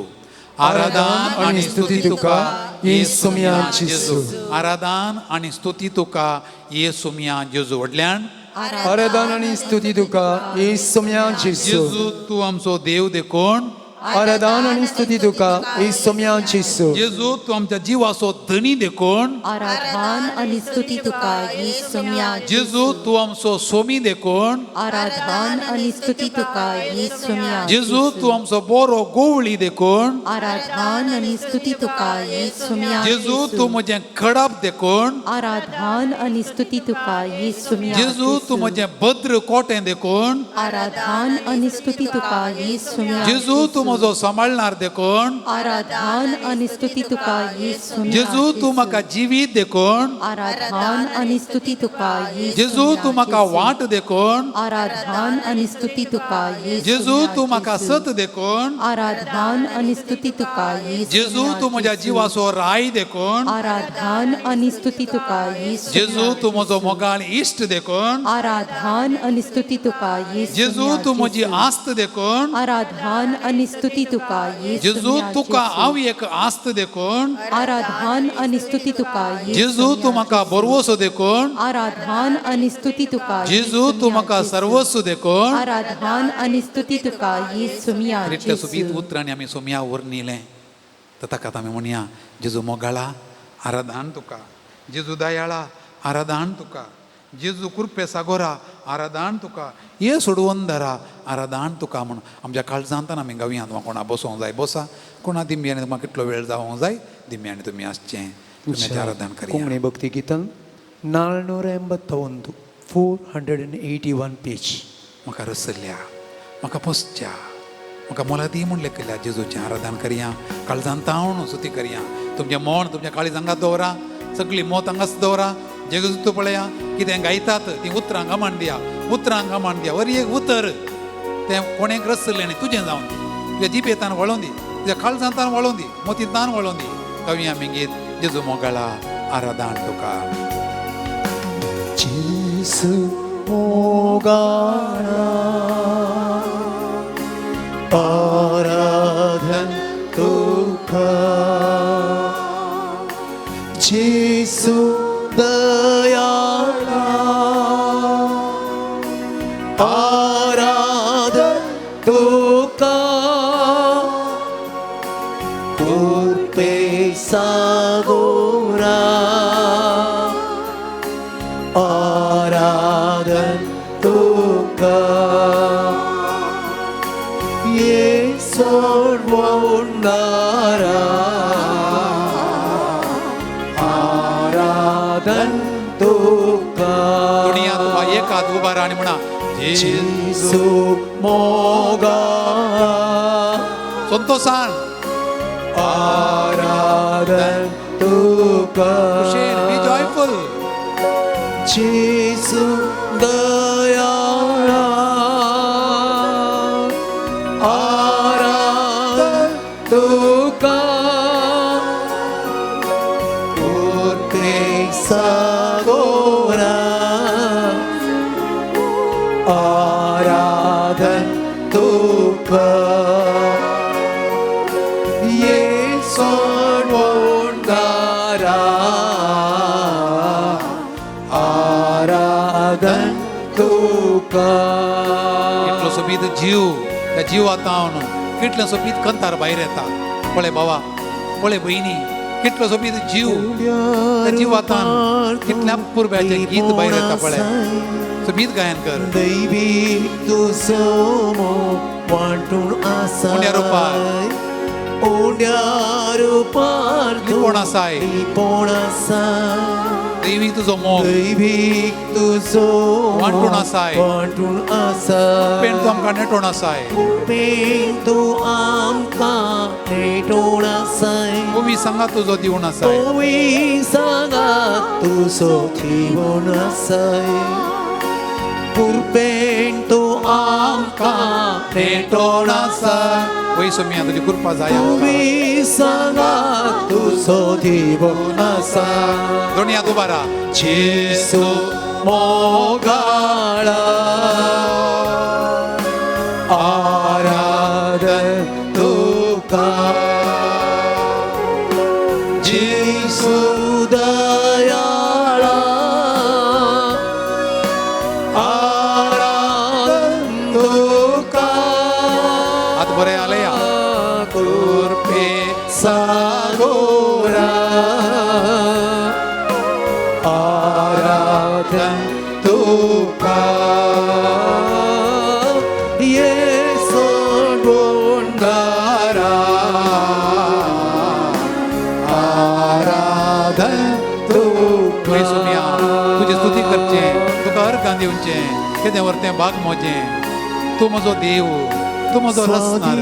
आराधन आनी स्तुती तुका ये सुमिया जेजू. आराधन आनी स्तुती तुका ये सुमिया जेजू. व्हडल्यान. आराधन आनी स्तुती तुका ये सुमिया जेजू. जेजू, तूं आमचो देव देखून आराधन आनी स्तुती तुका ये सुमिया जेजू. जेजू, तूं आमच्या जिवाचो धनी देखून आराधन आनी स्तुती तुका येसुम्या. जेजू, तूं आमचो सोमी देखून आराधन आनी स्तुती तुका येसुम्या. जेजू, तूं आमचो बरो गोवळी देखून आराधन आनी स्तुती तुका येसुम्या. जेजू, तूं म्हजें खडप देखून आराधन आनी स्तुती तुका येसुम्या. जेजू, तूं म्हजें भद्र कोटें देखून आराधन आनी स्तुती तुका येसुम्या. जेजू, तूं म्हजो सांबाळणार देखून आराधन आनी स्तुती तुका येसुम्या. जेजू, तूं म्हाका जिवीत देखून आराधन आनी स्तुती तुका येसुम्या. जेजू, तूं म्हाका वाट देखून आराधन आनी स्तुती तुका येसुम्या. जेजू, तूं म्हाका सत देखून आराधन आनी स्तुती तुका येसुम्या. जेजू, तूं म्हज्या जिवाचो राय देखून आराधन आनी स्तुती तुका येसुम्या. जेजू, तूं म्हजो मोगाळ इश्ट देखून आराधन आनी स्तुती तुका येसुम्या. जेजू, तूं म्हजी आस्त देखून आराधन आनी स्तुती तुका जेजू तुका हांव एक आस्त देखून आराधान आनी स्तुती तुका जेजू तूं म्हाका बरवसो देखून आराधान आनी स्तुती तुका जेजू तूं म्हाका सर्वस्व देखून आराधान आनी स्तुती तुका येसुमिया इतल्या सोबीत उतरांनी आमी सोमया वर्णिलें तर ताका आमी म्हणया जेजू मोगाळा आराधान तुका जेजू दयाळा आराधान तुका जेजू कृपे सागोरा आराधान तुका ये सोडवून धरा आराधान तुका म्हूण आमच्या काळजांतान आमी गावया तुमकां कोणा बसोंक जाय बसा कोणा दिमयानी तुमकां कितलो वेळ जावंक जाय दिमयानी तुमी आसचें तुमी आराधन करया. कोंकणी भक्ती गीतन 481 481 पेज. म्हाका रसल्या म्हाका पोसच्या म्हाका मोलादी म्हूण लेखल्या जेजूचें आराधन करया काळजान तावण सुती करया. तुमचें मोण तुमच्या काळीज हांगाच दवरा सगळी मोत हांगाच दवरा. जेजू तूं पळया कितें गायतात तीं उतरां हांगा दिया उतरां हांगा दिया वर एक उतर तें कोणेक रसलें न्ही तुजें जावन दी तुज्या जिबेतान वळोवन दी तुज्या काळजांतान वळोवन दी मोतींतान वळोवन दी. गावया आमी गीत जेजू मोगाळा आराधन तुका. जेजू मोगाळा आराधन तुका जेजू दयाळा आराधन तुका कृपे सागोरा आराधन तुका येसोडवणारा आराधन तुका. दुनिया तुका एक हात उबार आनी म्हणा जेजू मोगाळा संतोसान आराधन तुका खुशेन बी जॉयफुल. जेजू दयाळा आराधन तुका कृपे सागोरा आराधन तुका येसोडवणारा आराधन तुका. कितलो सोबीत जीव त्या जिवातावन कितलें सोबीत कंतार भायर येता. पळय बाबा पळय भयणी कितलो सोबीत जीव त्या जिवातान कितल्या पुरब्याचें गीत भायर येता. पळय सोबीत गायन कर. दैवी तुजो मोग वांटून आसा उंड्या रुपार. उंड्या रुपार लिपोण आसाय. लिपोण आसाय. दैवी तुजो मोग दैवी तुजो वांटून आसाय. वांटून आसाय. पेण तूं आमकां नेटोण आसाय. पेण तूं आमकां नेटोण आसाय. ओवी सांगा तुजो दिवन आसाय. ओवी सांगा तुजो दिवन आसाय. कृपेन तूं आमकां नेटोण आसाय. वय सोमिया तुजी कृपा जाय आमकां. ओवी सांगा तुजो दिवन आसाय. दोनी हात उबारा. जेजू मोगाळा आराधन तुका जेजू दयाळा आराधन तुका हात बरे आलया. कृपे सागोरा आराधन तुका येसोडवणारा आराधन तुका. वय सोमिया तुजी स्तुती करचें तुका अर्गां दिवचें कितें व्हरतें भाग मोजें. तूं म्हजो देव तूं म्हजो रसणार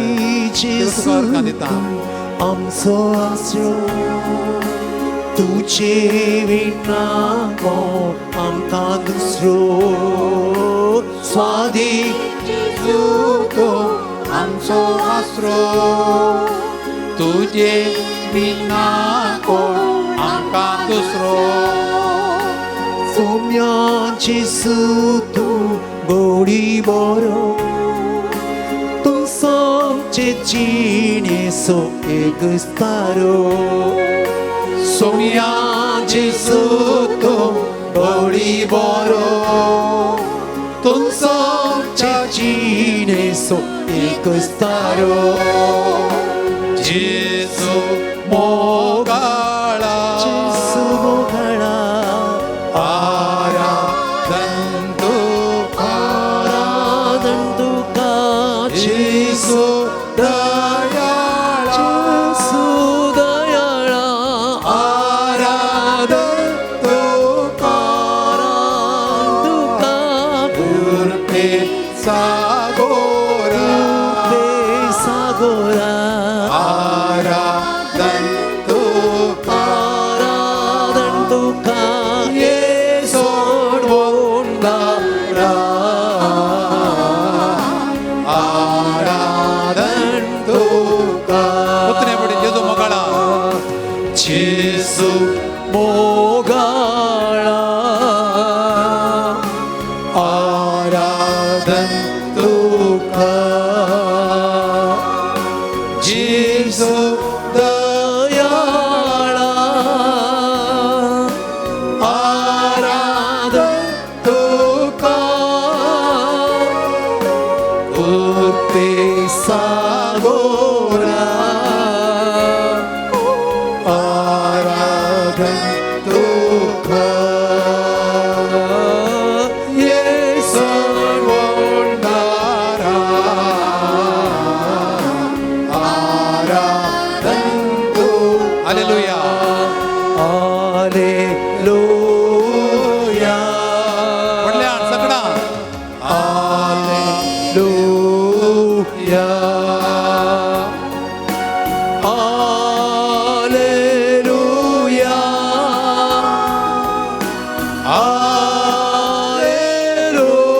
तुका अर्गां दिता. आमचो आसरो तुजे विना कोण आमकां दुसरो. स्वादी जेजू तूं आमचो आसरो तुजे विना कोण आमकां दुसरो. सोम्या जेजू तूं गोडी बरो तूं सामचें तुमचे जिणेचो एकच तारो सोम्या जेसू तूं बळी बरो तुमचो जिणेचो एकच तारो जेसू मोगाळा जेसू मोगाळा आराधन तुका आराधन तुका जेसू दयाळा जेसू दयाळा आराधन तुका आराधन तुका कृपे सागोरा सागोरा आराधन तुका आराधन तुका सोडवणारा आराधन तुका पुतणे पडे जेजू मोगाळा जेसू मोगाळा आराधन तुका जेसू दयाळा आराधन तुका कृपे सागोरा आराधन तुका सोडवणारा आराधन तू हालेलुया हालेलुया व्हडल्यान सगळा hallelujah hallelujah hallelujah hallelujah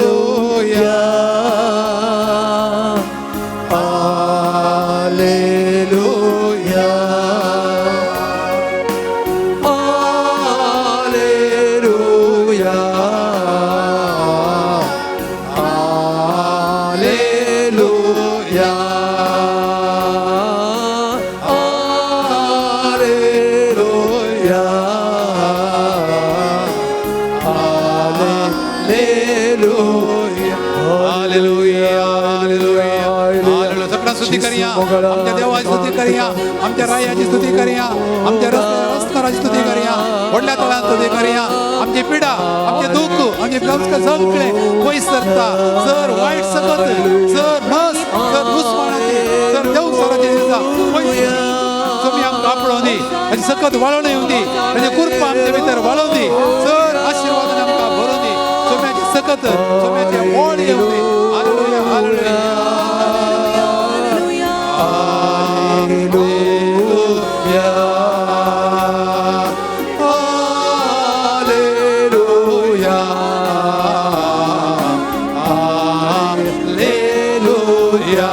hallelujah hallelujah hallelujah hallelujah hallelujah hallelujah hallelujah hallelujah. सगळा स्तुती करूया आमच्या देवाची स्तुती करूया आमच्या रायाची स्तुती करूया आमच्या रस्त्याची स्तुती करूया व्हडल्या तळान स्तुती करूया. आमची पिडा आमचे दुःख आमचे सगळे पयस सरता सर वायट सकत सर नस सर दुस्मानाचे सर देव सराचे दिसा पयस तुमी आमकां आपडोवंदी आनी सकत वाळोवन येवंदी आनी कृपा आमचे भितर वाळोवंदी सर आशिर्वादान आमकां भरोवंदी सोम्याची सकत सोम्याचे ओळ येवंदी. Hallelujah hallelujah hallelujah hallelujah hallelujah hallelujah hallelujah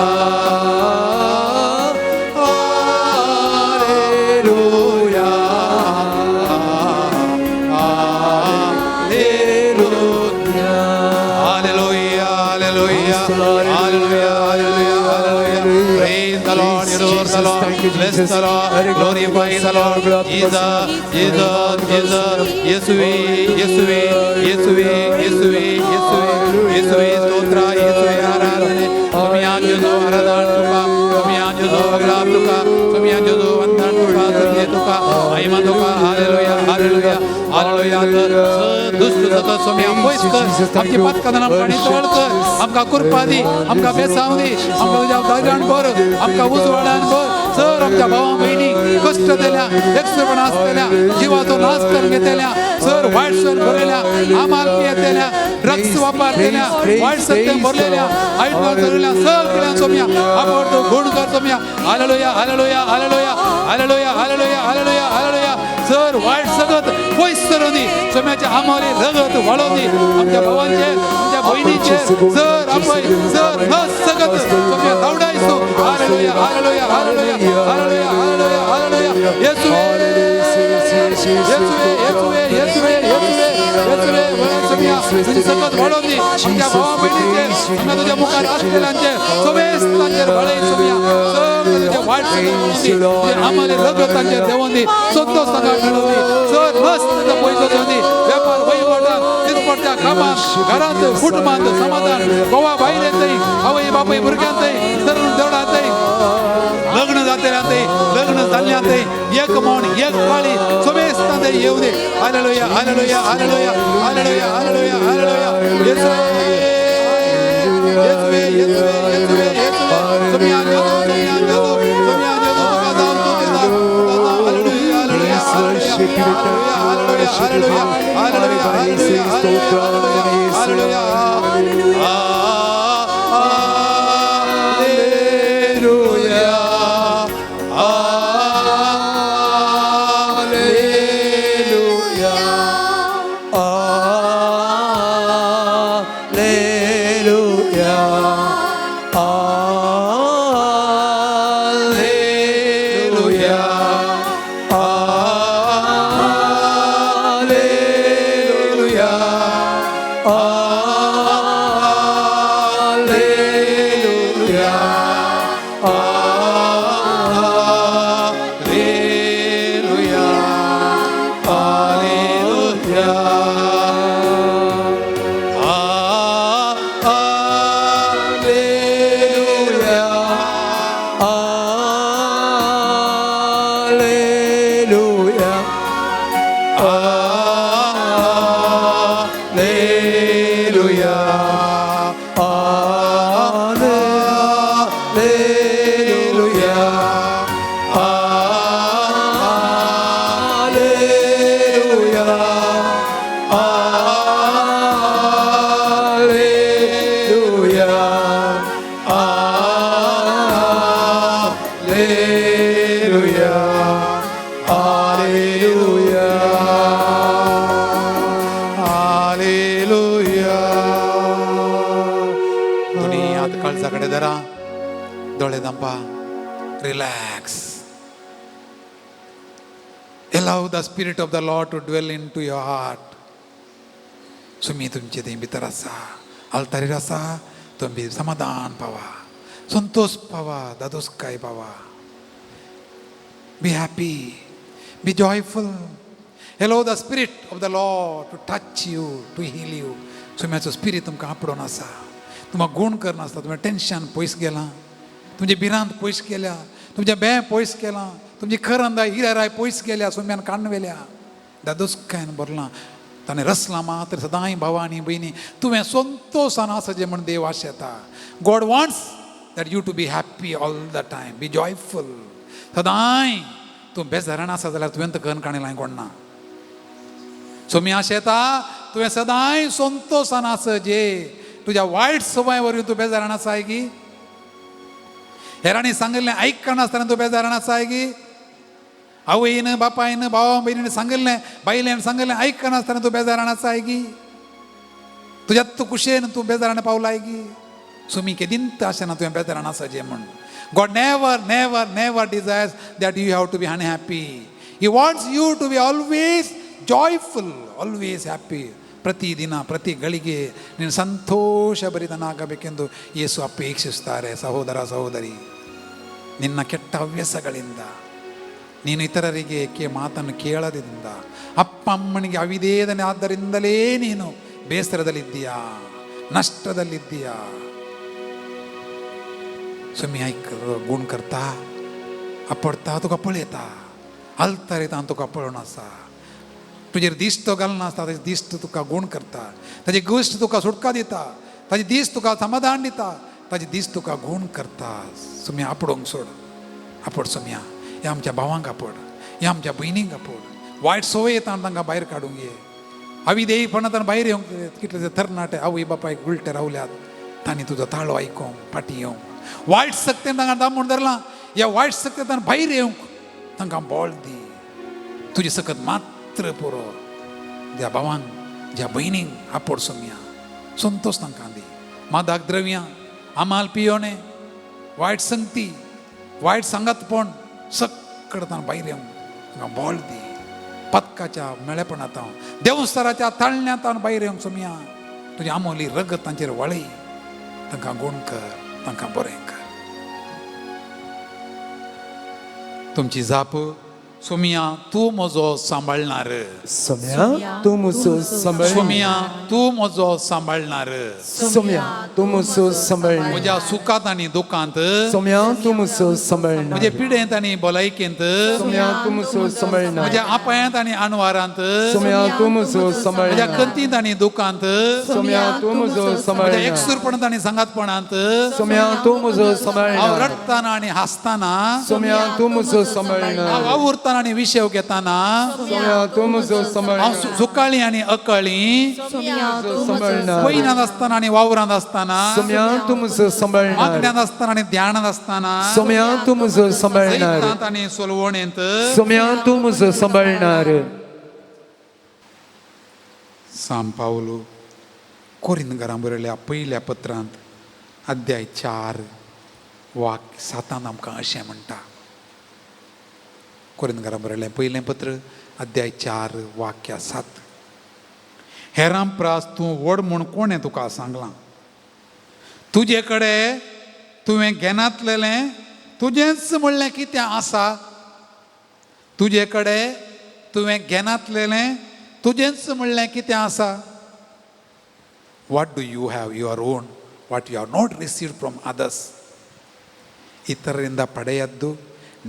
hallelujah hallelujah hallelujah hallelujah hallelujah. Praise the Lord, adore the Lord, bless the Lord, glorify the Lord. Jesus, Jesus, Jesus, ಯೇಸುವೇ ಯೇಸುವೇ ಯೇಸುವೇ ಯೇಸುವೇ ಯೇಸುವೇ ಯೇಸುವೇ ಸ್ತೋತ್ರ ಯೇಸುವೇ ಆರಾಧನೆ. ಸ್ವಾಮಿಯಾಂಜುದು ಆರಾಧನ ತುಕಾ ಸ್ವಾಮಿಯಾಂಜುದು ಅಗ್ಲಾಬ್ ತುಕಾ ಸ್ವಾಮಿಯಾಂಜುದು ವಂದನ ತುಕಾ ಸ್ತುತಿ ತುಕಾ ಮಹಿಮಾ ತುಕಾ. Hallelujah hallelujah hallelujah. दुश्ट जाता स्वामी पयस कर आमची पातकां आमकां नितळ कर आमकां कृपा दी आमकां बेसांव दी आमकां तुज्या दारान भर आमकां उजवाडान भर. सर आमच्या भावा भयणी कश्ट दिल्या एकसुरपण आसतल्या जिवाचो नाश करून घेतल्या सर वायट सर भरलेल्या आमाल पियेतल्या ड्रग्स वापरलेल्या वायट सत्य भरलेल्या आयटो चलल्या सगळ्या सोम्या आपण तो गुण कर Saumya. Hallelujah hallelujah hallelujah hallelujah hallelujah hallelujah hallelujah. Sir वायट सगत पयस सरोनी सोम्याच्या आमाले रगत वाळोवनी आमच्या भावांचे आमच्या बहिणीचे सर आपण सर न Sagat Saumya धावडायचो. Hallelujah hallelujah hallelujah hallelujah hallelujah hallelujah. येसुवे येसुवे येसुवे येसुवे येसुवे येसुवे. तुजी सकत वाडोवन दी आमच्या भावा भयणीचेर आमच्या तुज्या मुखार आसलेल्यांचेर समेस्तांचेर वाडय सोमया सगळें तुजें वायट सगळें वाडोवन दी तुजें आमाले रगत तांचेर देंवोवन दी संतोष तांकां मेळोवन दी सर मस्त तांकां पयसो घेवन दी वेपार वहिवाटान दिसपडट्या कामांत घरांत कुटुंबांत समाधान गोवा भायर येतय आवय बापूय भुरग्यांतय तरुण देवळांतय लग्न जातल्यांतय लग्न जाल्ल्यांतय एक म्हण एक काळी समेस्तांतय येवं दे. Hallelujah hallelujah hallelujah hallelujah hallelujah hallelujah. येसुवे येसुवे येसुवे येसुवे येसुवे Saumya जेजू सोम्या जेजू सोम्या जेजू तुका जावं तुका जावं तुका जावं. Hallelujah hallelujah hallelujah hallelujah hallelujah hallelujah hallelujah hallelujah. Allow the Spirit of the Lord to dwell into your heart. Sumi तुमचे थंय भितर आसा, आल्तारीर आसा, तुमी समाधान पावा, संतोष पावा, दादोसकाय पावा. Be happy, be joyful. Allow the Spirit of the Lord to touch you, to heal you. सुम्याचो spirit तुमकां आपडोवन आसा, तुमकां गूण करना आसता. तुमचें टेंशन पयस गेलां, तुमचें भिरांत पयस गेल्या, तुमचें बें पयस गेलां, तुमची खरंदाय हिराय पयस गेल्या, सुम्यान काडून व्हेल्या, दादोसकायन भरलां, ताणें रसलां मात्र सदांय. भावा आनी भयणी, तुवें संतोशान आसचें म्हण देव आशेता. God wants that you to be happy all the time, be joyful. सदांय तूं बेजारान आसा जाल्यार तुवें तर कन्न काणी लाय कोण ना. सोमी आशेता तुवें सदांय संतोशान आसचें. तुज्या वायट सवय वरवीं तूं बेजारान आसाय की, हेरांनी सांगिल्लें आयकनासतना तूं बेजारान आसाय की, आवयन बापायन भावा भयणीन सांगिल्लें बायलेन सांगिल्लें आयकनासतना तूं बेजारान आसाय की, तुज्या तूं कुशेन तूं बेजारान पावलाय की, सुमी केदींत आशेना तुवें बेजारान आसचें म्हण. God never never never desires that you have to be unhappy. He wants you to be always joyful, always happy. ಪ್ರತಿದಿನ ಪ್ರತಿ ಗಳಿಗೆ ನೀನು ಸಂತೋಷ ಭರಿತನಾಗಬೇಕೆಂದು ಯೇಸು ಅಪೇಕ್ಷಿಸುತ್ತಾರೆ. ಸಹೋದರ ಸಹೋದರಿ, ನಿನ್ನ ಕೆಟ್ಟ ಹವ್ಯಾಸಗಳಿಂದ, ನೀನು ಇತರರಿಗೆ ಮಾತನ್ನು ಕೇಳದಿಂದ, ಅಪ್ಪ ಅಮ್ಮನಿಗೆ ಅವಿಧೇಯನೆ ಆದ್ದರಿಂದಲೇ ನೀನು ಬೇಸರದಲ್ಲಿದ್ದೀಯಾ, ನಷ್ಟದಲ್ಲಿದ್ದೀಯಾ. सुमी आयक गूण करता, आपडता तुका पळयता, आलतार येता तुका पळोवन आसा. तुजेर दिश्ट तो घालना आसता, ताजी दिश्ट तुका गूण करता, ताजी गुश्ट तुका सुटका दिता, ताजी दीस तुका समाधान दिता, ताजी दीस तुका गूण करता. सुमी आपडोंक सोड, आपड सुमया. ह्या आमच्या भावांक आपड, ह्या आमच्या भयणींक आपड. वायट संवय येता तांकां भायर काडूंक ये, अविधेयपणांत भायर येवंक. कितले तरणाटे आवय बापायक उलटे रावल्यात, तांणी तुजो ताळो आयकोंक फाटीं येवंक. वायट सक्तेन तांकां दामून धरलां, ह्या वायट सक्तेन भायर येवंक तांकां बळ दी. तुजी सकत मात्र पुरो. ज्या भावांक ज्या भयणींक आपड सोमया, संतोष तांकां दी. मादक द्रव्यां, आमाल पियोणे, वायट संगती, वायट सांगातपण सगळं तांकां भायर येवंक तांकां बळ दी. पथकाच्या मेळेपणांत, देवस्ताराच्या ताळण्यांत भायर येवंक सोमया. तुजें आमोली रगत तांचेर वळय, तांकां गूण कर, तांकां बरें कर. तुमची जाप, सोमिया तूं म्हजो सांबाळणार. सोम्या तूं म्हजो सांबाळणार. सोमिया तूं म्हजो सांबाळणार. सोम्या तूं म्हजो सांबाळणार. म्हज्या सुखांत आनी दुखांत. सोम्या तूं म्हजो सांबाळणार. म्हजे पिडेंत आनी भलायकेंत. सोम्या तूं म्हजो सांबाळणार. म्हज्या आपायांत आनी अणवारांत. सोम्या तूं म्हजो म्हज्या सांबाळणार. कंतींत आनी दुखांत. सोम्या तूं म्हजो म्हज्या सांबाळणार. एकसूरपणांत आनी सांगातपणांत. सोम्या तूं म्हजो हांव सांबाळणार. रडटाना आनी हांसतना. सोम्या तूं म्हजो हांव सांबाळणार. वावुरतना आनी विशेव घेतना. सोम्या तूं म्हजो हांव सांबाळणार. सुकाळी आनी अकळी. सोम्या तूं म्हजो सांबाळणार. पयनांत आसतना आनी वावरांत आसतना. सोम्या तूं म्हजो सांबाळणार. मागण्यांत आसतना आनी ध्यानांत आसतना. सोम्या तूं म्हजो सांबाळणार. जैतांत आनी सोलवणेंत. सोम्या तूं म्हजो सांबाळणार. सांव पावलू कोरिंदकारां बरयल्या पयल्या पत्रांत अध्याय 4 वाक्य 7 आमकां अशें म्हणटा. कोरिंदकारां बरयलें पयलें पत्र अध्याय 4 वाक्य 7. हेरां प्रास तूं व्हड म्हूण कोणें तुका सांगलां? तुजे कडेन तुवें घेनातलेलें तुजेंच म्हणलें कितें आसा? तुजे कडेन तुवें घेनातलेलें तुजेंच म्हणलें कितें आसा? What do you have your own what you have not received from others? ಇತರರಿಂದ ಪಡೆಯದ್ದು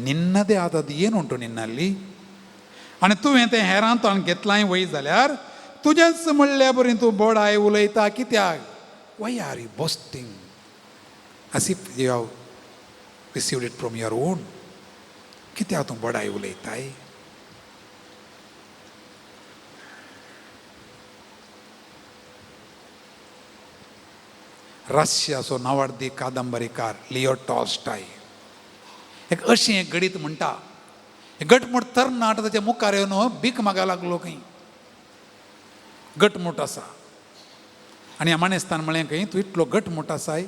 ನಿನ್ನದೇ ಆದದ್ದು ಏನುಂಟು ನಿನ್ನಲ್ಲಿ? आनी तुवें तें हेरांत घेतलांय वय जाल्यार तुजेंच म्हणल्या बरी तूं बोडाय उलयता कित्याक? Why are you boasting as if you have received it from your own? कित्याक तूं बोडाय उलयताय? रशियाचो नावार्दी कादंबरीकार लिओ टॉल्स्टाय एक अशें एक घडीत म्हणटा, घटमूट तरणाट ताच्या मुखार येवन भीक मागा लागलो खंय, घटमूट आसा. आनी ह्या मानेस्तान म्हळें खंय, तूं इतलो घटमूट आसाय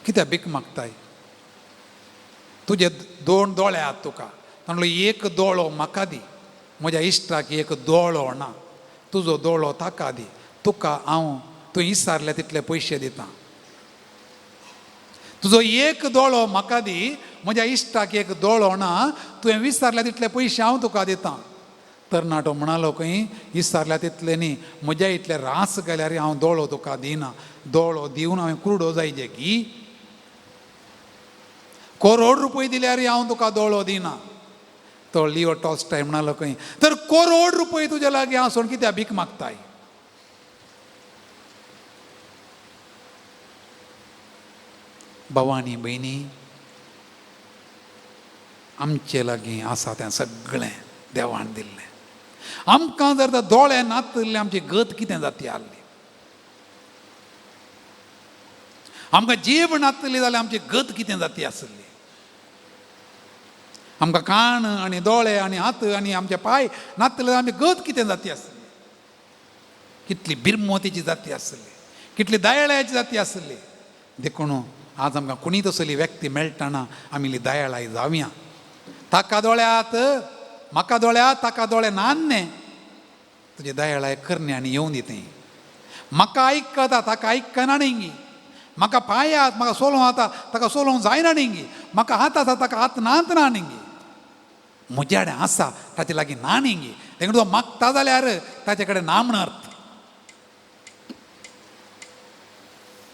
कित्याक भीक मागताय? तुजे 2 दोळे आहात तुका, ताणलो एक दोळो म्हाका दी, म्हज्या इश्टाक एक दोळो ना, तुजो दोळो ताका दी, तुका हांव तूं इसारल्या तितले पयशे दिता. तुजो एक दोळो म्हाका दी, म्हज्या इश्टाक एक दोळो ना, तुवें विसारल्या तितले पयशे हांव तुका दिता. तरणाटो म्हणालो खंय, विसारल्या तितले न्ही, म्हज्या इतले रास घाल्यार हांव दोळो तुका दिना, दोळो दिवन हांवें कुरडो जायजे की? करोड रुपये दिल्यार हांव तुका दोळो दिना. तो लिओ टॉल्स्टाय म्हणालो खंय, तर करोड रुपये तुज्या लागीं आसून कित्याक भीक मागताय? भावानी भयणी, आमचे लागीं आसा तें सगळें देवान दिल्लें. आमकां जर तर दोळे नातिल्ले आमची गत कितें जाती आसली? आमकां जीब नातिल्ली जाल्यार आमची गत कितें जाती आसली? आमकां कान आनी दोळे आनी हात आनी आमचे पांय नातिल्ले जाल्यार आमची गत कितें जाती आसली? कितली बिरमोतीची जाती आसली, कितली दयाळाची जाती आसली. देखून आज आमकां कोणी तसली व्यक्ती मेळटना आमी दयाळाय जावया. ताका दोळ्यात म्हाका दोळ्यात, ताका दोळे नान्ने, तुजे दयाळाय करणे आनी येवन दिता. म्हाका आयकता ताका आयकना न्ही, म्हाका पांयात म्हाका सोलोवं आता ताका सोलोवंक जायना न्ही, म्हाका हात आसा ताका हात नात ना न्ही, म्हज्या कडेन आसा ताचे लागीं ना न्ही. देखून तो मागता जाल्यार ताचे कडेन ना म्हण अर्थ.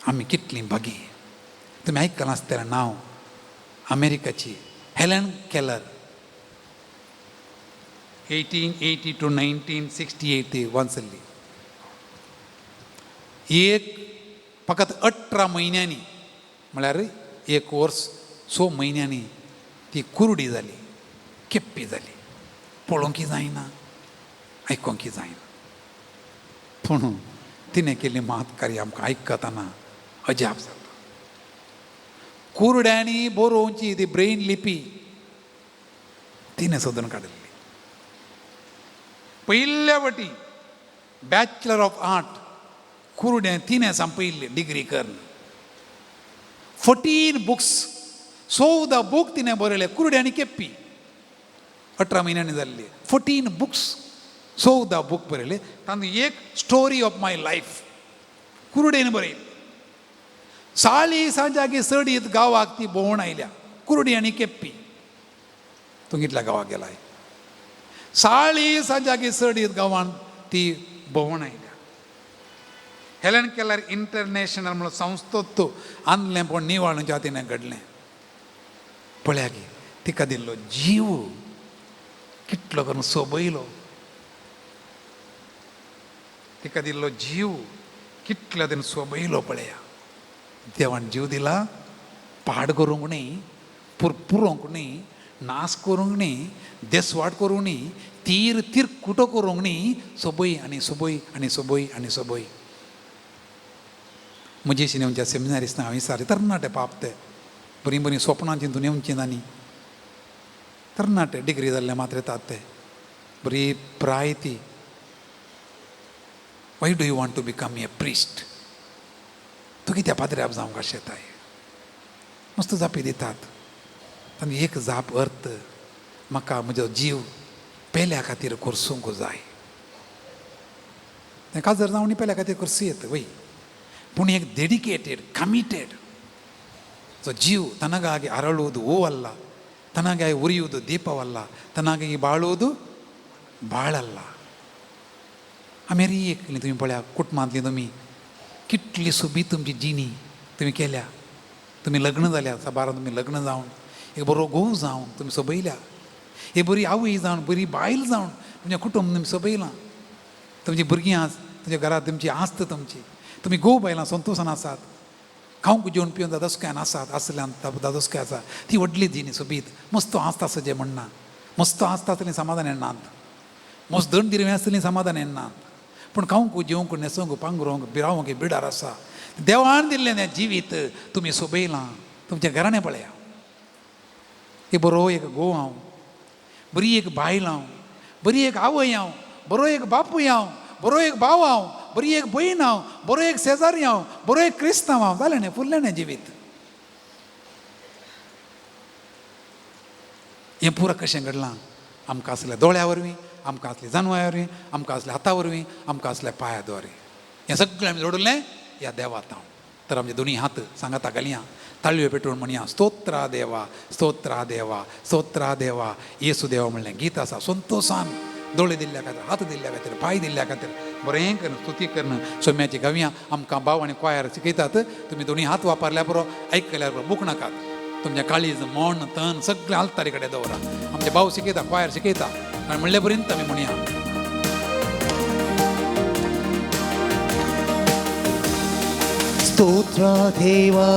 आमी कितलीं भागी. तुमी आयकलां आसतलें नांव अमेरिकाची हेलन केलर, 1880 to 1968 ती वाचल्ली. एक फकत 18 म्हयन्यांनी, म्हळ्यार 1 वर्स 6 म्हयन्यांनी ती कुरडी जाली, केप्पी जाली, पळोवंक जायना, आयकोंक जायना. पूण तिणें केल्ली महत्कार्य आमकां आयकतना अजाप जाता. कुरड्यांनी बरोवची ती ब्रेन लिपी तिणें सोदून काडिल्ली. पयल्या वटी बॅचलर ऑफ आर्ट कुरडें तिणें सांपयल्ली डिग्री करून. 14 बुक्स, 14 बूक तिणें बरयले कुरड्यांनी केप्पी. 18 म्हयन्यांनी जाल्ली. 14 बुक्स, 14 बूक बरयले. तातूंत एक स्टोरी ऑफ my life. कुरुडेन बरयलें. 40 चडीत गांवाक ती भोंवण आयल्या, कुरुडी आनी केप्पी. तूं कितल्या गांवाक गेलाय? 40 चडीत गांवान ती भोंवण आयल्या. हेलन केलर इंटरनॅशनल म्हणून संस्थोत्तू आणलें, पूण निवाळ जातीन घडलें. पळया की तिका दिल्लो जीव कितलो करून सोबयलो, तिका दिल्लो जीव कितलो तेणें सोबयलो. पळया, देवान जीव दिला पाड करूंक न्ही, पुरपुरोंक न्ही, नास करूंक न्ही, देसवाट करूंक न्ही, तीर तिरकुटो करूंक न्ही, सोबय आनी सोबय आनी सोबय आनी सोबय. म्हजी शिनेवच्या सेमिनारिस्तां हांवें विचारलें, तरणाटे पाप ते बरीं बरीं सोपणां चिंतून येवचीं आनी तरणाटे डिग्री जाल्ले मात्र येतात ते, बरी प्राय ती. Why do you want to become a priest? तूं कित्याक पाद्र्याब जावंक आशेताय? मस्त जापी दितात. आनी एक जाप अर्थ, म्हाका म्हजो जीव पेल्या खातीर कोर्सूंक जाय. तें काजर जावन पेल्या खातीर कोर्सू येता वय, पूण एक डेडिकेटेड ಕಮಿಟೆಡ್ ಸೊ ಜೀವ ತನಗಾಗಿ ಅರಳುವುದು ಹೂವಲ್ಲ, ತನಗಾಗಿ ಉರಿಯುವುದು ದೀಪವಲ್ಲ, ತನಗಾಗಿ ಬಾಳುವುದು ಬಾಳಲ್ಲ. आमी एक तुमी पळया, कुटुंबांतली तुमी कितली सोबीत तुमची जिणी तुमी केल्या. तुमी लग्न जाल्या, साबार तुमी लग्न जावन एक बरो घोव जावन तुमी सोबयल्या, एक बरी आवय जावन बरी बायल जावन तुमचें कुटुंब तुमी सोबयलां. तुमची भुरगीं आस तुमच्या घरांत, तुमची आस्त तुमची, तुमी घोव बायलां संतोशान आसात, खावंक जेवण पिवन दादोसकायन आसात, आसल्यान दादोसकाय आसा. ती व्हडली जिणी सोबीत मस्त आसता आसा जें म्हणना, मस्त आसता आसतलीं समाधान येनात, मस्त दंड दिरवें आसतलीं समाधान येनात, पूण खावंक जेवंक न्हेसोंक पांगरोंक बिरावंक बिडार आसा. देवान दिल्लें तें जिवीत तुमी सोबयलां. तुमचें घराणें पळया, एक बरो एक घोव हांव, बरी एक बायल हांव, बरी एक आवय हांव, बरो एक बापूय हांव, बरो एक भाव हांव, बरी एक भयण हांव, बरो एक शेजारी हांव, बरो एक क्रिस्तांव हांव. जालें न्ही, फुल्लें न्ही जिवीत. हें पुरो कशें घडलां? आमकां आसल्या दोळ्या वरवीं, आमकां आसल्या जानव्या वरवीं, आमकां आसल्या हाता वरवीं, आमकां आसल्या पांया द्वारे. हें सगळें आमी जोडलें ह्या देवात हांव. तर आमचे दोनी हात सांगाता घालया, ताळयो पेटोवन म्हणया, स्तोत्रा देवा, स्तोत्रा देवा, स्तोत्रा देवा, येसू देवा म्हणलें गीत आसा. संतोशान दोळे दिल्ल्या खातीर, हात दिल्ल्या खातीर, पांय दिल्ल्या खातीर बरें करून स्तुती करून सोम्याची गावया. आमकां भाव आनी क्वायर शिकयतात. तुमी दोनी हात वापरल्या पुरो, आयकल्यार पुरो, बूक नाकात. तुमचें काळीज मन तन सगळें आल्तारी कडेन दवरा. आमचे भाव शिकयता, क्वायर शिकयता आनी म्हणले पर्यंत आमी म्हणया. ಸ್ತೋತ್ರ ದೇವಾ,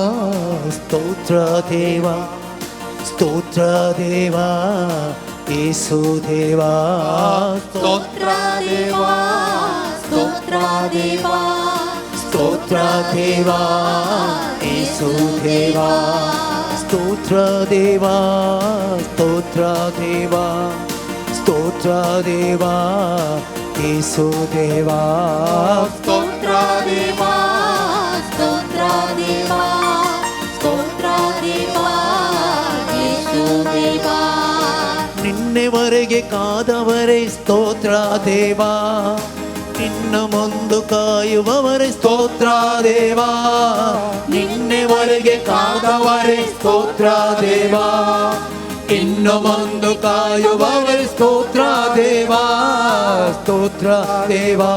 ಸ್ತೋತ್ರ ದೇವಾ, ಸ್ತೋತ್ರ ದೇವಾ, ಯೇಸು ದೇವಾ. ಸ್ತೋತ್ರ ದೇವಾ, ಸ್ತೋತ್ರ ದೇವಾ, ಸ್ತೋತ್ರ ದೇವಾ, ಯೇಸು ದೇವಾ. ಸ್ತೋತ್ರ ದೇವಾ, ಸ್ತೋತ್ರ ದೇವಾ, ಸ್ತೋತ್ರ ದೇವಾ, ಯೇಸು ದೇವಾ. ಸ್ತೋತ್ರ ದೇವಾ, ಸ್ತೋತ್ರ ದೇವಾ, ಸ್ತೋತ್ರ ದೇವಾ, ಯೇಸು ದೇವಾ. ನಿನ್ನೆವರೆಗೆ ಕಾದವರೇ ಸ್ತೋತ್ರ ದೇವಾ, ಇನ್ನು ಮುಂದು ಕಾಯುವವರೇ ಸ್ತೋತ್ರ ದೇವಾ. ನಿನ್ನೆವರೆಗೆ ಕಾದವರೇ ಸ್ತೋತ್ರ ದೇವಾ, ಇನ್ನು ಮುಂದು ಕಾಯುವವರೇ ಸ್ತೋತ್ರ ದೇವಾ. ಸ್ತೋತ್ರ ದೇವಾ,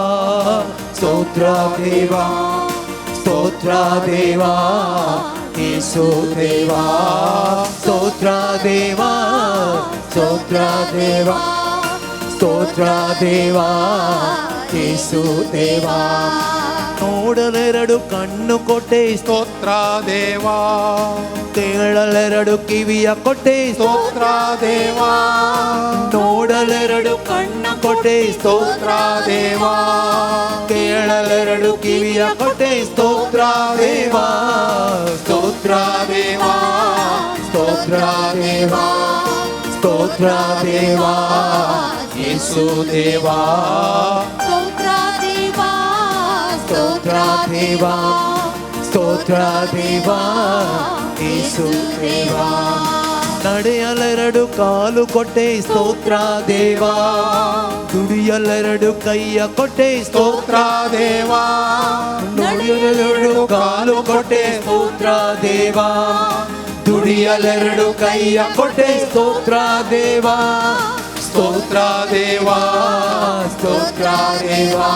ಸ್ತೋತ್ರ ದೇವಾ, ಸ್ತೋತ್ರ ದೇವಾ, ಯೇಸು ದೇವಾ. ಸ್ತೋತ್ರ ದೇವಾ, ಸ್ತೋತ್ರ ದೇವಾ, ಸ್ತೋತ್ರ ದೇವಾ, ಯೇಸು ದೇವಾ. ನೋಡಲೆರಡು ಕಣ್ಣು ಕೊಟ್ಟೆ ಸ್ತೋತ್ರ ದೇವಾ, ಕೇಳಲೆರಡು ಕಿವಿಯ ಕೊಟ್ಟೆ ಸ್ತೋತ್ರ ದೇವಾ, ನೋಡಲೆರಡು ಕಣ್ಣು ಕೊಟ್ಟೆ ಸ್ತೋತ್ರ ದೇವಾ, ಕೇಳಲೆರಡು ಕಿವಿಯ ಕೊಟ್ಟೆ ಸ್ತೋತ್ರ ದೇವಾ. ಸ್ತೋತ್ರ ದೇವಾ, ಸ್ತೋತ್ರ ದೇವಾ, ಸ್ತೋತ್ರ ದೇವಾ, ಯೇಸು ದೇವಾ. ಸ್ತೋತ್ರ ದೇವಾ, ಸ್ತೋತ್ರ ದೇವಾ, ಸ್ತೋತ್ರ ದೇವಾ, ಯೇಸು ದೇವಾ. ನಡೆಯಲೆರಡು ಕಾಲು ಕೊಟ್ಟೆ ಸ್ತೋತ್ರ ದೇವಾ, ದುಡಿಯಲೆರಡು ಕೈಯ ಕೊಟ್ಟೆ ಸ್ತೋತ್ರ ದೇವಾ, ನುಡಿಯಲೆರಡು ಕಾಲು ಕೊಟ್ಟೆ ಸ್ತೋತ್ರ ದೇವಾ, ದುಡಿಯಲೆರಡು ಕೈಯ ಕೊಟ್ಟೆ ಸ್ತೋತ್ರ ದೇವಾ, ಸ್ತೋತ್ರ ದೇವಾ, ಸ್ತೋತ್ರ ದೇವಾ,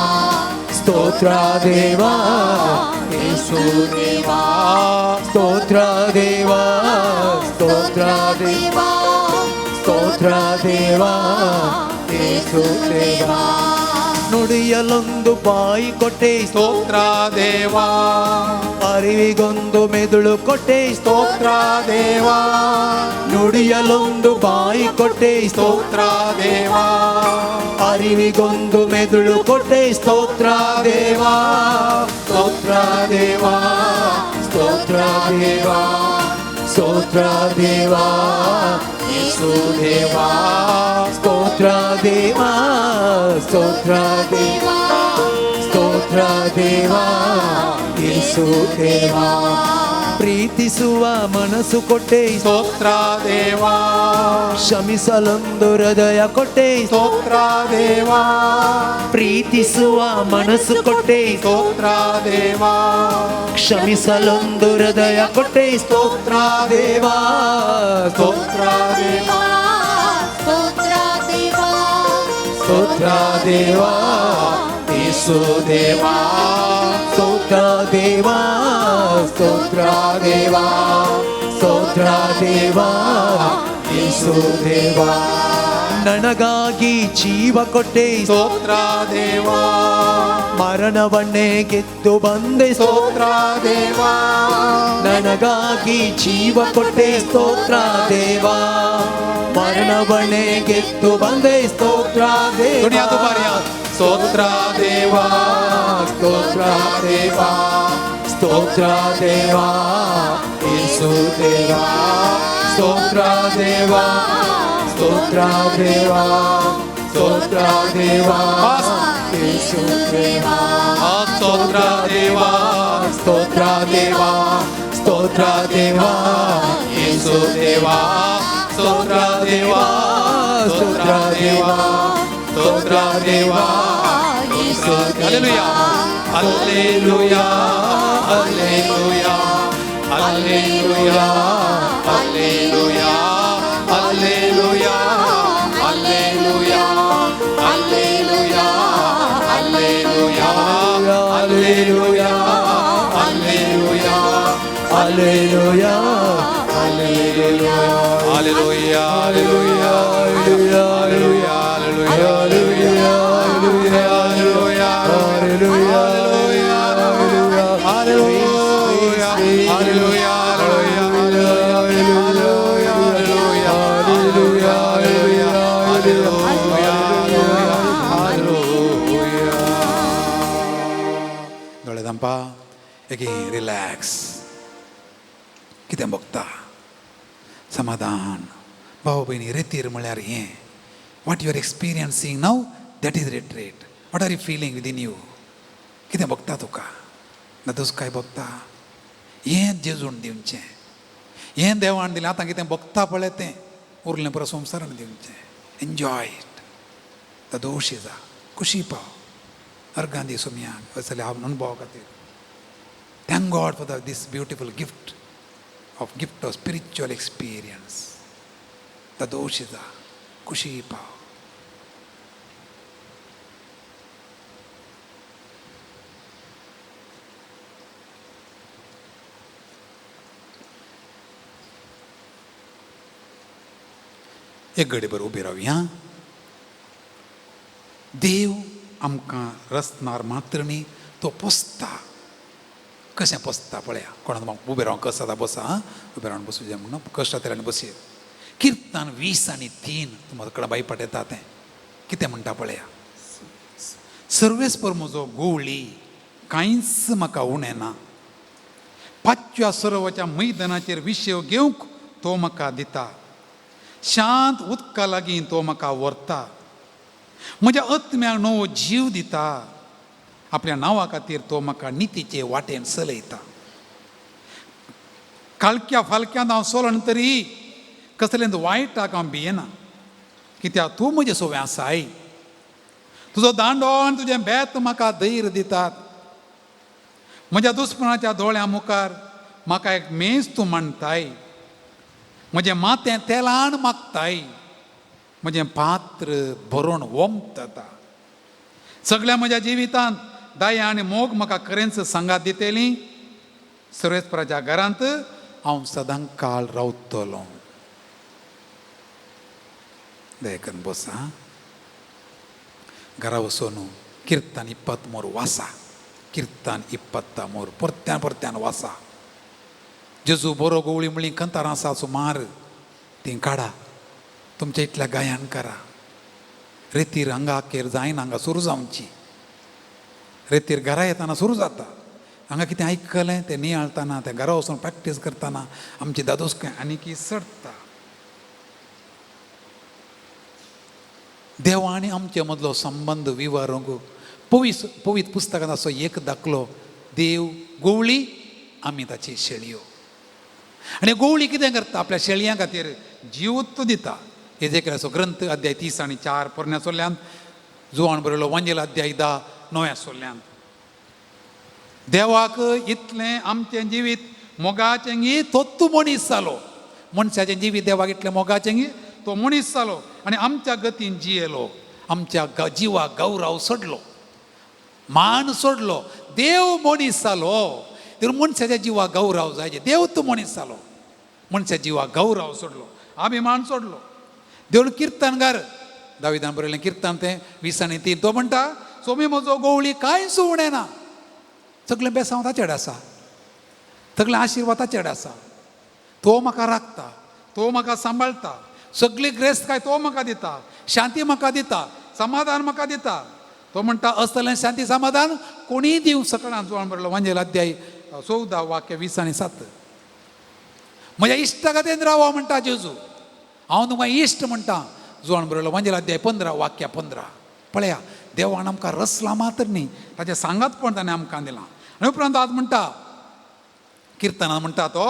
ಸ್ತೋತ್ರ ದೇವಾ, ಯೇಸು ದೇವಾ, ಸ್ತೋತ್ರ ದೇವಾ, ಸ್ತೋತ್ರ ದೇವಾ, ಸ್ತೋತ್ರ ದೇವಾ, ಯೇಸು ದೇವಾ. ನುಡಿಯಲೊಂದು ಬಾಯಿ ಕೊಟ್ಟೆ ಸ್ತೋತ್ರ ದೇವಾ, ಅರಿವಿಗೊಂದು ಮೆದುಳು ಕೊಟ್ಟೆ ಸ್ತೋತ್ರ ದೇವಾ, ನುಡಿಯಲೊಂದು ಬಾಯಿ ಕೊಟ್ಟೆ ಸ್ತೋತ್ರ ದೇವಾ, ಅರಿವಿಗೊಂದು ಮೆದುಳು ಕೊಟ್ಟೆ ಸ್ತೋತ್ರ ದೇವಾ, ಸ್ತೋತ್ರ ದೇವಾ, ಸ್ತೋತ್ರ ದೇವಾ, ಸ್ತೋತ್ರ ದೇವಾ, ಯೇಸು ದೇವಾ, ಸ್ತೋತ್ರ ದೇವಾ, ಸ್ತೋತ್ರ ದೇವಾ, ಸ್ತೋತ್ರ ದೇವಾ, ಯೇಸು ದೇವಾ. ಪ್ರೀತಿಸುವ ಮನಸ್ಸು ಕೊಟ್ಟೆ ಸ್ತೋತ್ರ ದೇವಾ, ಕ್ಷಮಿಸಲೊಂದು ಹೃದಯ ಕೊಟ್ಟೆ ಸ್ತೋತ್ರ ದೇವಾ, ಪ್ರೀತಿಸುವ ಮನಸ್ಸು ಕೊಟ್ಟೆ ಸ್ತೋತ್ರ ದೇವಾ, ಕ್ಷಮಿಸಲೊಂದು ಹೃದಯ ಕೊಟ್ಟೆ ಸ್ತೋತ್ರ ದೇವಾ, ಸ್ತೋತ್ರ ದೇವಾ, ಸ್ತೋತ್ರ ದೇವಾ, ಸ್ತೋತ್ರ ದೇವಾ, ಯೇಸು ದೇವಾ, ಸ್ತೋತ್ರ ದೇವಾ, ಸ್ತೋತ್ರ ದೇವಾ, ಸ್ತೋತ್ರ ದೇವಾ, ಯೇಸು ದೇವಾ. ನನಗಾಗಿ ಜೀವ ಕೊಟ್ಟೆ ಸ್ತೋತ್ರ ದೇವಾ, ಮರಣವನ್ನೇ ಗೆದ್ದು ಬಂದೆ ಸ್ತೋತ್ರ ದೇವಾ, ನನಗಾಗಿ ಜೀವ ಕೊಟ್ಟೆ ಸ್ತೋತ್ರ ದೇವಾ, ಮರಣವನ್ನೇ ಗೆದ್ದು ಬಂದೆ ಸ್ತೋತ್ರ ದೇವಾ, ಸ್ತೋತ್ರ ದೇವಾ, ಸ್ತೋತ್ರ ದೇವಾ, ಸ್ತೋತ್ರ ದೇವಾ, ಯೇಸು ದೇವಾ, ಸ್ತೋತ್ರ ದೇವಾ, ಸ್ತೋತ್ರ ದೇವಾ, ಸ್ತೋತ್ರ ದೇವಾ, ಯೇಸು ದೇವಾ, ಸ್ತೋತ್ರ ದೇವಾ, ಸ್ತೋತ್ರ ದೇವಾ, ಸ್ತೋತ್ರ ದೇವಾ, ಯೇಸು ದೇವಾ, ಸ್ತೋತ್ರ ದೇವಾ, ಸ್ತೋತ್ರ ದೇವಾ, ಸ್ತೋತ್ರ ದೇವಾ, ಯೇಸು. Hallelujah, hallelujah, hallelujah, hallelujah, hallelujah, hallelujah, hallelujah, hallelujah, hallelujah, hallelujah, hallelujah, hallelujah, hallelujah, hallelujah, hallelujah, hallelujah, hallelujah, hallelujah, hallelujah, दोळे धांपा, एकी रिलॅक्स. कितें भोगता? समाधान. भाव भयणी, रेतीर म्हळ्यार हें. What you are experiencing now, that is retreat. What are you feeling within you? कितें भोगता तुका? दादूस काय भोगता? हें जेजून दिवचें, हें देवान दिलें. आतां कितें भोगता पळय तें उरलें पुरो संवसारान दिवचें. Enjoy it. दादोशी जा, खुशी पाव. अर्गां दी सोमयाक असले अनुभव खातीर. Thank God for this beautiful gift of spiritual experience. दादोशी जा, खुशी पाव. एक घडी भर उबी रावया. देव आमकां रचणार मात्र न्ही, तो पोसता. कशें पोसता पळया. कोणाक उबें रावन कस जाता बसा, आं, उबें रावन बसूं जाय म्हणून कश्ट जातले आनी बसयत. किर्तन 20:3 तुमकां कडेन बाई पाटयता तें कितें म्हणटा पळया. सर्वेस्पर म्हजो गोवळी, कांयच म्हाका उणें ना. पाचव्या सरोवराच्या मैदानाचेर विशेव घेवंक तो म्हाका दिता. शांत उदका लागीं तो म्हाका व्हरता. म्हज्या आत्म्याक नवो जीव दिता. आपल्या नांवा खातीर तो म्हाका नितीचे वाटेन चलयता. काळख्या फालक्यांत हांव चलण तरी कसलें वायटाक हांव भियेना, कित्याक तूं म्हजें सोवें आसाय. तुजो दांडो आनी तुजें बेत म्हाका धैर्य दितात. म्हज्या दुस्मानाच्या दोळ्यां मुखार म्हाका एक मेज तूं मांडटाय, म्हजें माथें तेलान मागताय, म्हजें पात्र भरून ओमतता. सगळ्या म्हज्या जिवितांत दया आनी मोग म्हाका खरेंच सांगात दितली. सर्वेस्पराच्या घरांत हांव सदां काळ रावतलो. दया बसा घरा वचून किर्तन 23 वासा, किर्तन 23 परत्यान परत्यान वासा. जेजू बरो गोवळी म्हणली कंतारां आसा सुमार, तीं काडा, तुमच्या इतल्या गायन करा. रेतीर हांगा अखेर जायना, हांगा सुरू जावची. रेतीर घरा येताना सुरू जाता. हांगा कितें आयकलें तें नियाळतना, तें घरा वचून प्रॅक्टीस करतना आमची दादोसकाय आनीकी चडटा. देवा आनी आमचे मदलो संबंद विवरूंक पवित्र पुस्तकांत असो एक दाखलो, देव गोवळी आमी ताची शेळयो. आनी गोवळी कितें करता, आपल्या शेळयां खातीर जीवत्व दिता. एजेकेलाचो ग्रंथ अध्याय 30 आणि 4 पोरण्या सोल्यांत, जुवान बरयलो वांजेल अध्याय 10 नव्या सोल्यांत. देवाक इतलें आमचें जिवीत मोगाचें गी तो मनीस जालो. मनशाचें जिवीत देवाक इतलें मोगाचें गी तो मनीस जालो आनी आमच्या गतीन जियेलो, आमच्या जिवाक गौरव सोडलो, मान सोडलो. देव मनीस जालो तर मनशाच्या जिवाक गौरव जाय. देव तूं मनीस जालो, मनशाच्या जिवाक गौरव सोडलो, अभिमान सोडलो. देव किर्तनगार दाविदान बरयलें किर्तन तें 20 आणि 3, तो म्हणटा, सोमी म्हजो गोवळी कांयच उणें ना, सगळें बेसांव ताचे आसा, सगळें आशिर्वाद ताचे आसा. तो म्हाका राखता, तो म्हाका सांबाळटा, सगळी ग्रेस्तकाय तो म्हाका दिता, शांती म्हाका दिता, समाधान म्हाका दिता. तो म्हणटा असलें शांती समाधान कोणीय दिवंक शकना. जुवान बरयलो वांजेल अध्याय 14 वाक्य 20 आणि 7. म्हज्या इश्टागतीन रावा म्हणटा जेजू, हांव तुमकां इश्ट म्हणटा. जुवान बरयलो वांजेल अध्याय 15 वाक्य 15. पळया, देवान आमकां रसला मात्र न्ही, ताचें सांगातपण ताणें आमकां दिलां. आनी उपरांत आज म्हणटा किर्तनान म्हणटा तो,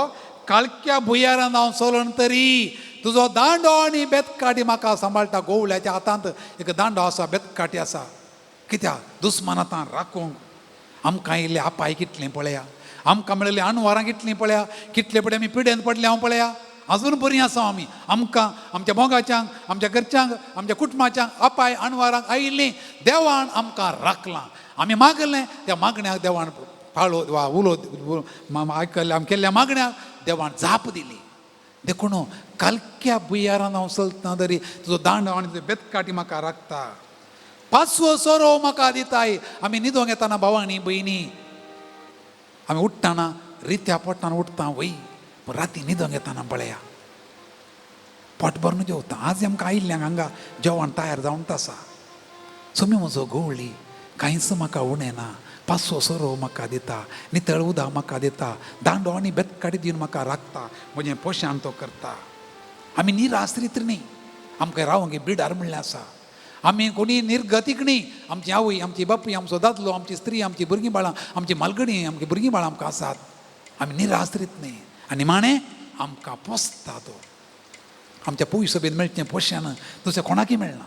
काळख्या भुंयारान हांव चलून तरी तुजो दांडो आनी बेतकाठी म्हाका सांबाळटा. गोवल्याच्या हातांत एक दांडो आसा, बेतकाठी आसा, कित्याक दुस्मान आतां राखूंक. आमकां इल्ले आपाय कितलीं पळया, आमकां मेळिल्लीं अणवारां कितलीं पळया, कितले पडे आमी पिडेन पडले हांव पळया, अजून बरीं आसा आमी. आमकां आमच्या मोगाच्यांक, आमच्या घरच्यांक, आमच्या कुटुंबाच्यांक अपाय अणवारांक आयिल्लीं, देवान आमकां राखलां. आमी मागलें त्या मागण्याक देवान पाळो वा उलो आयकल्ल्या आमी केल्ल्या मागण्याक देवान जाप दिली. देखून कालक्या भुंयारान हांव चलतना तरी तुजो दांडो आनी तुजो बेतकाठी म्हाका राखता, पाचवो सोरो म्हाका दिताय. आमी न्हिदोंक येताना भावांनी भयणी, आमी उठ्ठाना रित्या पोटान उठता वय, पूण राती न्हिदोंक येताना पळया पोट भरून जेवता. आज आमकां आयिल्ल्यांक हांगा जेवण तयार जावन आसा. सोमी म्हजो गवळी, कांयच म्हाका उणें ना, पाचवो सोरो म्हाका दिता, नितळ उदक म्हाका दिता, दांडो आनी बेतकाडी दिवन म्हाका राखता, म्हजें पोशाण तो करता. आमी निराश्रीत न्ही, आमकां रावंक बिडार म्हणलें आसा. आमी कोणी निर्गतीक न्ही. आमची आवय, आमची बापूय, आमचो दादलो, आमची स्त्री, आमची भुरगीं बाळां, आमची मालगणी, आमची भुरगीं बाळां आमकां आसात. आमी निराश्रीत न्ही. आनी माणें आमकां पोसता तो. आमच्या पयसो बीन मेळचें पोशान दुसरें कोणाकय मेळना.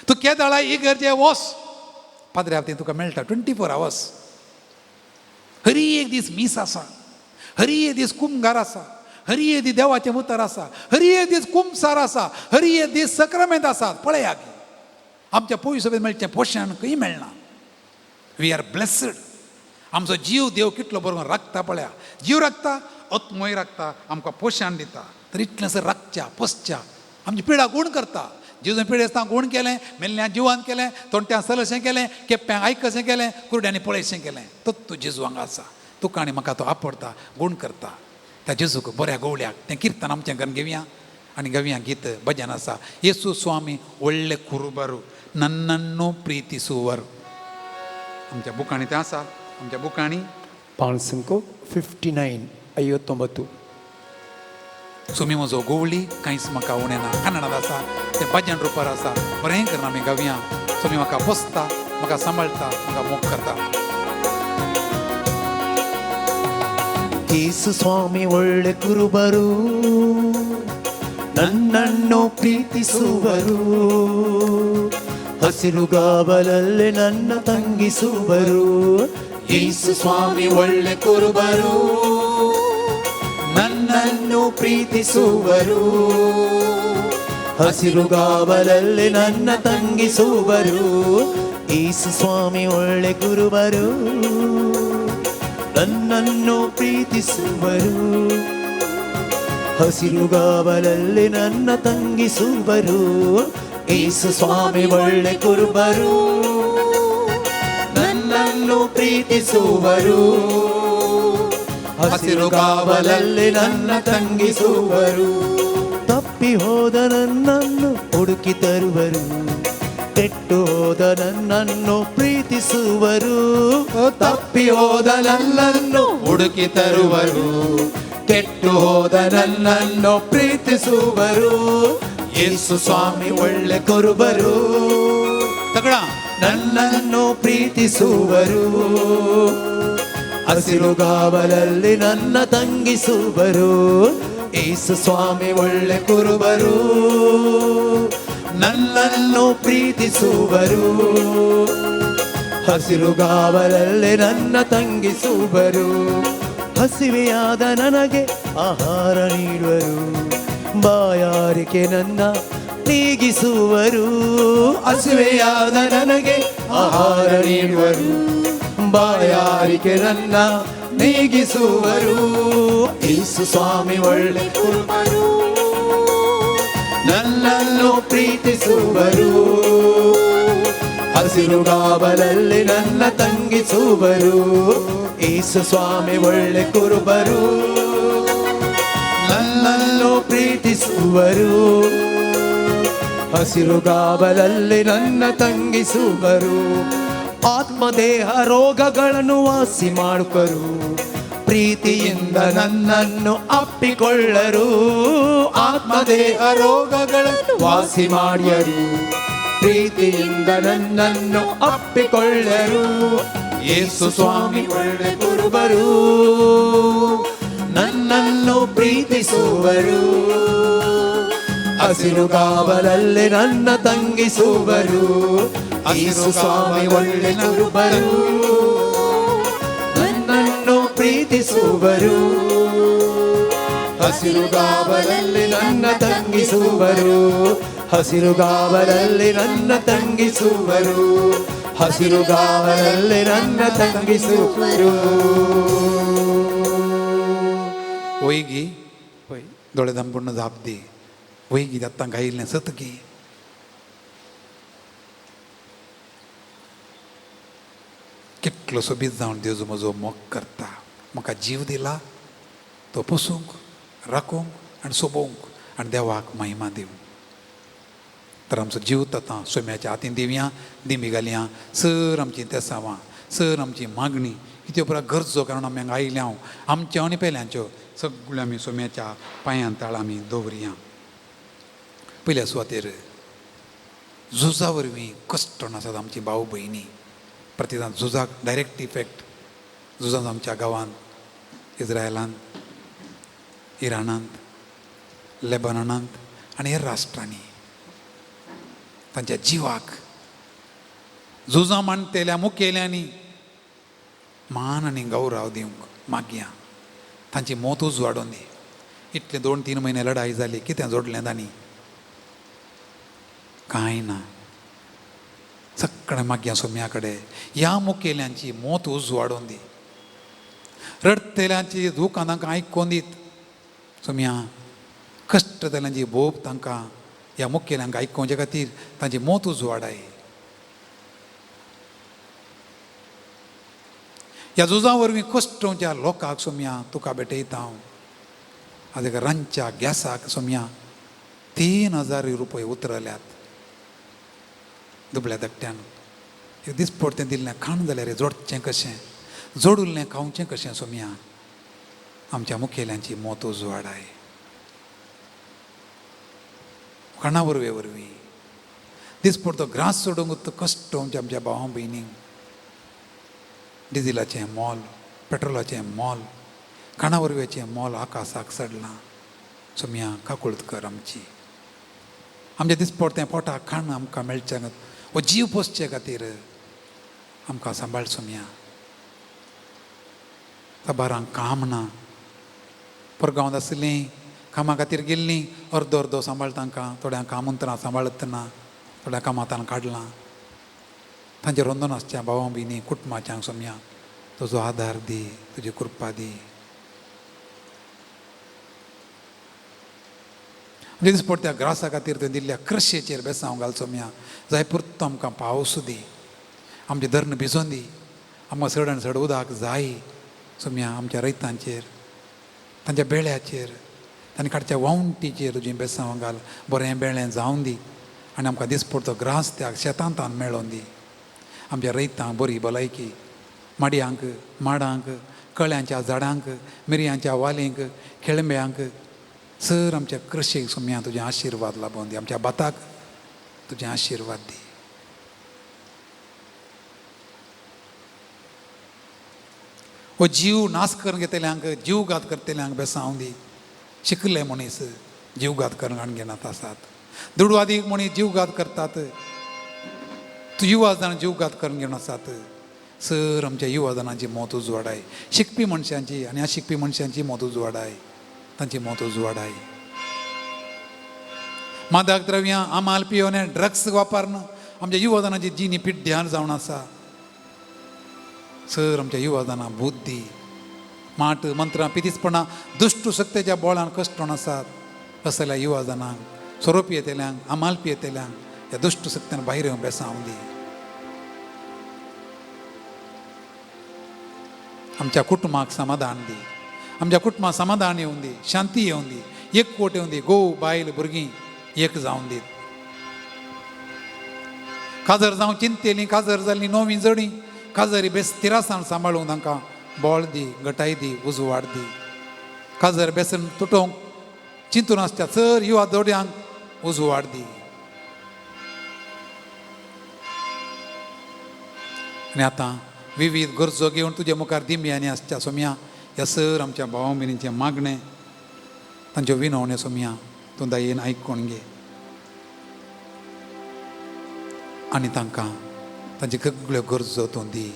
तूं केदळा इगर्जे वोस, पाद्र्या तें तुका मेळटा 24 आवर्स. हरी एक दीस मीस आसा, हरी एक दीस कुमगार आसा, हरी एक दीस देवाचें उतर आसा, हरी एक दीस कुमसार आसा, हरी एक दीस सक्रामेंत आसा. पळया की आमच्या पयसो बीन मेळचें पोशण खंय मेळना. We are blessed. आमचो जीव देव कितलो बरो राखता पळया. जीव राखता, आत्मोय राखता, आमकां पोशण दिता. तर इतलें सर राखच्या पोसच्या आमची पिडा गूण करता. जेजून पिडे आसतना गूण केलें, मेल्ल्या जिवान केलें, तोंट्यां सलशें केलें, केप्प्यांक आयकशें केलें, कुरड्यांनी पळयशें केलें. तत्तू जेजू हांगा आसा. तुका आनी म्हाका तो आपडता, गूण करता. त्या जेजूक बऱ्या गवळ्याक तें किर्तन आमचें करून घेवया आनी घेवया गीत भजन आसा. येसू स्वामी व्हडले कुरुबारू नन्नन्नो प्रीतिसुवर. आमच्या बुकांनी तें आसा, आमच्या बुकांनी. ಪಾಣಸಂಕು 59 59. सुमी म्हजो गोवळी, कांयच म्हाका उणें ना. कन्नडात आसा तें, भजन रुपार आसा. बरें करून आमी गावया. सुमी म्हाका पोसता, म्हाका सांबाळटा, म्हाका मोग करता. ಯೇಸು ಸ್ವಾಮಿ ಒಳ್ಳೆ ಕುರುಬರು. ನನ್ನನ್ನು ಪ್ರೀತಿಸುವರು, ಹಸಿರುಗಾವಲಲ್ಲಿ ನನ್ನ ತಂಗಿಸುವರು. ಯೇಸು ಸ್ವಾಮಿ ಒಳ್ಳೆ ಕುರುಬರು, ನನ್ನನ್ನು ಪ್ರೀತಿಸುವರು, ಹಸಿರುಗಾವಲಲ್ಲಿ ನನ್ನ ತಂಗಿಸುವರು. ಯೇಸು ಸ್ವಾಮಿ ಒಳ್ಳೆ ಗುರುವರು, ನನ್ನನ್ನು ಪ್ರೀತಿಸುವರು, ಹಸಿರುಗಾವಲಲ್ಲಿ ನನ್ನ ತಂಗಿಸುವರು. ಯೇಸು ಸ್ವಾಮಿ ಒಳ್ಳೆ ಕುರುಬರು, ನನ್ನನ್ನು ಪ್ರೀತಿಸುವರು, ಹಸಿರುಗಾವಲಲ್ಲಿ ನನ್ನ ತಂಗಿಸುವರು. ತಪ್ಪಿ ಹೋದ ನನ್ನನ್ನು ಹುಡುಕಿ ತರುವರು, ಕೆಟ್ಟು ಹೋದ ನನ್ನನ್ನು ಪ್ರೀತಿಸುವರು. ತಪ್ಪಿ ಹೋದ ನನ್ನನ್ನು ಹುಡುಕಿ ತರುವರು, ಕೆಟ್ಟು ಹೋದ ನನ್ನನ್ನು ಪ್ರೀತಿಸುವರು. ಯೇಸು ಸ್ವಾಮಿ ಒಳ್ಳೆ ಕುರುಬರು, ತಗಡ ನನ್ನನ್ನು ಪ್ರೀತಿಸುವರು, ಹಸಿರುಗಾವಲಲ್ಲಿ ನನ್ನ ತಂಗಿಸುವರು. ಯೇಸು ಸ್ವಾಮಿ ಒಳ್ಳೆ ಕುರುಬರು, ನನ್ನನ್ನು ಪ್ರೀತಿಸುವರು, ಹಸಿರುಗಾವಲಲ್ಲಿ ನನ್ನ ತಂಗಿಸುವರು. ಹಸಿವೆಯಾದ ನನಗೆ ಆಹಾರ ನೀಡುವರು, ಬಾಯಾರಿಕೆ ನನ್ನ ನೀಗಿಸುವರು. ಹಸಿವೆಯಾದ ನನಗೆ ಆಹಾರ ನೀಡುವರು, ಬಾಯಾರಿಕೆ ನನ್ನ ನೀಗಿಸುವರು. ಯೇಸು ಸ್ವಾಮಿ ಒಳ್ಳೆ ಕುರುಬರು, ನನ್ನನ್ನು ಪ್ರೀತಿಸುವರು, ಹಸಿರುಗಾವಲಲ್ಲಿ ನನ್ನ ತಂಗಿಸುವರು. ಯೇಸು ಸ್ವಾಮಿ ಒಳ್ಳೆ ಕುರುಬರು, ನನ್ನನ್ನು ಪ್ರೀತಿಸುವರು, ಹಸಿರುಗಾವಲಲ್ಲಿ ನನ್ನ ತಂಗಿಸುವರು. ಆತ್ಮದೇಹ ರೋಗಗಳನ್ನು ವಾಸಿ ಮಾಡುವರು, ಪ್ರೀತಿಯಿಂದ ನನ್ನನ್ನು ಅಪ್ಪಿಕೊಳ್ಳರು. ಆತ್ಮದೇಹ ರೋಗಗಳನ್ನು ವಾಸಿ ಮಾಡಿಯರು, ಪ್ರೀತಿಯಿಂದ ನನ್ನನ್ನು ಅಪ್ಪಿಕೊಳ್ಳರು. ಯೇಸು ಸ್ವಾಮಿ ಒಳ್ಳೆ ಕುರುಬರು, ನನ್ನನ್ನು ಪ್ರೀತಿಸುವರು, ಹಸಿರುಗಾವಲಲ್ಲಿ ನನ್ನ ತಂಗಿಸುವರು. ಯೇಸು ಸ್ವಾಮಿ ಒಳ್ಳೆ ಕುರುಬರು, ನನ್ನನ್ನು ಪ್ರೀತಿಸುವರು, ಹಸಿರುಗಾವಲಲ್ಲಿ ನನ್ನ ತಂಗಿಸುವರು. ಹಸಿರುಗಾವಲಲ್ಲಿ ನನ್ನ ತಂಗಿಸುವರು, ಹಸಿರುಗಾವಲಲ್ಲಿ ನನ್ನ ತಂಗಿಸುವರು. वयगी दोळे दांपून जाप दी. वयगी दत्तांक आयिल्लें सतगी. कितलो सोबीत जावन देव म्हजो मोग करता. म्हाका जीव दिला तो पोसूंक, राखूंक आनी सोबोवंक आनी देवाक महिमा दिवंक. तर आमचो जीव आतां सोम्याच्या हातीन दिवया, दिंबी घालया. सर आमची तेसावां, सर आमची मागणी, कित्यो पुरा गरजो कारण आमी हांगा आयिल्ले हांव आमच्यो आनी पेल्यांच्यो सगळ्यो आमी सोम्याच्या पांयान ताळ आमी दवरया. पयल्या सुवातेर झुजा वरवीं कश्ट आसात आमची भाव भयणी. प्रतिदान झुजाक डायरेक्ट इफेक्ट झुजान आमच्या गांवांत, इस्रायलांत, इराणांत, लेबनानांत आनी हेर राष्ट्रांनी तांच्या जिवाक झुजां मांडटेल्या मुखेल्यांनी मान आनी गौरव दिवंक मागया. तांची मोत उजवाडून दी. इतले 2-3 म्हयने लढाई जाली, कितें जोडलें तांणी? कांय ना. सगळें मागया सोम्या कडेन ह्या मुखेल्यांची मोत उजवाडून दी. रडटेल्यांची दुकां तांकां आयकून दीत सोम्या. कश्ट जाल्यांची बोब तांकां ह्या मुखेल्यांक आयकुवचे खातीर तांची मोत उजवाडाय. ह्या झुजां वरवीं कश्टोवच्या लोकांक सोम्या तुका भेटयता हांव. आज एका रांदच्या गॅसाक सोम्या 3000 रुपये उतरल्यात दुबळ्या धाकट्यान. एक दिसपडतें दिल्लें खाण जाल्यार जोडचें कशें, जोडुल्लें खावचें कशें सोम्या. आमच्या मुखेल्यांची मोत उजवाडाय. खाणा वरवीं वरवीं दिसपडतो ग्रास सोडूंक कश्ट आमच्या आमच्या भावां भयणींक. डिझिलाचें मोल, पेट्रोलाचें मोल, खाणा वरव्याचें मोल आकाशाक चडलां. सोम्या काकुळत कर आमची. आमच्या दिसपडतें पोटाक खाण आमकां मेळचें वो जीव पोसचे खातीर आमकां सांबाळ सोम्या. साबारांक काम ना, परगांवांत आसलीं कामा खातीर गेल्लीं, अर्दो अर्दो सांबाळ तांकां, थोड्यांक कामंत्रां सांबाळत ना, थोड्या कामांतान काडलां. तांचें रोंदोन आसच्या भावां भयणी कुटुंबाच्यांक सोम्या तुजो आदार दी, तुजी कृपा दी. आमच्या दिसपडत्या ग्रासा खातीर तुवें दिल्ल्या कृशेचेर बेसांव घाल सोम्या. जाय पुरतो आमकां पावस दी, आमचें धरण भिजोवन दी, आमकां चड आनी चड उदक जाय सोम्या. आमच्या रयतांचेर, तांच्या बेळ्याचेर, तांणी काडच्या वावंटीचेर तुजी बेसांव घाल, बरें बेळें जावन दी आनी आमकां दिसपडतो ग्रास त्या शेतांत मेळोवन दी. आमच्या रयतांक बरी भलायकी, माडयांक, माडांक, कळ्यांच्या झाडांक, मिरयांच्या वालींक, खेळंब्यांक, सर आमच्या कृशीक सोम्या तुजें आशिर्वाद लाबोवन दी. आमच्या भाताक तुजें आशिर्वाद दी. हो जीव नाश करून घेतल्यांक, जीवघात करतल्यांक बेसांव दी. शिकले मनीस जीवघात करून हाडून घेनात आसात, दुडवादीक मनीस जीवघात करतात, तूं युवा जाण जीवघात करून घेवन आसात. सर आमच्या युवा जाणांची मत उजवाडाय, शिकपी मनशांची आनी ह्या शिकपी मनशांची मत उजवाडाय, तांची मत उजवाडाय. मादक द्रव्यां आमाल पियोन ड्रग्स वापरून आमच्या युवा जाणांची जिणी पिड्ड्यार जावन आसा. सर आमच्या युवा जाणां बुद्धी, माट, मंत्रां, पितीसपणां, दुश्ट शक्तेच्या बोळान कश्टोन आसात. असल्या युवा जाणांक, सोरो पियेतल्यांक, आमाल पियेतल्यांक ह्या दुश्ट शक्त्यान भायर येवन बेसांव दी. आमच्या कुटुंबाक समाधान दी, आमच्या कुटुंबाक समाधान येवन दी, शांती येवन दी, एकवट येवन दी, घोव बायल भुरगीं एक जावन दीत. काजर जावं चिंतेलीं, काजर जाल्लीं नवीं जडीं, काजरी बेस तिरासान सांबाळूंक तांकां बोळ दी, गटाय दी, उजवाड दी. काजर बेसन तुटोवंक चिंतून आसच्या चड युवा जोड्यांक उजवाड दी. आनी आतां विविध गरजो घेवन तुजे मुखार दिंब्यांनी आसच्या सोम्या, ह्या सर आमच्या भावा भयणींचें मागणें, तांच्यो विनवण्यो सोम्या तूं दयेन आयकून घे आनी तांकां तांच्यो सगळ्यो गरजो तूं दी.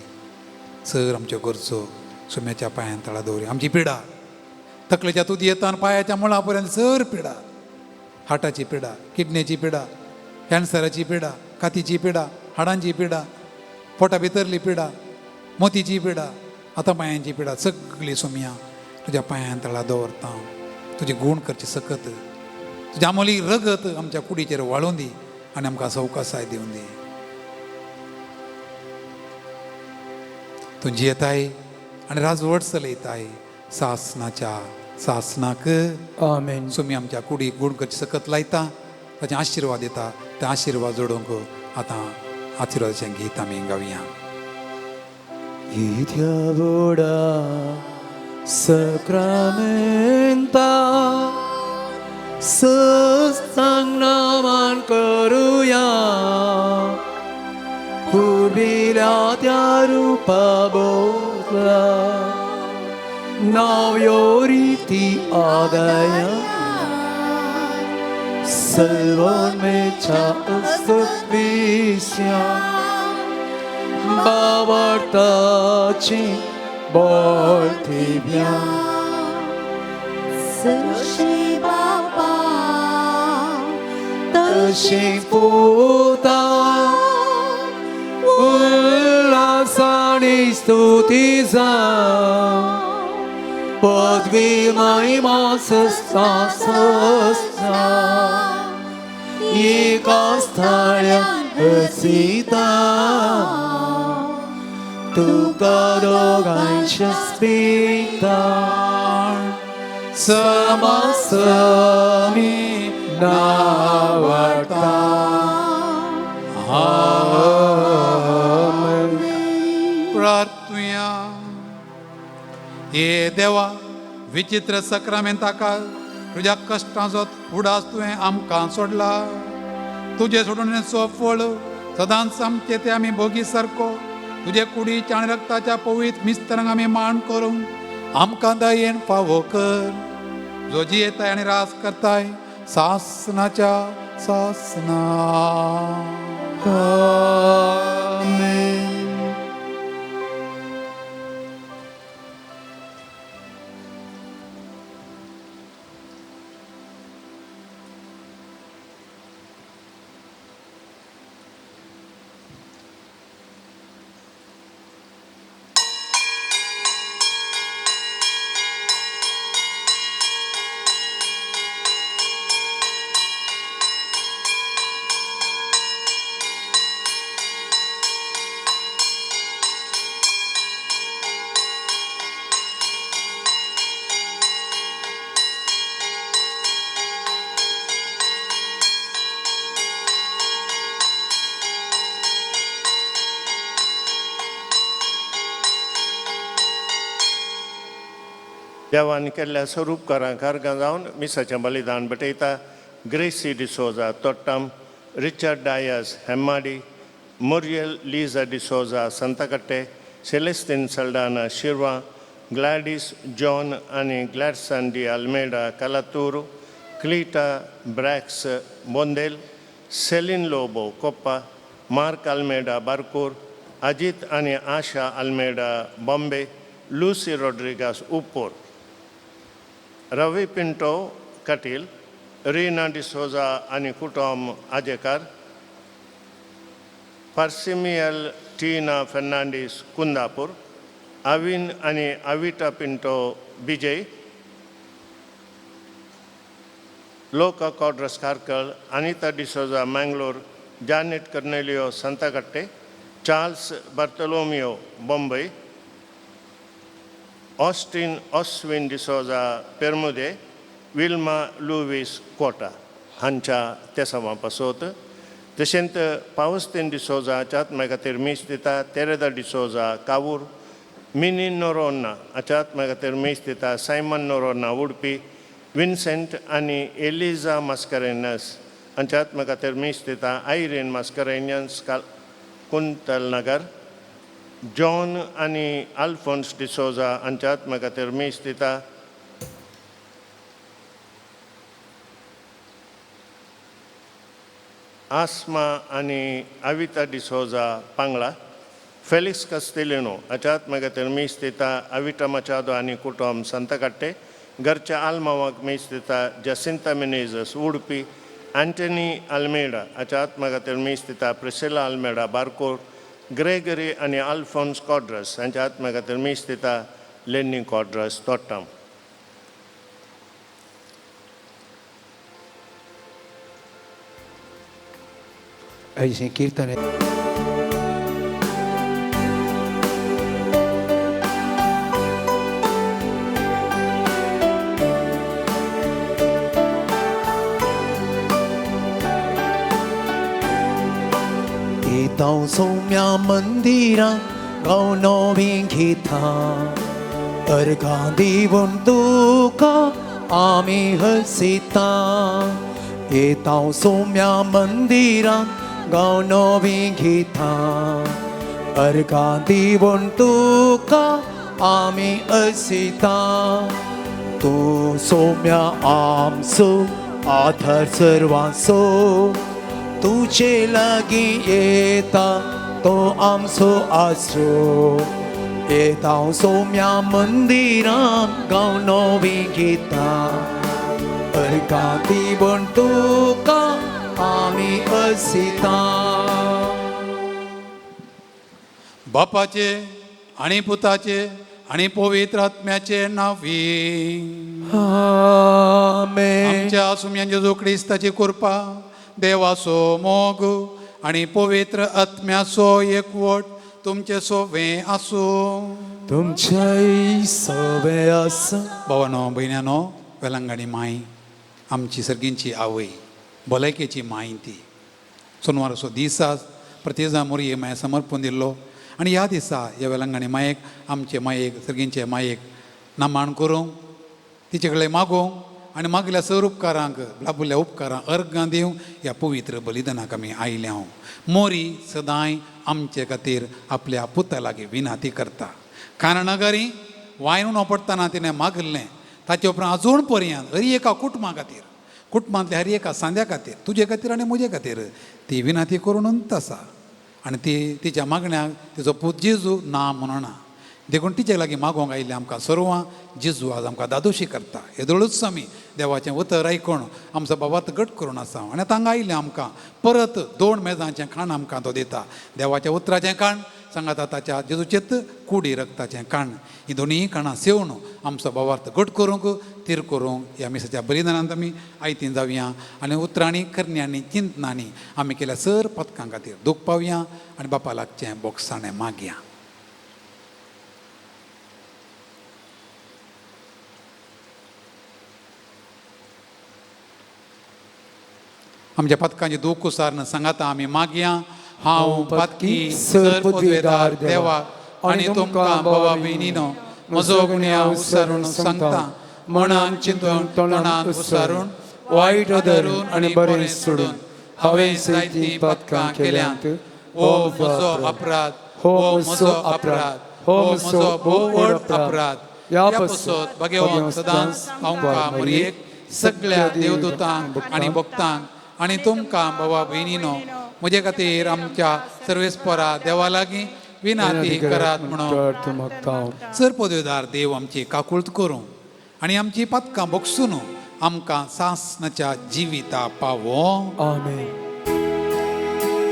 सर आमच्यो गरजो सोम्याच्या पांयान तळा दवरी. आमची पिडा तकलेच्या तुदी येता पांयाच्या मुळा पर्यंत सर पिडा, हार्टाची पिडा, किडनेची पिडा, कॅन्सराची पिडा, कातीची पिडा, हाडांची पिडा, पोटा भितरली पिडा, मोतीची पिडा, आतां पांयांची पिडा, सगळी सोम्या तुज्या पांयान तळा दवरता. तुजी गूण करची सकत तुज्या आमोली रगत आमच्या कुडीचेर वाळून दी आनी आमकां सवकासाय दिवन दी. तूं जियेताय आनी राजवट चलयताय सासनाच्या सासनाक. आमेन. सुमी आमच्या कुडीक गूण करची सकत लायता, ताचे आशिर्वाद दिता. ते आशिर्वाद जोडूंक आतां आशिर्वादाचें गीत आमी गावया. इत्या व्हडा सक्रामेंता सस्तांग नामान करुया, पुर्विल्या त्या रुपा बोतला नव्यो रिती आदाया, सर्वमेच्या स्तुतीस्या बावडताची बोलथिव्या. जशी बापा तशी पुता उल्हासानी स्तुती जावं, पदवी महिमा सस्ता सस्ता एका स्थाळ्या हसिता, तुका दोगांच्या स्पिता समासमी नावडता. आमेन. प्रार्थुया. हे देवा, विचित्र सक्रामेंताका तुज्या कश्टांचो उडास तुवें आमकां सोडला. तुजे सोडणेचो फळ सदांच आमचे ते आमी भोगी सारको तुजे कुडीच्या आनी रक्ताच्या पवित्र मिस्तरांक आमी मान करूंक आमकां दयेन फावो कर. जो जियेताय आनी राज करताय सासनाच्या सासना. आमेन. देवान केल्ल्या स्वरूपकारांक अर्गां जावन मिसाचें बलिदान भेटयता. Gracy D'Souza Thottam, Richard Dias Hemmadi, Muriel Liza D'Souza Santhakatte, Celestine Saldanha Shirva, Gladys John आनी Gladson D Almeida Kalathur, Cleta Brax Bondel, Celine Lobo Koppa, Mark Almeida Barkur, Ajit आनी Asha Almeida Bombay, Lucy Rodrigues Uppur, Ravi Pinto Kateel, Rina D'Souza आनी कुटुंब आजेकार, पार्सिमियल टीना फेर्नांडीस कुंदापूर, अविन आनी अविटा Pinto Bijay, Loka Quadras Karkala, Anita D'Souza Mangalore, Janet Cornelio Santhakatte, Charles Bartholomew Bombay, Austin Oswin D'Souza Permude, Wilma Luis Kota हांच्या तेसांवा पासत. तशेंच पावस्तीन डिसोजा हाच्या आत्म्या खातीर मीस दिता तेरेदा डिसोजा कावूर, मिनी नोरोन्ना हाच्या आत्म्या खातीर मीस दिता सायमन नोरोन्ना उडपी, विन्सेंट आनी एलिजा मास्करेनस हांच्या आत्म्या खातीर मीस दिता आयरीन मास्करेन्यस कुंतल नगर, जॉन आनी अल्फोन्स डिसोजा हांच्या आत्म्या खातीर मीस दिता आस्मा आनी अविता डिसोजा पांगळा, फेलिक्स कस्तिलिनो हाच्या आत्म्या खातीर मीस दिता अविटा मचादो आनी कुटुंब संतकाट्टे, घरच्या आल्मावाक मीस दिता जसिंता मिनेजस उडपी, अँटनी अल्मेडा हाच्या आत्म्या खातीर मीस दिता प्रिसिला अल्मेडा बारकोर, ग्रेगरी आनी अल्फोन्स कॉड्रस हांच्या आत्म्या खातीर मीस दिता लेन्नी कॉड्रस तोट्टाम. आयचें कीर्तन येता सोम्या मंदिरां गांव नवीं घेता, अर्घां दिवन तुका आमी हसिता. येता सोम्या मंदिरां गांव नवीं घेता, अर्घां दिवन तुका आमी हसिता. तूं सोम्या आमचो आधार सर्वांचो, तुजे लागीं येता तो आमचो आसरो. येता सोम्या मंदिरां गांव नवीं घेता, अर्घां दिवन तुका आमी हसिता. बापाचे आनी पुताचे आनी पवित्र आत्म्याचे नांवी. आमेन. आमच्या सुम्यान जेजू क्रिस्ताची कृपा, देवाचो मोग आनी पवित्र आत्म्याचो एकवट तुमचे सोवे आसूं. तुमच्याय सोवे आसूं. भावानो भयण्यानो, वेलंगाणी माई आमची सर्गींची आवय, भलायकेची माय ती. सोनवाराचो दीस आस प्रतिजा मोरये माये समर्पण दिल्लो आनी ह्या दिसा ह्या वेलंगाणी मायेक, आमचे मायेक, सर्गींचे मायेक नमन करूंक, तिचे कडेन मागूंक आनी मागल्या सर उपकारांक, लाबुल्ल्या उपकारांक अर्गां दिवंक ह्या पवित्र बलिदानाक आमी आयल्या. हांव मोरी सदांय आमचे खातीर आपल्या पुता लागीं विनाती करता. काननगरी वायन उणो पडटना तिणें मागिल्लें, ताचे उपरांत अजून पर्यंत हर एका कुटुंबा खातीर, कुटुंबांतल्या हर एका सांद्या खातीर, तुजे खातीर आनी म्हजे खातीर ती विनंती करूनच आसा. आनी ती तिच्या मागण्याक तिचो पूत जेजू ना म्हणना. देखून तिचे लागीं मागोंक आयिल्लें आमकां सर्वां जेजू आज आमकां दादोशी करता. येदोळूच आमी देवाचें उतर आयकून आमचो बाबात घट करून आसा. आनी आतां हांगा आयिल्लें आमकां परत 2 मेजांचें खाण आमकां तो दिता. देवाच्या उतराचें खाण सांगाता ताच्या जेजूचेत कुडी रक्ताचें खाण. ही दोनूय खाणां सेवन आमचो बाबार्थ घट करूंक तीर करूंक ह्या मिसाच्या बलिदानांत आमी आयतीन जावया. आनी उतरांनी करण्यांनी चिंतनांनी आमी केल्या सर पदकां खातीर दूख पावया आनी बापा लागचें बोगसाणें मागया. आमच्या पदकांची दूख उसारन सांगाता आमी मागया. हांव पातकी सर पदवेदार देवा आनी तुमकां बाबा भयणीनो म्हजो गुन्यांव उसारून सांगता. मनान चिंतून तोंडान उसारून वायट धरून आनी बरें सोडून हांवें जायतीं पातकां केल्यांत. हो म्हजो अपराध, हो म्हजो अपराध, हो म्हजो भोव व्हड अपराध. ह्या पासत भगवान सदांच आमकां मरयेक सगळ्या देवदूतांक आनी भक्तांक आनी तुमकां बाबा भयणीनो म्हजे खातीर आमच्या सर्वेस्परा देवा लागीं विनंती करात म्हणून. सर पदवेदार देव आमची काकुळट करूं आनी आमची पातकां बगसून आमकां सासनाच्या जिविता पावो. आमेन.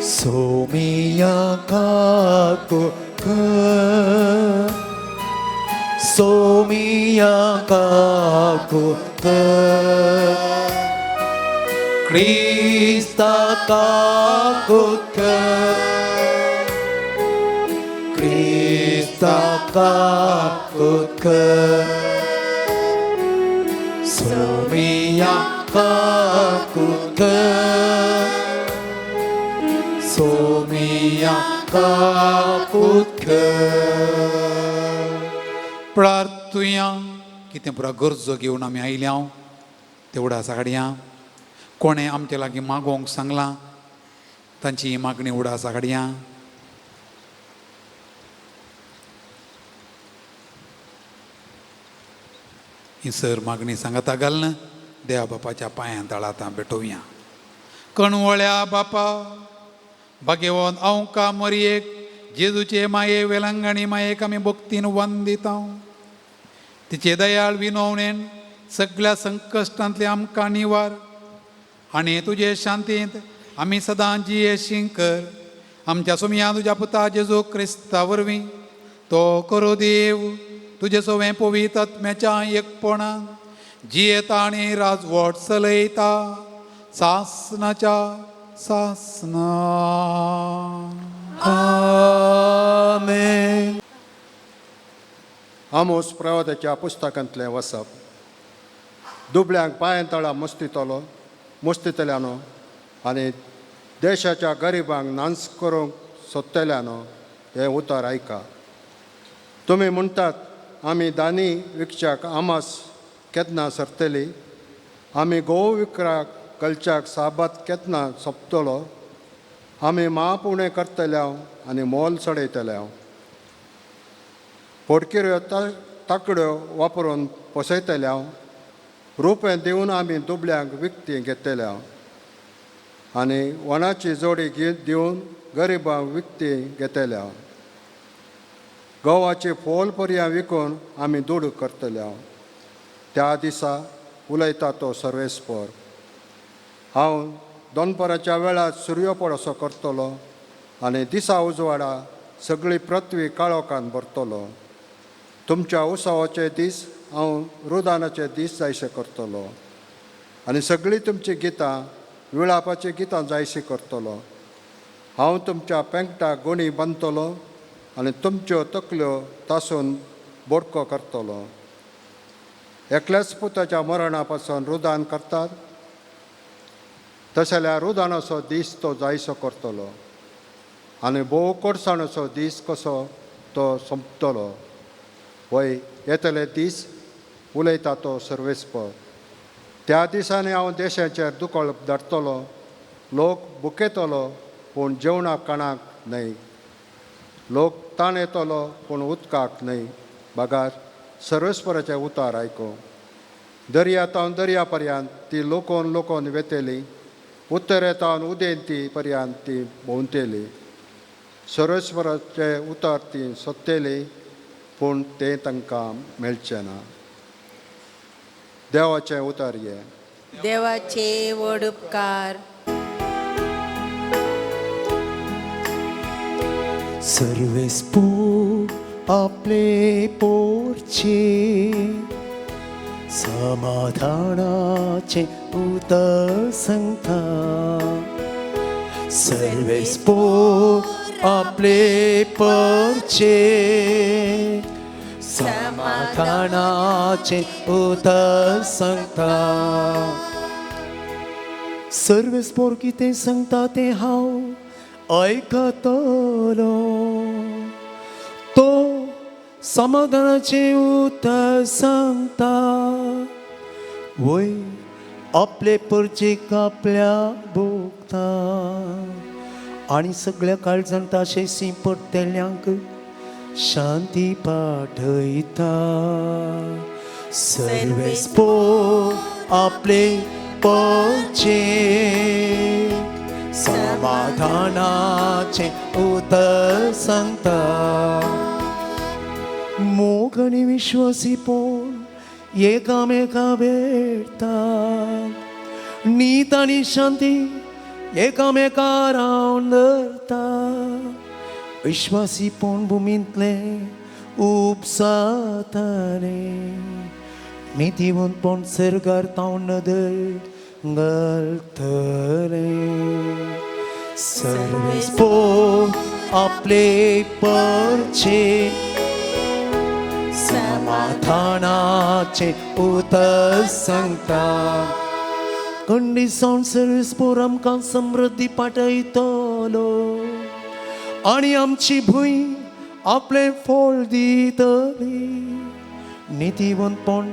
सोमिया काको सोमिया काको क्रिस्ता काको क्रिस्ता काको सोमिया काको सोमिया काको. प्रार्थुया. कितें पुरा गरजो घेवन आमी आयल्या हांव तेवडा सागड्यां. कोणें आमचे लागीं मागोवंक सांगलां तांची ही मागणी उडा सागड्यां. ही सर मागणी सांगाता घालन देवा बापाच्या पांयां तळातां भेटोवया. कणवळ्या बापा भाग्यवंत आंवका मरयेक जेजूचे माये वेलंगणी मायेक आमी भक्तीन वंदिता. तिचे दयाळ विनवणेन सगळ्या संकश्टांतले आमकां निवार आनी तुजे शांतींत आमी सदां जियेशी कर. आमच्या सोमया तुज्या पुता जेजू क्रिस्ता वरवीं तो करो देव तुजे सोवें पवित्र आत्म्याच्या एकपणान जियेता आनी राजवट चलयता सासनाच्या सासना. आमेन. आमोस प्रवादाच्या पुस्तकांतलें वसप. दुबळ्यांक पांयां तळा मुस्तितलो मुस्तितल्यानो आनी देशाच्या गरिबांक नांस करूंक सोदतल्यानो हें उतर आयका. तुमी म्हणटात आमी दानी विकच्याक आमास केन्ना सरतली, आमी गोव विकराक कलच्याक साबात केन्ना सोंपतलो, आमी माप उणें करतले आनी मोल चडयतले, पोडकिऱ्यो ताकड्यो वापरून पोसयतले, रुपें दिवन आमी दुबळ्यांक विकती घेतले आनी वणाची जोडी दिवन गरिबांक विकती घेतले, गंवाची फोल पर्यां विकून आमी दुडू करतले. त्या दिसा उलयता तो सर्वेस्पर. हांव दोनपराच्या वेळार सुर्योपड असो करतलो आनी दिसा उजवाडा सगळी पृथ्वी काळोखान भरतलो. तुमच्या उत्सवाचे दीस हांव रुदानाचे दीस जायशे करतलो आनी सगळीं तुमचीं गितां विळापाचीं गितां जायशी करतलो. हांव तुमच्या पेंकटाक गोणी बांदतलो आनी तुमच्यो तकल्यो तासून बोडको करतलो. एकल्याच पुताच्या मरणा पासून रुदान करतात तशें जाल्यार रुदानाचो दीस तो जायसो करतलो आनी भोव कोडसाणेचो दीस कसो तो सोंपतलो. वय येतले दीस उलयता तो सर्वेस्पर. त्या दिसांनी हांव देशाचेर दुकळ धाडटलो, लोक बुकेतलो पूण जेवणाक काणाक न्हय, लोक ताण येतलो पूण उदकाक न्हय. बगार सर्वेस्पराचें उतार आयकूं. दर्या तावन दर्या पर्यंत ती लोकोन लोकोन वेतेली, उत्तरे तावन उदेंती पर्यंत ती भोंवतेली. सर्वेस्पराचें उतर ती सोदतेली, पूण तें तांकां मेळचें ना. देवाचें उतर हें. देवाचे व्हड उपकार. सर्वेस्पोर आपले पोरचे समाधानाचे उतर सांगता. सर्वेस्पोर आपले पोरचे समाधानाचे उतर सांगता. सर्वेस्पोर कितें सांगता तें हांव आयकतलो, तो समाधानाचें उतर सांगता. वय आपले परचेक आपल्या भोगता आनी सगळ्या काळजान ताशें सी पडटल्यांक शांती पाठयता. सर्वेस्पोर आपले परचे समाधानाचें उतर सांगता. मोग आनी विश्वासीपण एकामेका भेटता, नीत आनी शांती एकामेका रावन धरता. विश्वासीपण भुमींतलें उपसातालें, नितीवंतपण सर्गार तावन नदर घालतलें. सर्वेस्पोर आपले परचे समाधानाचें उतर सांगता. कंडिसावन सर्वेस्पोर आमकां समृद्धी पाठयतलो आनी आमची भूंय आपलें फळ दितली. नितीवंतपण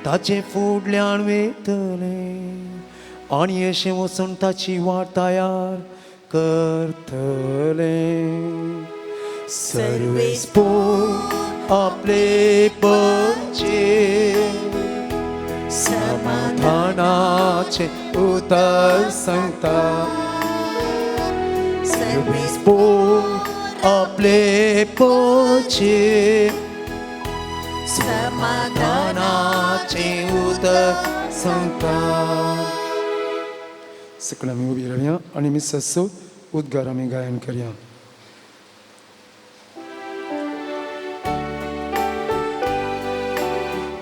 ताचे फुडल्यान वेतलें आनी अशें वचून ताची वाट तयार करतलें. सर्वेस्पोर आपले परचे समाधानाचें उतर सांगता. सर्वेस्पोर आपले परचे समाधानाचें उतर सांगता. सकयल आमी उबी रावया आनी मिसाचो उद्गार आमी गायन करया.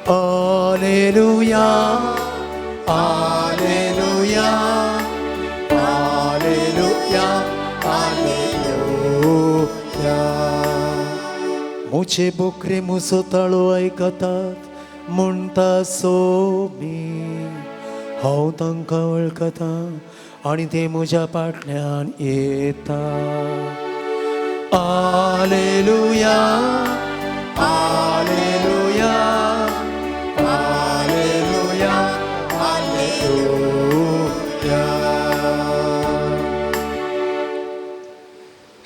Alleluia, Alleluia, Alleluia, Alleluia. मुझे बोकरे मुसो ताळो आयकतात म्हणटा सोमी, हांव तांकां वळखता आनी ते म्हज्या फाटल्यान येता. Alleluia, Alleluia, Alleluia, Alleluia.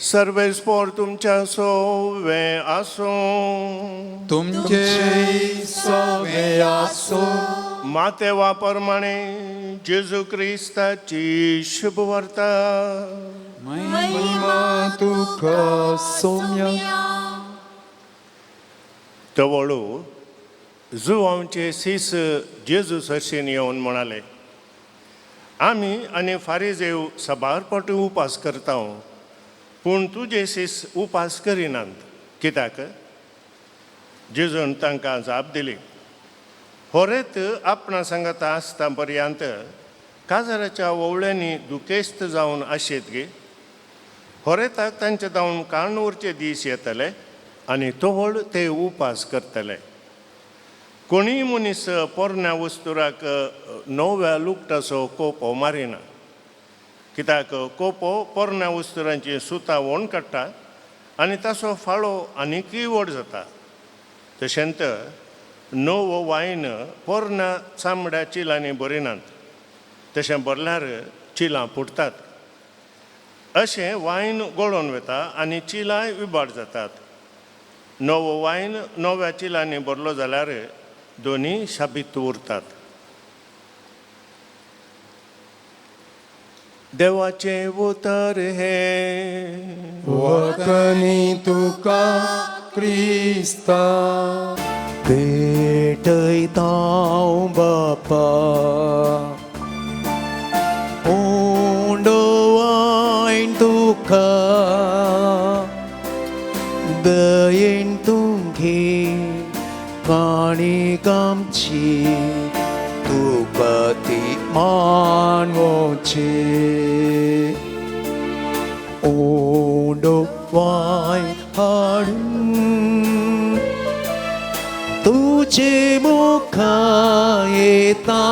सर्वेस्पोर तुमच्या सोवे आसूं. तुमचे सोवे आसूं. मातेवा प्रमाणे जेजू क्रिस्ताची शुभवार्ता. महिमा तुका सोम्या. तवळू जुवांचे सीस जेजू सरशीन येवन म्हणाले, आमी आनी फारीजेव सबार फावटी उपास करता, पूण तुजे सीस उपास करिनात कित्याक? जेजून तांकां जाप दिली, होरेत आपणा सांगाता आसता पर्यंत काजाराच्या ओवळ्यांनी दुखेस्त जावन आशेत गे. होरेताक तांचे जावन काण उरचे दीस येतले आनी तोवळ ते उपास करतले. कोणीय मनीस पोरण्या वस्तुराक नव्या लुगटाचो कोपो मारिना, कित्याक कोपो पोरण्या वस्तुरांची सुतां वोण काडटा आनी ताचो फाळो आनीकय व्हड जाता. तशेंच नवो वायन पोरण्या चामड्या चिलांनी भरिनात, तशें भरल्यार चिलां फुटतात. अशें वायन गळोन वता आनी चिलांय विबाड जातात. नवो वायन नव्या चिलांनी भरलो जाल्यार दोनूय शाबीत उरतात. देवाचें उतर हें. वतनी तुका क्रिस्ता. भेटयता बापा उंडोवायन तुका दयेन तुमगे काणी आमची तुका ती मानवची. उंडो वायन हाडून तुजे मुखा येता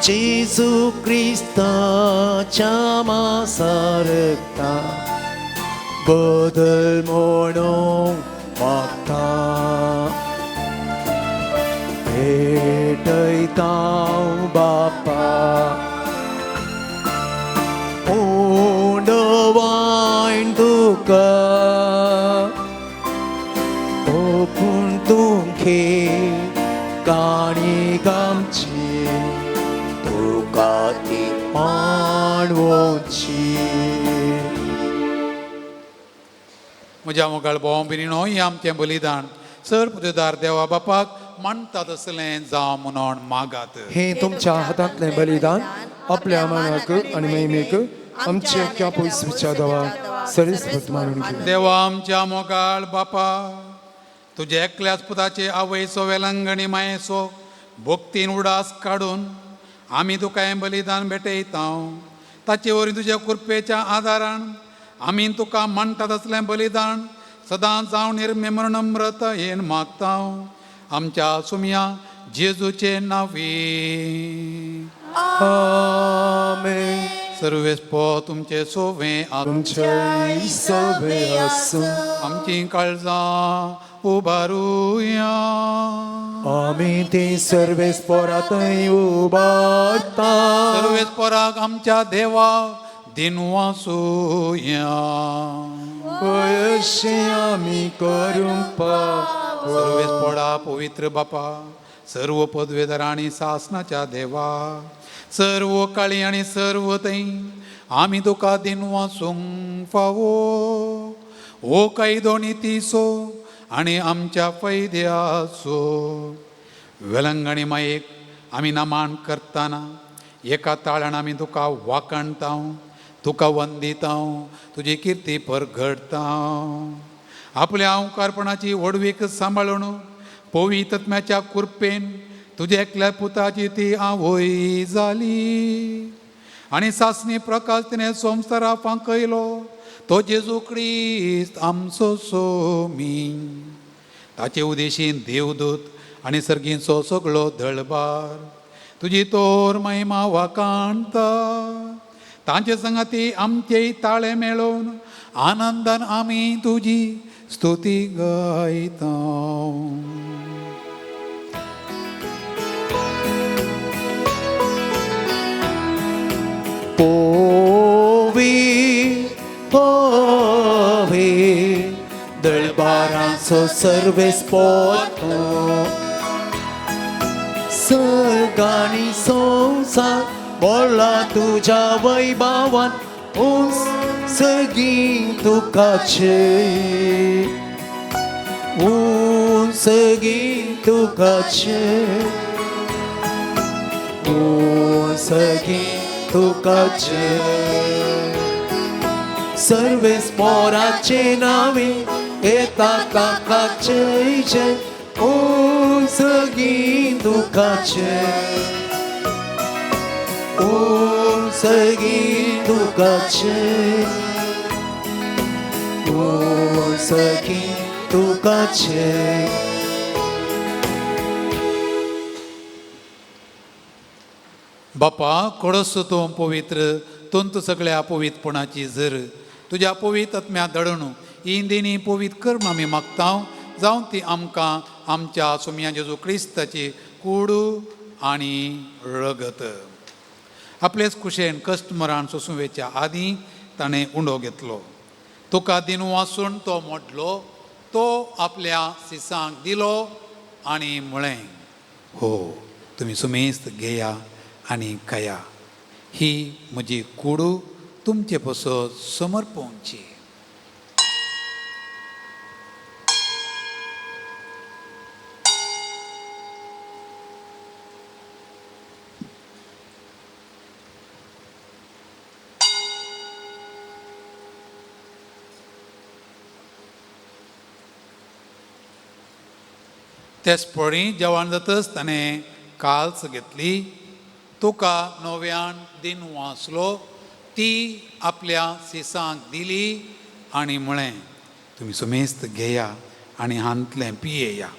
जेजू क्रिस्ताच्या मासारता बदल म्हणूंक मागता. भेटयता बापा उंडो वायन तुका ओपून तुमगे काणी आमची तुका ती मांडवची. म्हज्या मोगाळ भोव बिरिणो हें आमचें बलिदान सर पुजेदार देवा बापाक मानता तसलें जावं म्हणून मागात. हे तुमच्या हातांतलें बलिदान आपल्या मानाक आनी महिमेक आमच्या अख्ख्या पयसुच्या देवा सरीस मानून घेवं. देवा आमच्या मोगाळ बापा, तुज्या एकल्याच पुताचे आवयचो वेलंगणी मायेचो भक्तीन उडास काडून आमी तुका हें बलिदान भेटयता. ताचे वरवीं तुज्या कृपेच्या आदारान आमी तुका मानता तसलें बलिदान सदां जावन निर्मेमर नम्रतायेन मागता आमच्या सुमया जेजूचे नांवी. आमेन. सर्वेस्पो तुमचे सोवे तुमचे सोवे आसूं. आमची काळजां उबारुया. आमी ती सर्वेस्पोरांतय उबारता. सर्वेस्पोराक आमच्या देवा दिनवासुया. अशें आमी करूंक पाव. सर्वेस्पोरा पवित्र बापा, सर्व पदवेदार आनी सासनाच्या देवा, सर्व काळी आनी सर्व थंय आमी तुका दिनवासूंक फावो. हो कायदो नितीचो आनी आमच्या फायद्याचो. वेलंगणी मायेक आमी नमन करतना एका ताळ्यान आमी तुका वाखाणता, तुका वंदिता, तुजी किर्ती परगडता. आपल्या अंकारपणाची व्हडवीक सांबाळून पवित्रत्म्याच्या कृपेन तुज्या एकल्या पुताची ती आवय जाली आनी सासणी प्रकाश तिणें संवसारा फांकयलो तो जेजू क्रिस्त आमचो सोमी. ताचे उदेशीन देवदूत आनी सर्गींचो सगळो दळबार तुजी तोर महिमा वाखाणता. तांचे संगाती आमचेय ताळे मेळोवन आनंदान आमी तुजी स्तुती गायता. पोवी पोवी दळबारांचो सर्वेस्पोर सर्गानी संवसार बोला तुज्या वैभवान उंच सगीं तुकाचे उंच सगीं तुकाचे उंच सगीं तुकाचे. सर्वेस्पोराचे नावे येता ताकाचे जय उंच सगीं तुकाचे उंच सगीं तुकाचे उंच सगीं तुकाचे. बापा कोडस तूं पवित्र तंतू सगळ्या पवित्रपणाची जर तुज्या पवित्र आत्म्या दडण ही देणी पवित्र कर आमी मागता जावन ती आमकां आमच्या सोमया जेजू क्रिस्ताची कूड आनी रगत. आपलेच कुशेन कश्ट मरण सोंसूं आदीं ताणें उंडो घेतलो. तुका दिन वासून तो मोडलो, तो आपल्या सिसांक दिलो आनी म्हळें, हो तुमी सुमेस्त घेया आनी खाया, ही म्हजी कुडू तुमचे पसत समर्पोवची. तेच पळी जेवण जातच ताणें काल्स घेतली, तुका नव्यान दिन वाचलो, ती आपल्या सिसांक दिली आनी म्हळें, तुमी सुमेस्त घेया आनी हांतलें पियेया.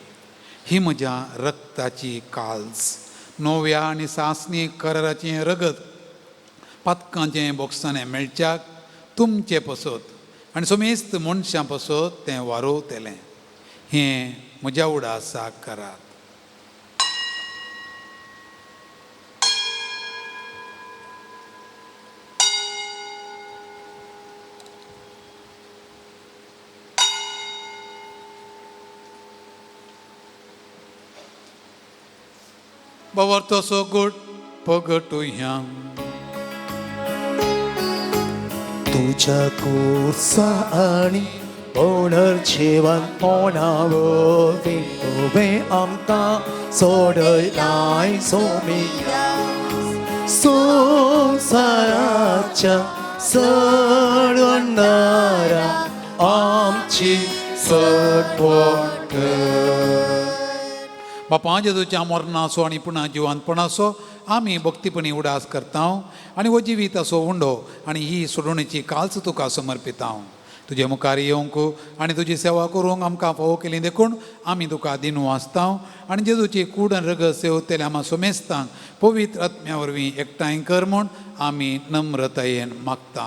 ही म्हज्या रक्ताची काल्स, नव्या आनी सासणी कराराचें रगत, पातकांचें बोगसाणें मेळच्याक तुमचें पसत आनी सुमेस्त मनशां पसत तें वारोवतलें. हें म्हज्या उडासाक करात. बाबर तसो गोड पगटुया तुज्या कुर्सा आनी पुनर्जीवन पोणावो तुवें आमकां सोडयलाय सोमिया संवसाराच्या सडवणारा आमची सटवण कर. बापा जेजूच्या मरणाचो आनी पुणा जिवानपणाचो आमी भक्तीपणी उडास करता आनी हो जिवीत असो उंडो आनी ही सोडवणेची काल्स तुका समर्पिता. तुजे मुखार येवंक आनी तुजी सेवा करूंक आमकां फावो केली देखून आमी तुका दिनू आसता आनी जेजूची कूड आनी रगत सेवतले आमा सोमेस्तांक पवित्र आत्म्या वरवीं एकठांय कर म्हूण आमी नम्रतायेन मागता.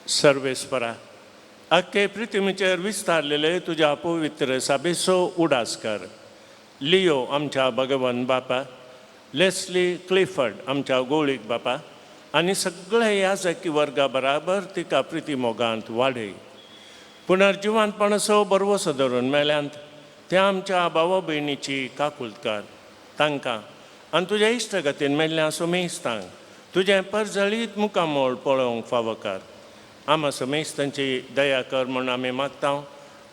सर्वेस्परा, अख्खे पृथ्वीचेर विस्तारलेले तुज्या पवित्र साबेचो उडास कर. लियो आमच्या भगवान बापा, लेस्ली क्लिफर्ड आमच्या गोळीक बापा आनी सगळ्या याजकी वर्गा बराबर तिका प्रिती मोगांत वाडय. पुनर्जिवांतपणाचो बरवसो धरून मेल्यांत त्या आमच्या भावा भयणीची काकूळट कर तांकां आनी तुज्या इश्टगतीन मेल्ल्या सुमेस्तांक तुजें परजळीत मुखामोळ पळोवंक फावो कर. आमा समेस्तांची दया कर म्हूण आमी मागता.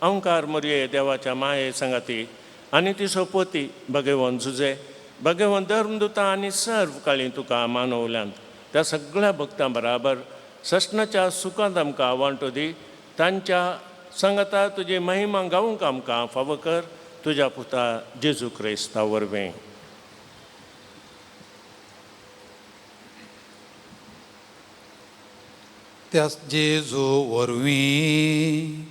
अंकार मोरये देवाच्या माये सांगाती आनी ती सोपोती भगवंत जुजे भगवंत धर्मदुता आनी सर्व काळी तुका मानवल्यांत त्या सगळ्या भक्तां बराबर सस्नाच्या सुखांत आमकां वांटो दी. तांच्या सांगाता तुजी महिमा गावंक आमकां फावो कर तुज्या पुता जेजू क्रिस्ता वरवीं. त्यास जेजू वरवीं,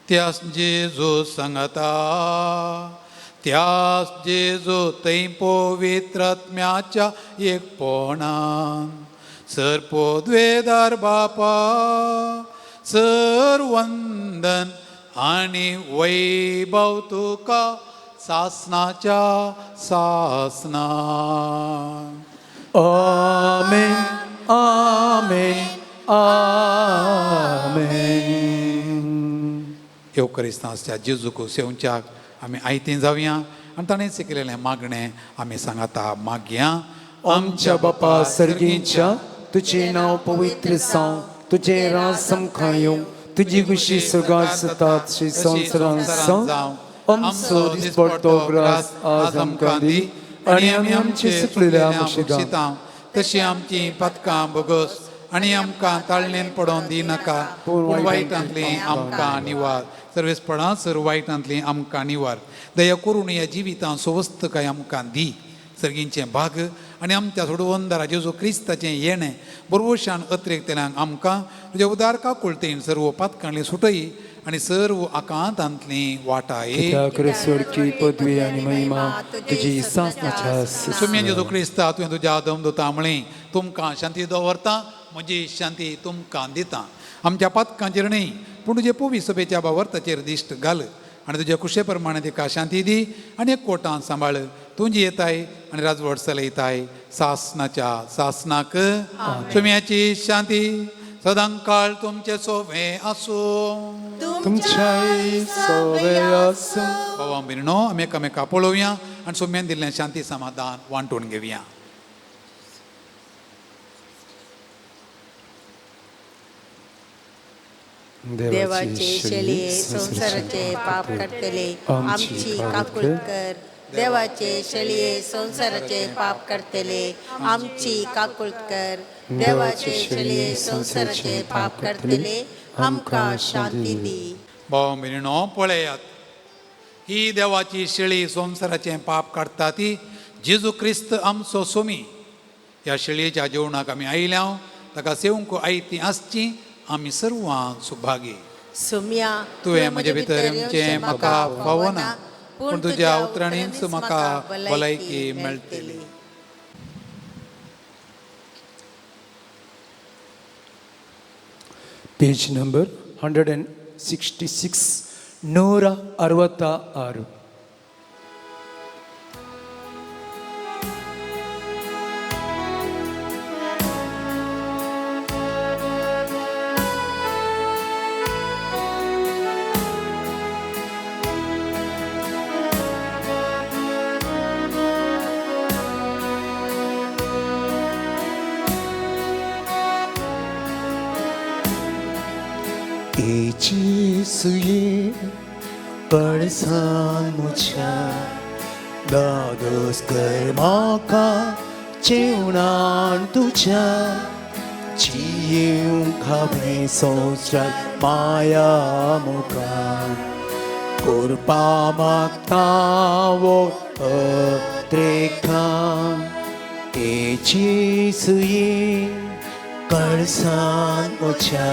त्यास जेजू सांगता, त्यास जेजू थंय पवित्र आत्म्याच्या एकपणान सर पोदवेदार बापा सर वंदन आनी वैभव तुका सासनाच्या सासना. आमेन आमेन आमेन. येवकरिस्तांच्या जेजूक सेवच्याक आमी आयतीं जावया आनी ताणें शिकलेलें मागणें आमी सांगाता मागया. आमच्या बापा सर्गीच्या, तुजें नांव पवित्र जावं, तुजें राज आमकां येवं, तुजी खुशी स्वर्गांत जाता तशी संवसारांत जावं. आमचो दिसपडतो ग्रास आज आमकां दी आनी आमी आमचे सुकलेल्या बक्षितां तशी आमची पातकां भोगस आनी आमकां ताळणेन पडोवन दी नाका, पूण वायटांतली आमकां निवार. सर्वेसपणां सर वायटांतली आमकां निवार. दया करून ह्या जिवितांत सुवस्थकाय आमकां दी. सर्गींचें भाग आनी आमच्या सोडवंदारा जेजू क्रिस्ताचें येणें बरवशान अत्रेकतल्यांक आमकां तुज्या उदार काकुळतेन सर्व पातकांतली सुटय आनी सर्व आकांतांतली वाटाय. कित्याक स्वर्गी पदवी आनी महिमा तुजी सासनाच्या. सुम्या जेजू क्रिस्ता, तुवें तुज्या आदम दुता म्हळें, तुमकां शांती दवरता, म्हजी शांती तुमकां दिता. आमच्या पातकांचेर न्हय पूण तुजे पवी सभेच्या बावर्ताचेर दिश्ट घाल आनी तुज्या कुशे प्रमाणे तिका शांती दी आनी एक कोटान सांबाळ. तूं जी येताय आनी राजवट चलयताय सासनाच्या सासनाक. सुम्याची शांती सदांकाळ तुमचे सोवे आसूं. तुमच्याय सोवे आसूं. बाबा भयणो, आमी एकामेका पळोवया आनी सोम्यान दिल्लें शांती समाधान वांटून घेवया. देवाचे शेळये संवसाराचे पाप काडटले आमची काकूळ कर. देवाचे शेळये संवसाराचे पाप काडटले आमची काकूळ कर. देवाचे शेळये संवसाराचे पाप काडटले आमकां शांती दी. भाव भयणीनो पळयात, ही देवाची शेळी संवसाराचें पाप काडटा ती जेजू क्रिस्त आमचो सोमी. ह्या शेळयेच्या जेवणाक आमी आयल्या, ताका सेवंक आयती आसची आमी सर्वां सुभागी. सोम्या, तुवें म्हजे भितर येवचें म्हाका फावना, पूण तुज्या उतरांनीच म्हाका भलायकी मेळटली. Page number 166, 166. येशूये कळसान म्हज्या दादोस कर म्हाका जेवणान तुज्या जियेवंक हांवें संवसार माया मुखार कृपा मागता वो अत्रेकान. येशूये कळसान म्हज्या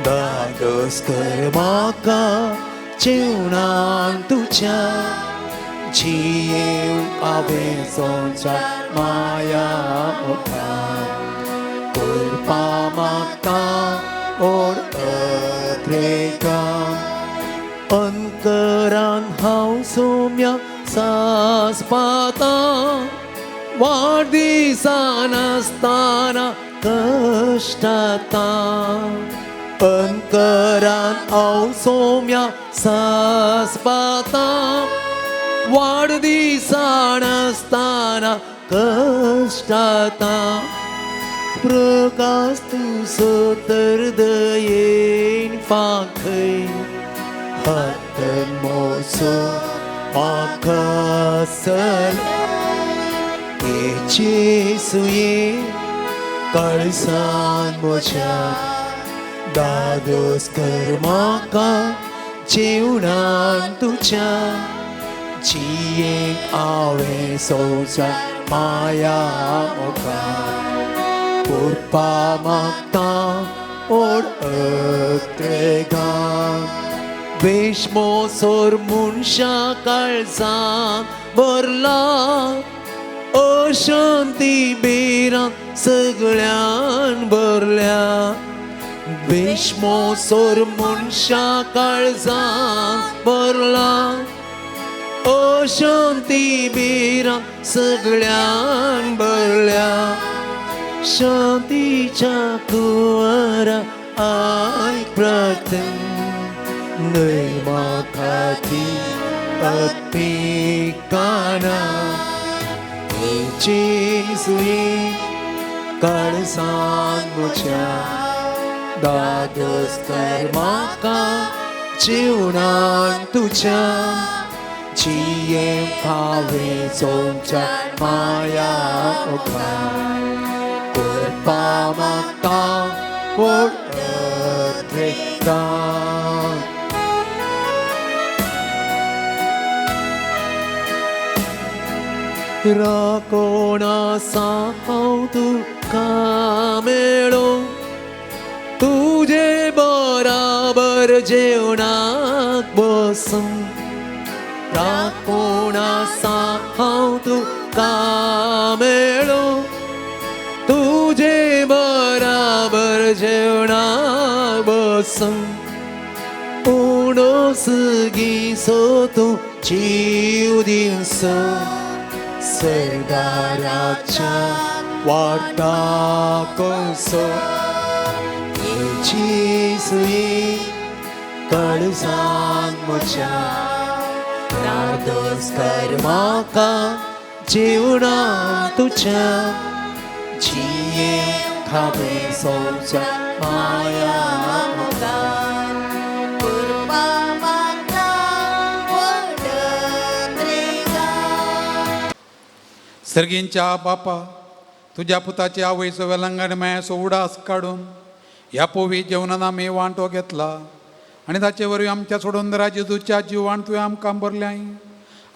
दादोस कर म्हाका जेवणान तुज्या जियेवंक हांवें संवसार माया मुखार कृपा मागता ओड अत्रेकान. अंकरान हांव सोम्या सासपाता वाडदिसान आसतना कश्टाता. अंकरान हांव सोम्या सासपाता वाडदिसान आसतना कश्टाता. प्रकाश तुजो तर दयेन फांखय हातन मोसो म्हाका सल. येशूये कळसान म्हज्या दादोस कर म्हाका जेवणान तुज्या जियेंक हांवें संवसार माया मुखार कृपा मागता ओड अत्रेगान. वेशमोसोर मनशा काळजान भरला अशांती बेरां सगळ्यान भरल्या. वेशमोसोर मनशा काळजान भरला अशांती बेरां सगळ्यान भरल्या. शांतीच्या कुंवरा आयक प्रार्थन न्हय म्हाका ती अत्मिकाना. येशूये कळसान म्हज्या दादोस कर म्हाका जेवणान तुज्या जियेवंक हांवें संवसार माया मुखार कृपा मागता ओड अत्रेकान. राकोण आसा हांव तुका मेळो तुजे बराबर जेवणाक बसूं. राकोण आसा हांव तुका मेळो तुजे बराबर जेवणाक बसूं. उणोस गीसो तूं जीव दिवसो सरदाराच्या वाटा कसो. येशूये कळसान म्हज्या धादोस कर म्हाका जेवणान तुज्या जिये खाबेसोच्या माया मोगान कृपा मागता व्हड त्रिगान. सर्गींच्या बापा तुज्या पुताची आवयचो वेलंगण मायाचो उडास काडून ह्या पोवी जेवणान आमी वांटो घेतला आनी ताचे वरवीं आमच्या सोडून जेजूच्या जिवान तुवें आमकां भरल्याय.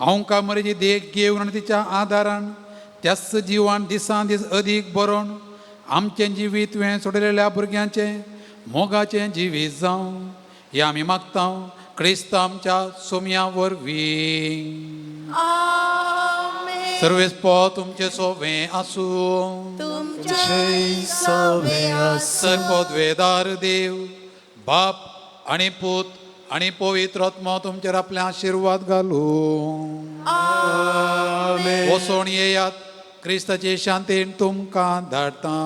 आमकां मरेची देख घेवन आनी तिच्या आदारान त्याच जिवान दिसान दीस अदीक बरोवन आमचें जिवीत तुवें सोडलेल्या भुरग्यांचें मोगाचें जिवीत जावं हें आमी मागता क्रिस्त आमच्या सोमया वरवीं. आमेन. सर्वेस्पो तुमचे सोवे आसूं. तुमचे सवे आसूं. सर्वोद्वेदार देव बाप आनी पूत आनी पवित्र आत्मो तुमचेर आपले आशिर्वाद घालूं. वसोण येयात क्रिस्ताचे शांतीन तुमकां धाडटा.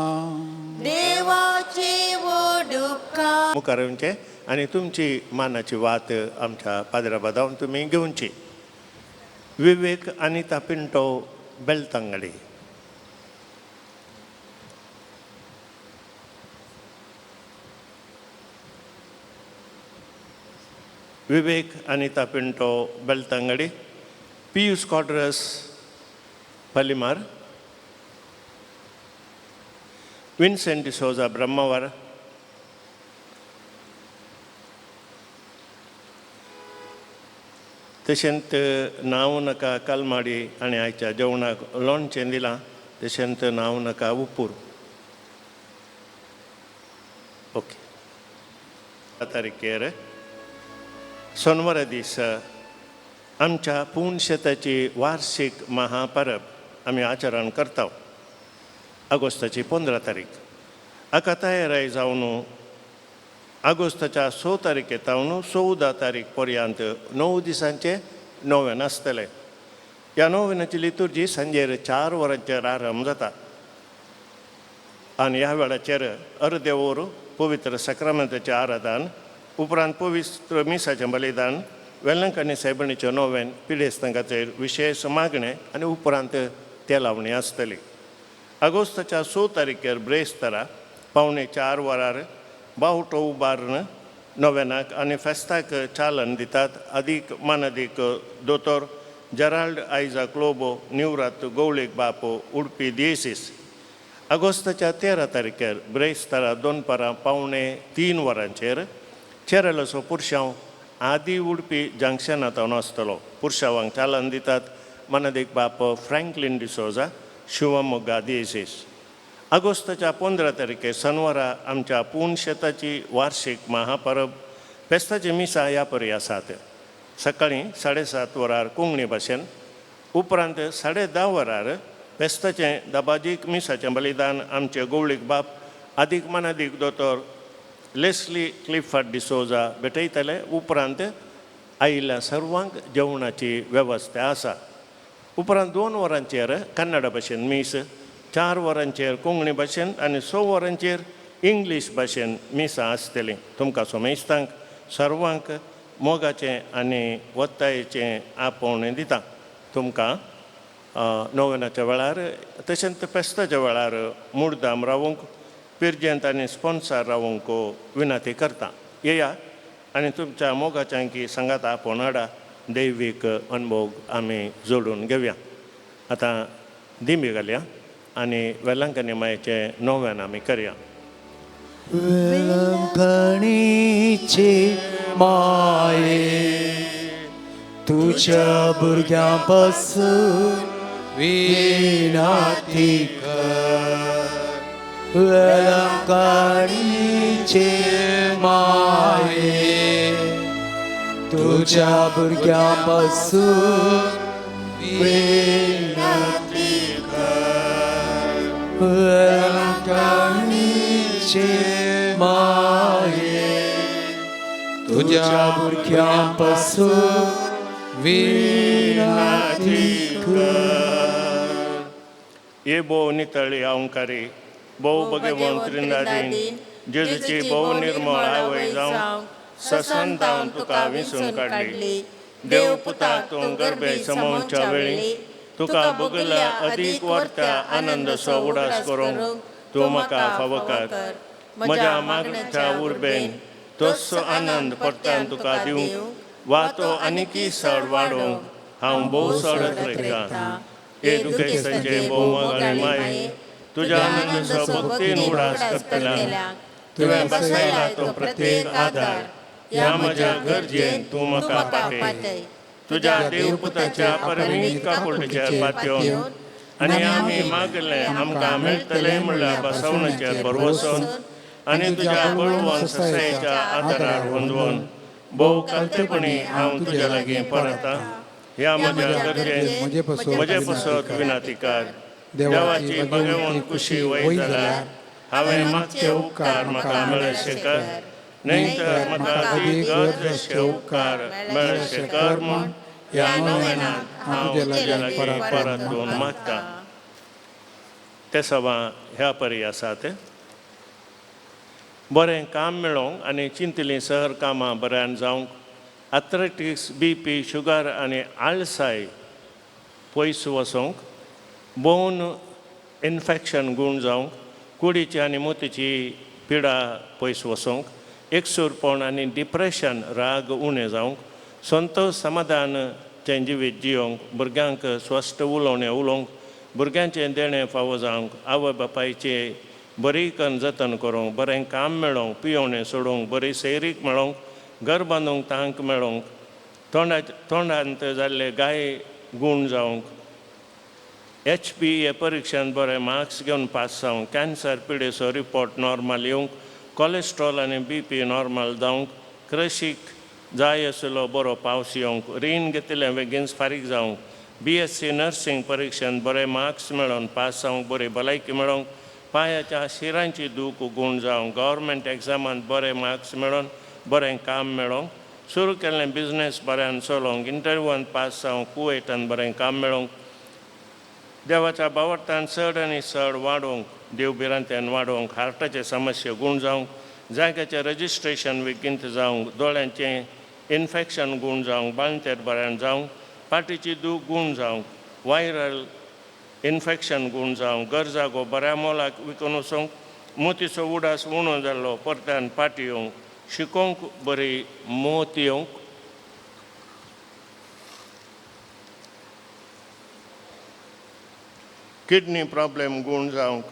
देवाची वडुका. मुखार येवचें आनी तुमची मानाची वात आमच्या पाद्रा बादावन तुमी घेवची. Vivek Anita Pinto Belthangady. Vivek Anita Pinto Belthangady. Pius Quadros Palimar. Vincent D'Souza Brahmavar. तशेंच नांव नाका कलमाडी आनी आयच्या जेवणाक लोणचें दिलां. तशेंच नांव नाका उपूर. ओके. तारखेर सोनवारा दीस आमच्या पुणशेताची वार्षिक महापरब आमी आचरण करता. ऑगस्टाची 15 तारीख हाका तयाराय जावन ऑगस्टाच्या 6 तारखे तावन 14 तारीख पर्यंत 9 दिसांचे नोवेन आसतलें. ह्या नोवेनाची लितुर्जी सांजेर 4 वरांचेर आरंभ जाता आनी ह्या वेळाचेर अर्दे वर पवित्र सक्रामेंताचें आराधन, उपरांत पवित्र मिसाचें बलिदान, वेलंकणी सायबणीचें नोवेन, पिडेस्तां खातीर विशेश मागणें आनी उपरांत तेलावणी आसतली. ऑगस्टाच्या 6 तारखेर ब्रेस्तारा 3:45 वरार बावटो उबारून नोवेनाक आनी फेस्ताक चालन दितात. अदीक मानादीक दोतोर जेराल्ड आयजाक लोबो, निवरात गवळीक बापो, उडपी दियेसीस. ऑगस्टाच्या 13 तारखेर ब्रेस्तारा दनपारां 2:45 वरांचेर चेरलाचो पुरशांव आदी उडपी जंक्शनांत आसतलो. पुरशांवांक चालन दितात मानादीक बाप फ्रँकलीन डिसोजा, शिवमोग्गा दियेसीस. ऑगस्टाच्या 15 तारखेर शनवारा आमच्या पूण शेताची वार्षिक महापरब फेस्ताची मिसां ह्या परी आसात. सकाळीं 7:30 वरार कोंकणी भाशेन, उपरांत 10:30 वरार फेस्ताचें दबाजीक मिसाचें बलिदान आमचे गवळीक बाप आदीक मानादीक दोतोर लेस्ली क्लिफर्ड डिसोजा भेटयतले. उपरांत आयिल्ल्या सर्वांक जेवणाची वेवस्था आसा. उपरांत 2 वरांचेर कन्नड भाशेन मीस, 4 वरांचेर कोंकणी भाशेन आनी 6 वरांचेर इंग्लीश भाशेन मिसां आसतलीं. तुमकां सोमेस्तांक सर्वांक मोगाचें आनी वत्तायेचें आपोवणें दिता. तुमकां नोवेनाच्या वेळार तशेंच फेस्ताच्या वेळार मुर्दाम रावूंक पिर्जेंत आनी स्पोन्सर रावूंक विनंती करता. येया आनी तुमच्या मोगाच्यांकी सांगात आपोवन हाडा. दैवीक अनभोग आमी जोडून घेवया. आतां दिंबी घालया आनी वेलंकनी मायेचें नोवेन आमी करया. वेलंकणीचे माये तुज्या भुरग्यां पासून विनाती कर. वेलंकणीचे माये तुज्या भुरग्यां पासून विनंती कर. वेलंकणीचे माये तुज्या भुरग्यां पासून विनंती कर. ये भोव नितळी अहंकारी भोव भगवंत त्रिंदादीन जेजूची भोव निर्मळ आवय जावं ससंतावन तुका विसून काडली. देव पुताक तूं गर्भे समोवच्या वेळी तुका भोगल्या अदीक वर्त्या आनंदसो उडास करूंक तूं म्हाका फावो कर. म्हज्या मागण्याच्या उर्बेन तोच आनंद परत्यान तुका दिवंक वा तो आनीकय चड वाडोवंक हांव भोव चड अत्रेकतां. हे दुखेस्तांचे भोव मोगाळे माये, तुज्या आनंदसो भक्तीन उडास करतल्यांक तुवें बसयला तो प्रत्येक आदार ह्या म्हज्या गरजेन तूं म्हाका पाटय. तुज्या देवपुताच्या परमीत काकुळटेचेर पातयेवन आनी आमी मागलें आमकां मेळटलें म्हणल्यार बसवण्याचेर भरवसून आनी तुज्या बळवंत ससायेच्या आदारार गोंदवून भोव कालतेपणी हांव तुज्या लागीं परता. ह्या म्हज्या गरजेन म्हजे पसत विनाती कर. देवाची भगवंत कुशी वय जाल्यार हांवें मागचे उपकार म्हाका मेळशे कर, न्हय तर म्हाका अदीक गरज अशे उपकार मेळशे कर म्हूण ह्या नोवेनांत हांव तुज्या लागीं परत मागता. ते सवां ह्या परी आसात. बरें काम मेळोवंक आनी चिंतलीं सहर कामां बऱ्यान जावंक, आर्थरायटीस, बी पी, शुगर आनी आळसाय पयस वचोंक, बोन इन्फेक्शन गूण जावंक, कुडीची आनी मोतीची पिडा पयस वचोंक, एकसूरपण आनी डिप्रेशन राग उणें जावंक, संतोश समाधानचें जिवीत जियोंक, भुरग्यांक स्वस्थ उलोवणें उलोवंक, भुरग्यांचें देणें फावो जावंक, आवय बापायचें बरी कन्न जतन करूंक, बरें काम मेळोवंक, पियोवणें सोडूंक, बरी सैरीक मेळोवंक, घर बांदूंक तांक मेळोवंक, तोंडांत जाल्ले गाय गूण जावंक, एच पी हे परिक्षेंत बरे मार्क्स घेवन पास जावंक, कॅन्सर पिडेचो रिपोर्ट नॉर्मल येवंक, कॉलेस्ट्रॉल आनी बी पी नॉर्मल जावंक, क्रशीक जाय आशिल्लो बरो पावस येवंक, रीण घेतिल्लें बेगीन फारीक जावंक, बी एस सी नर्सिंग परिक्षेंत बरे मार्क्स मेळोवन पास जावंक, बरी भलायकी मेळोवंक, पांयाच्या शिरांची दूख गूण जावंक, गव्हर्मेंट एग्जामांत बरे मार्क्स मेळोवन बरें काम मेळोवंक, सुरू केल्लें बिजनेस बऱ्यान चलोवंक, इंटरव्यूवान पास जावंक, कुवेटान बरें काम मेळोवंक, देवाच्या बावडतान चड आनी चड वाडोवंक, देव भिरांत्यान वाडोवंक, हार्टाचे समस्या गूण जावंक, जाग्याचें रजिस्ट्रेशन बेगीन जावंक, दोळ्यांचें इन्फेक्शन गूण जावंक, बाळंतेर बऱ्यान जावंक, पाटीची दूख गूण जावंक, वायरल इन्फेक्शन गूण जावंक, गरजागो बऱ्या मोलाक विकून वचूंक, मोतीचो उडास उणो जाल्लो परत्यान पाटी येवंक, शिकोवंक बरी मोत येवंक, किडनी प्रॉब्लेम गूण जावंक,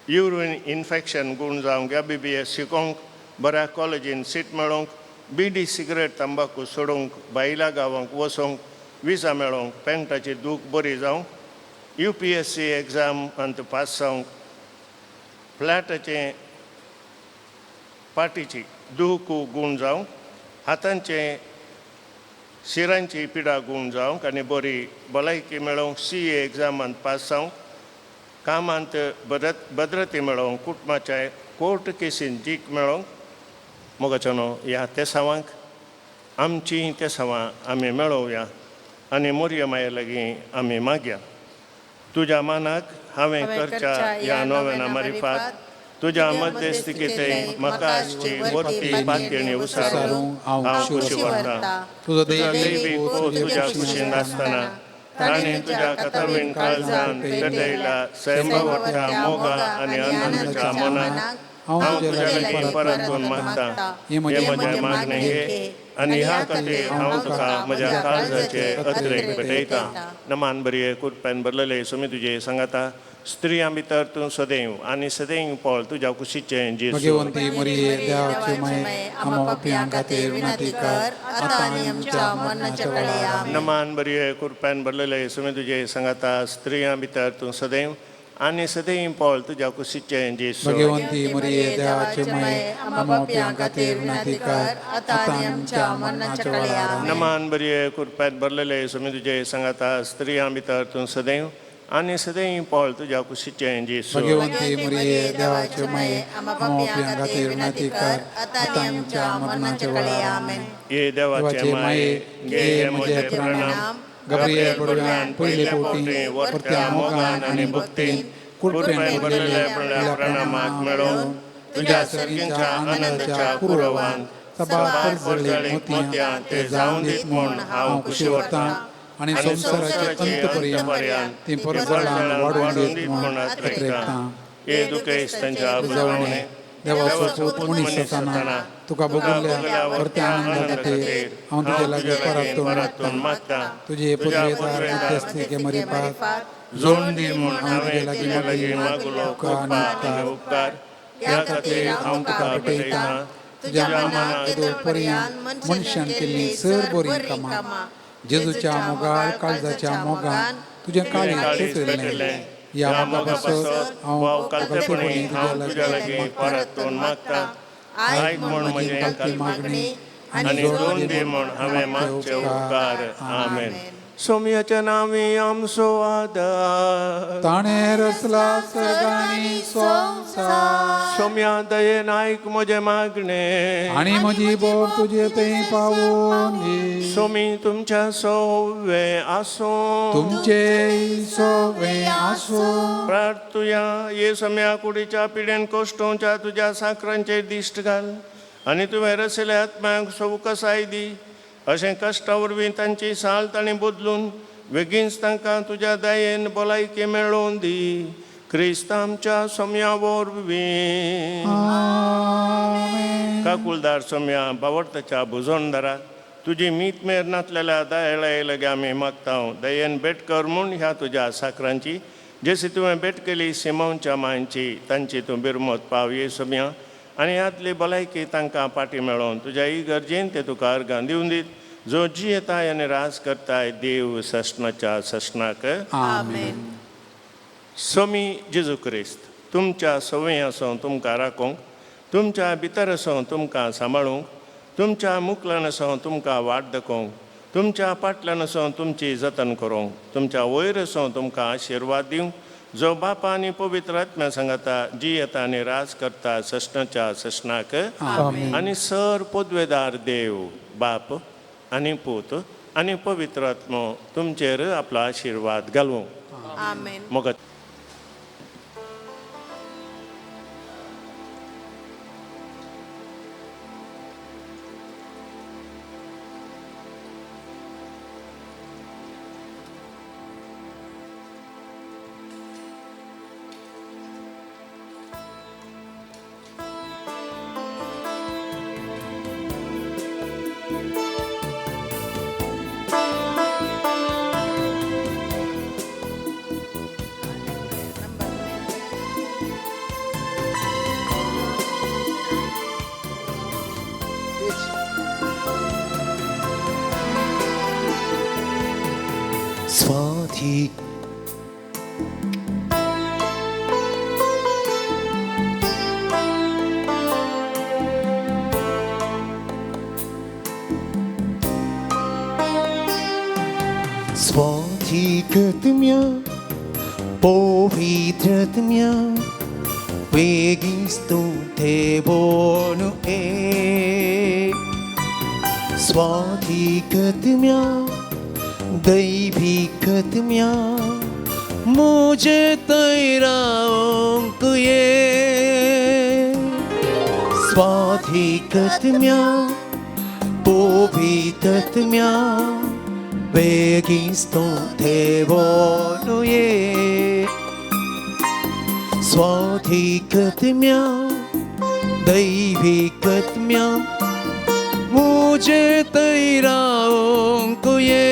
युरीन इन्फेक्शन गूण जावंक, एम बी बी एस शिकोवंक बऱ्या कॉलेजीन सीट मेळोवंक, बिडी सिगरेट तंबाकू सोडूंक, बायला गांवांक वचोंक विजा मेळोवंक, पेंटाची दूख बरी जावंक, यू पी एस सी एग्जामांत पास जावंक, फ्लॅटाचें पाटीची दूख गूण जावंक, हातांचें शिरांची पिडा गूण जावंक आनी बरी भलायकी मेळोवंक, सी ए एग्जामांत पास जावंक, कामांत भद्रती मेळोवंक, कुटुंबाच्या कोर्ट केसीन जीक मेळोवंक. मोगाच्यानो ह्या तेसावांक आमची तेसावां आमी मेळोवया आनी मोरये माये लागीं आमी मागया. तुज्या मानाक हांवें करच्या ह्या नोवेना मारिफात तुज्या मध्यस्थिकेंत म्हाका आसची वरती पातयेणी उसारूंक हांव खुशी व्हरतां. तुजो तुज्या दैवीक पोत तुज्या कुशीन आसतना ताणें तुज्या कथवीन काळजान पेटयला सैमावरच्या मोगा आनी आनंदाच्या मनाक हांव तुज्या लागीं परतून मागतां. हें म्हजें मागणें घे आनी ह्या खातीर हांव तुका म्हज्या काळजाचे अत्रेक भेटयतां. नमान बरये कुरप्यान भरलेले सुमी तुजे सांगाता, स्त्रियां भितर तूं सदैव आनी सदैव पळ तुज्या कुशीचें जेजू. भगवंती मरिये देवाची माये, आम्हा पाप्यां खातीर विनंती कर आतां आनी आमच्या मरणाच्या वेळार. आमेन. नमान बरये कुरप्यान भरलेले सुमी तुजे सांगाता, स्त्रियां भितर तूं सदैव आनी सदैव पळ तुज्या कुशीचें जेजू. भगवंती मरिये देवाची माये, आम्हा पाप्यां खातीर विनंती कर आतां आनी आमच्या मरणाच्या वेळार. आमेन. नमान बरये कुरप्यान भरलेले सुमी तुजे सांगाता, स्त्रियां भितर तूं सदैव आनी सदैव पळ तुज्या कुशीचें जेजू. भगवंती मरिये देवाची माये, आम्हा पाप्यां खातीर विनंती कर आतां आनी आमच्या मरणाच्या वेळार. आमेन. ये देवाचे माये, घे म्हजे प्रणाम. गब्रियल बडव्यान पयले फावटी परत्या मोगान आनी भक्तीन कुरपेन भरलेल्या प्रणामाक मेळोवन तुज्या सर्गींच्या आनंदाच्या पुरवान सबार परजळीक मोतयां ते जावन दीत म्हूण हांव खुशी वतां आनी संवसाराचे अंत पर्यंत ती परजळां वाडोवन दीत म्हूण अत्रेकतां. येदू क्रिस्त तांच्या पुजवणे देवाचो पूत मनीस जाताना तुका भोगुल्ल्या परत्या आनंदा खातीर हांव तुजे लागीं परातून मागता. तुजे पुदवेदार मध्यस्थी मरिपात जोडून दी म्हूण हांव तुजे लागीं मागुलो उपकार आनी उपकार. ह्या खातीर हांव तुका भेटयतां. तुज्या मनाक येदोळ पर्यंत मनशान केल्लीं सर बरीं कामां जेजूच्या मोगाळ काळजाच्या मोगान तुजें काळीज पेटयल्लें. ह्या मोगा पासत हांव उकलतेपणी तुज्या लागीं परतून मागता. आयक म्हूण म्हजी कालती मागणी आनी जोडून दी म्हूण हांवें मागचे उपकार. आमेन. सोम्याच्या नांवी आमचो आदार. ताणें रचला सर्गांनी संवसार. सोम्या दयेन आयक म्हजें मागणें आनी म्हजी बोट तुजे थंय पावून दी. सोमी तुमच्या सोवे आसूं. तुमचे सोवे आसूं. प्रार्थुया. ये सम्या कुडीच्या पिडेन कोश्टोवच्या तुज्या साकरांचेर दिश्ट घाल आनी तुवें रचल्या आत्म्याक सवकसाय दी. अशें कश्टा वरवीं तांची साल तांणी बदलून बेगीनच तांकां तुज्या दयेन भलायकी मेळोवन दी. क्रिस्त आमच्या सोम्या वरवीं. काकुलदार सोम्या बावडताच्या भुजोणदारा तुजी मीत मेर नातलेल्या दयाळाय लगे आमी मागता. दयेन भेट कर म्हूण ह्या तुज्या साकरांची जशी तुवें भेट केली सिमोनच्या मांयची तांची तूं बिरमत पाव ये सोम्या आनी ह्यातली भलायकी तांकां पाटी मेळोवन तुज्या ही गरजेन ते तुका अर्गां दिवन दीत जो जियेताय आनी राज करताय देव सस्नाच्या सस्नाक. आमेन. सोमी जेजू क्रिस्त तुमच्या संवय आसूं तुमकां राखूंक, तुमच्या भितर आसूं तुमकां सांबाळूंक, तुमच्या मुखल्यान आसूं तुमकां वाट दाखोवंक, तुमच्या फाटल्यान आसूं तुमची जतन करूंक, तुमच्या वयर आसूं तुमकां आशिर्वाद दिवंक, जो बापा आनी पवित्र आत्म्या सांगता जियेता आनी राज करता सस्नाच्या सस्नाक. आनी सर पदवेदार देव बाप आनी पूत आनी पवित्र आत्मो तुमचेर आपलो आशिर्वाद घालूं. मोगात. स्वाती स्वाधिकत्म्या पवित्रत्म्या वेगिस्तु देवोनु ए स्वाधिकत्म्या दैविकत्म्या मुझे तैरांक ये स्वाधिकत्म्या पवित्रत्म्या वेगिस्तो देवोनु ये स्वाधिकत्म्या दैविकत्म्या मुझे तैरांक ये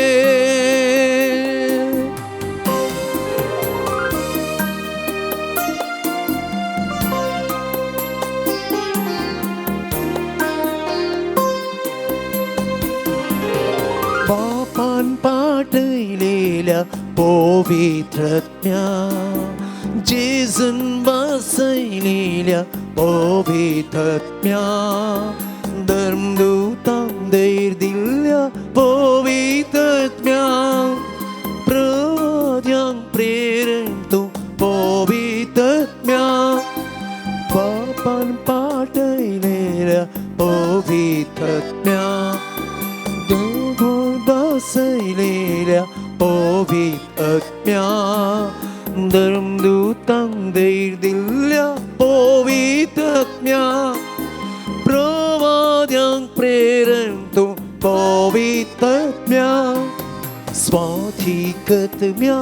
बापान पाठयलेल्या पवित्रत्म्या जेजून बसयलेल्या पवित्रत्म्या धर्मदूतान धैर्य दिल्ल्या पवित्रत्म्या प्रवाद्यांक प्रेरण तूं पवित्रत्म्या बापान पाठयलेल्या पवित्रत्म्या देवून बसयलेल्या पवित्रत्म्या धर्मदूतांक धैर्य दिल्ल्या पवित्रत्म्या प्रवाद्यांक स्वाधिकत्म्या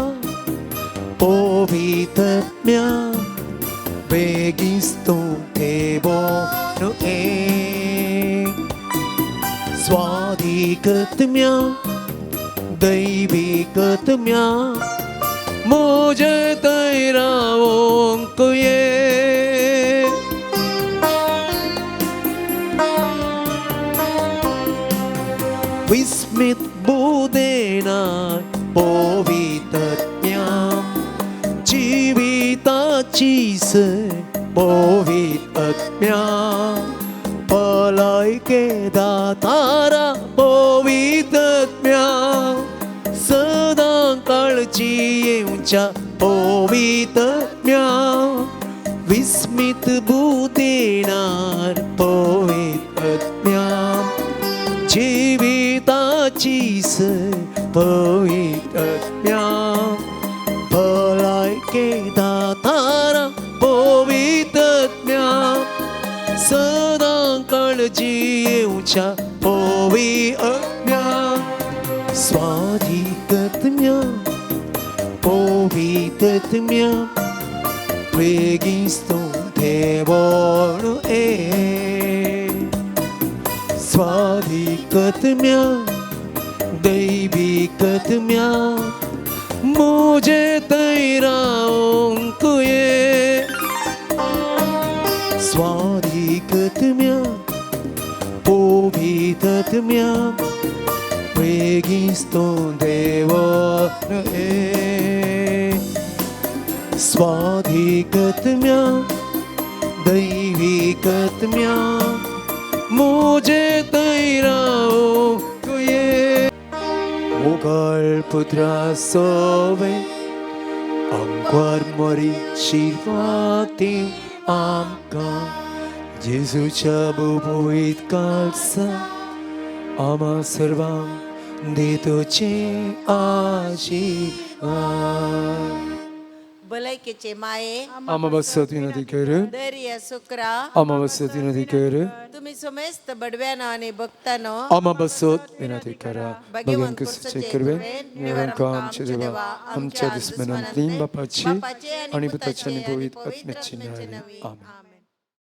पवित्रत्म्या बेगीच तूं थेबोनु ए स्वाधिकत्म्या दैविकत्म्या म्हजे थंय रावोंक ये विस्मित बुदेना पवित्रत्म्या जिविताची सय पवित्रत्म्या भलायके दातारा पवित्रत्म्या सदां काळजी येवच्या पवित्रत्म्या विस्मित बुदेनार पवित्रत्म्या जिविताची सय पवित्रत्म्या भलायके दातारा पवित्रत्म्या सदां काळजी येवच्या पवित्रत्म्या स्वाधिकत्म्या पवित्रत्म्या बेगीच तूं देवण ए स्वाधिकत्म्या दैविकत्म्या म्हजे थंय रावंक ये स्वाधिकत्म्या पवित्रत्म्या बेगीच तूं देवन ए स्वाधिकत्म्या दैविकत्म्या म्हजे थंय रावंक ये मोगाळ पुत्रा सोवे अंकवार मरी शिरवाती आमकां जेजूच्या बुबोईत कालसा आमा सर्वांक दी आशिर्वाद. भलायकेचे माये आमा बसत विनंती कर दर्या सुक्रा आमा बसत विनंती कर तुम्ही समेस्त बडव्यानो आणि भक्तानो आमा बसत विनंती करा. भगवान क्रिस्ताचे कृपे निवारण आमच्या देवा आमच्या दुस्मनांतली बापाची आणि पुताची आणि पवित्र आत्म्याची नावे. आमेन.